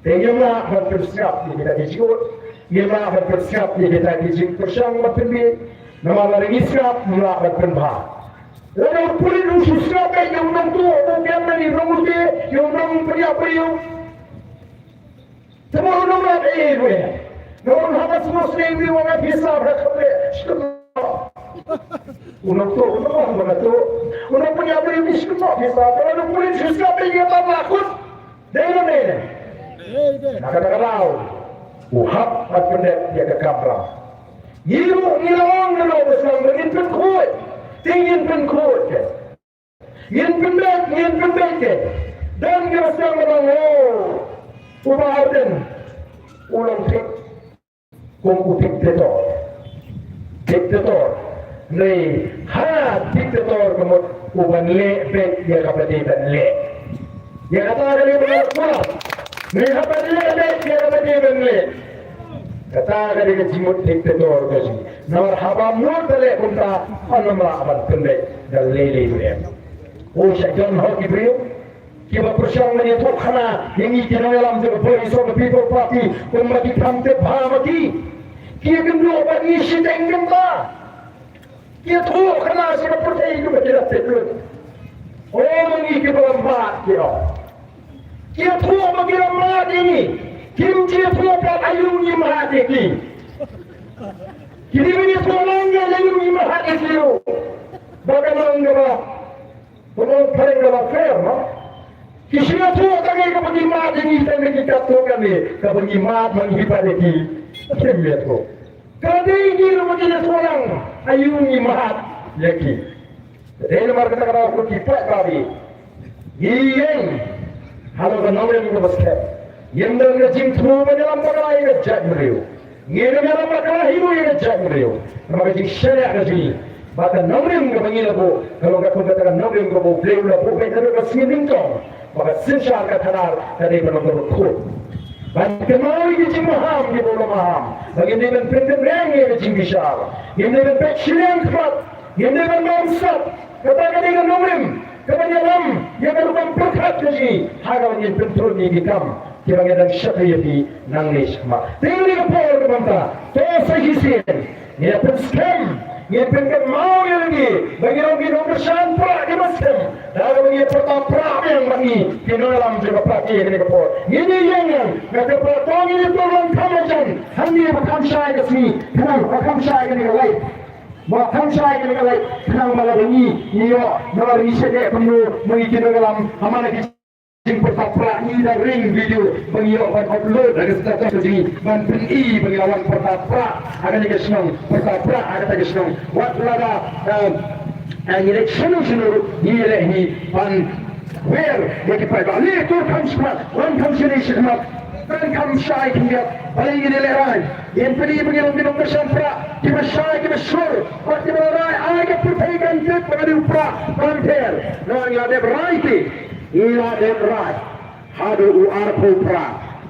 Te ngim lah ban pynsngap ïa kita ki jingud, ngim lah ban pynsngap ïa kita ki jingpyrshang ban pynbieit. Namar lada ngi sngap, ngim lah ban pynbha. Lada u pulit u shu sngap beit ïa u nongtuh, u biang na ngi, u nongtuh, ïa u nongpynïap briew. Te ma u nongrap ei ei ruh. Namar haba sngewsih ei ei ruh, nga pisa ba ka pynleh. U nongtuh, u nongtuh, u nongtuh. U nongpynïap briew, pisa ba ka pynleh. Te ma u pulit u sngap beit ïa u nongtuh. Dei ne em dei? Na kata ka daw u hap ban pyndep ïa ka kamram. Ngi ruh ngi la ong, ngi la ong ba sdang ba ngin pynkhuid, te ngin pynkhuid. Ngin pyndep, ngin pyndep. Don kiba sdang ban ong, oh, u Bah Ardent u long thik kum u dictator. Dictator. Hynrei ha dictator ka mut u ban leh beit ïa kaba dei ban leh. Ïa kata ka dei ban leh. Hynrei ha ban leh beit ïa kaba dei ban leh. Kata ka dei ka jingmut dictator ka jong ngi. Namar haba mut ban leh kumta, ym lah ban pynbeit da lei lei ruh em. U sha jon hok ki briew kiba pyrshang ban ïathuh khana ïa ngi ki nongïalam jong ka Voice of the People Party kumba ki kham tip bha ma ki. Ki ïakynduh bad ngi shiteng kumta. Ki ïathuh khana sha ka pyrthei kumba ki la tip lut. O ma ngi kiba lam mad ki ong. Ki ïathuh ba ki lam mad ïa ngi. Kim ju ïathuh pat aïu ngi mad ïa ki. Ki dei ban ïathuh lang ïa aïu ngi mad ïa ki ruh. Ba ka long kaba Pynban phareng kaba fair, no? Ki shu ïathuh tang ïa kaba ngi mad ïa ngi tang na ki katto katne, kaba ngi mad ma ngi pat ïa ki. Kim ïathuh. Ka dei ngi ruh ba ngi ïathuh lang aïu ngi mad ïa ki. Dei namar kata ka daw ko ki paidbah, ngi ïeng halor ka nongrim kaba skhem. Ngim don ka jingthmu ban ïalam bakla ïa ka jaitbynriew. Ngin ym ïalam bakla hi ruh ïa ka jaitbynriew. Namar ka jingshaniah ka jong ngi ba ka nongrim kaba ngi la buh ka long katkum kata ka nongrim kaba U Blei u la buh beit naduh ka sngi nyngkong, ba ka synshar ka thadar ka dei ban long kaba khuid. Ban kynmaw ïa ki jingmaham kiba u la maham, ba ngim dei ban pynkynreng ïa ka jingbishar, ngim dei ban peit shiliang khmat, ngim dei ban bamsap. Kata ka dei ka nongrim kaba ngi ïalam ïa ka rukom pyrkhat ka jong ngi ha kaba ngin pynthut ïa ki kam kiba ngi dang shakri ïa phi nangne shakhmat. Te ngi ka por kaba mynta, to sa shisien ngin ïa pynskhem, ngin pynkynmaw ïa ngi ba ngi long ki nongkyrshan prah kiba skhem. Da kaba ngi pyrta prah biang ba ngi ki nongïalam jong ka party ha kane ka por. Ngin ïa ïeng, nga pyrta to ngin ïa tur lang kham hajan hangne ba kham shai ka sngi, khnang ba kham shai kane ka live. Ba kham shai kane ka live khnang ba lada ngi ïoh, namar ngi shait leh kumno ma ngi ki nongïalam, ha man la ki jingpyrta prah ngi da ring video ba ngi ïoh ban upload ha ka status ka jong ngi ban pyni ba ngi la wan pyrta prah ha kane ka shnong, pyrta prah ha kata ka shnong. Wat lada, eh, eh, ngi leh shano shano ruh ngi leh hi ban wer ïa ki paidbah. Leh tur kham shakhmat, wan kham shane shakhmat, wan kham shai khyndiat. Balei ngin leh rai? Ngin pyni ba ngi long ki nongkyrshan prah kiba shai, kiba shur, bad kiba la rai. Ai ka pyrthei kan tip ba ka dei u prah ban pher. Ngi la dep rai te, ngi la dep rai. Haduh u arphew phra,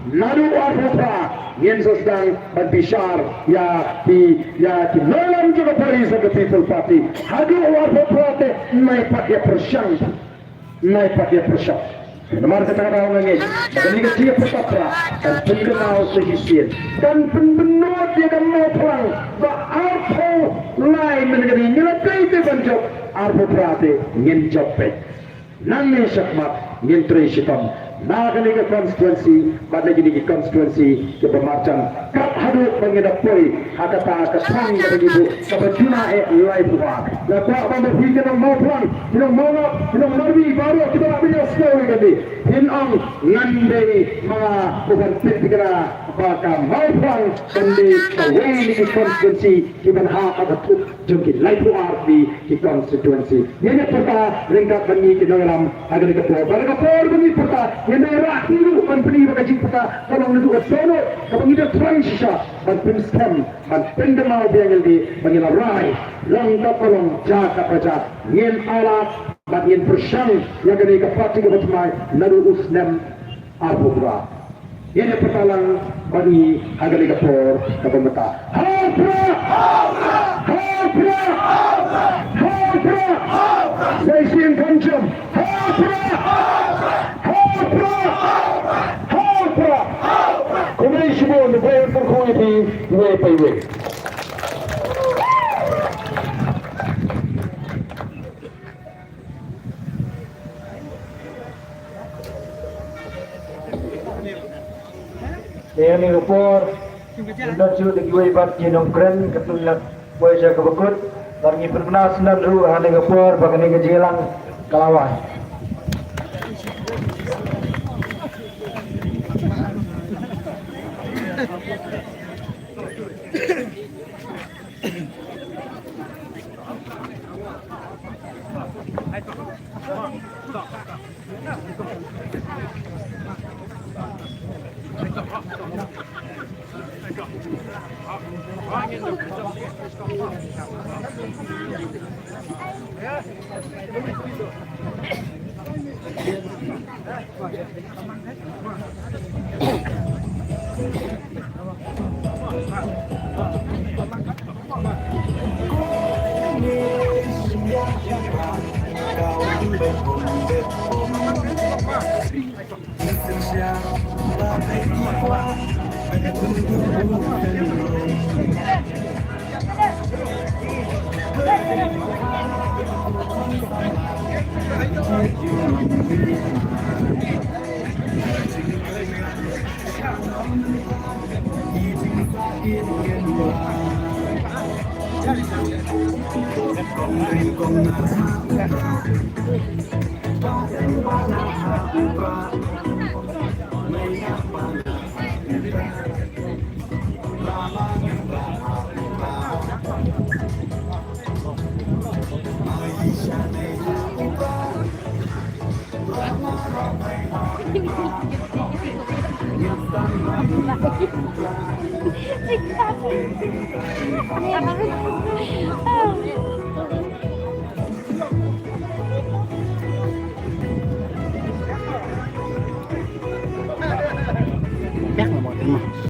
naduh u arphew phra ngin sa sdang ban bishar ïa ki, ïa ki nongïalam jong ka Voice of the People Party. Haduh u arphew phra te, nai pat ïa pyrshang, nai pat ïa pyrshang. Namar kata ka daw nga ngeit ba kane ka jingïapyrta prah kan pynkynmaw sa shisien, kan pynbynnud ïa ka Mawphlang ba arphew lai mynta ka dei ngi la dei te ban jop, arphew phra te ngin jop beit. Nangne shakhmat ngin trei shitom na kane ka constituency bad na kine ki constituency kiba marjan, kat haduh ba ngin da poi ha kata ka thong kaba ngi buh kaba juna eh laiphew ar. Nga kwah ba ma phi ki nong Mawphlang, ki nong Mawngap, ki nong Marwei baroh kiba lah ban ïohsngew ïa kane, phin ong ngan dei ma nga uban tip ïa kane ba ka Mawphlang kan dei kawei na ki constituency kiban hap ha ka thup jong ki laiphew ar tylli ki constituency. Ngin ïa pyrta ryngkat bad ngi ki nongïalam ha kane ka por. Bad ha ka por ba ngi pyrta, ngin ïa rah ruh ban pyni ba ka jingpyrta ka long naduh ka dohnud kaba ngi da thrang shisha ban pynskhem, ban pynkynmaw biang ïa lade ba ngi la rai, long kaba long, jia kaba jia. Ngin ailad bad ngin pyrshang ïa kane ka party kaba thymmai naduh u snem arphew phra. Ngin ïa pyrta lang Ban ïa ha kane ka por kaba mynta. Ha u Prah! Ha u Prah! Ha u Prah! Sa shisien kham jam. Ha u Prah! Ha u Prah! Ha u Prah! Khublei shibun, khublei shibun, khublei shibun. Te ha kane ka por, ngin don shuh da kiwei pat ki nongkren, katto ngi la poi sha kaba kut, bad ngi pynbna shuh ruh ha kane ka por ba kane ka jingïalang ka la wan.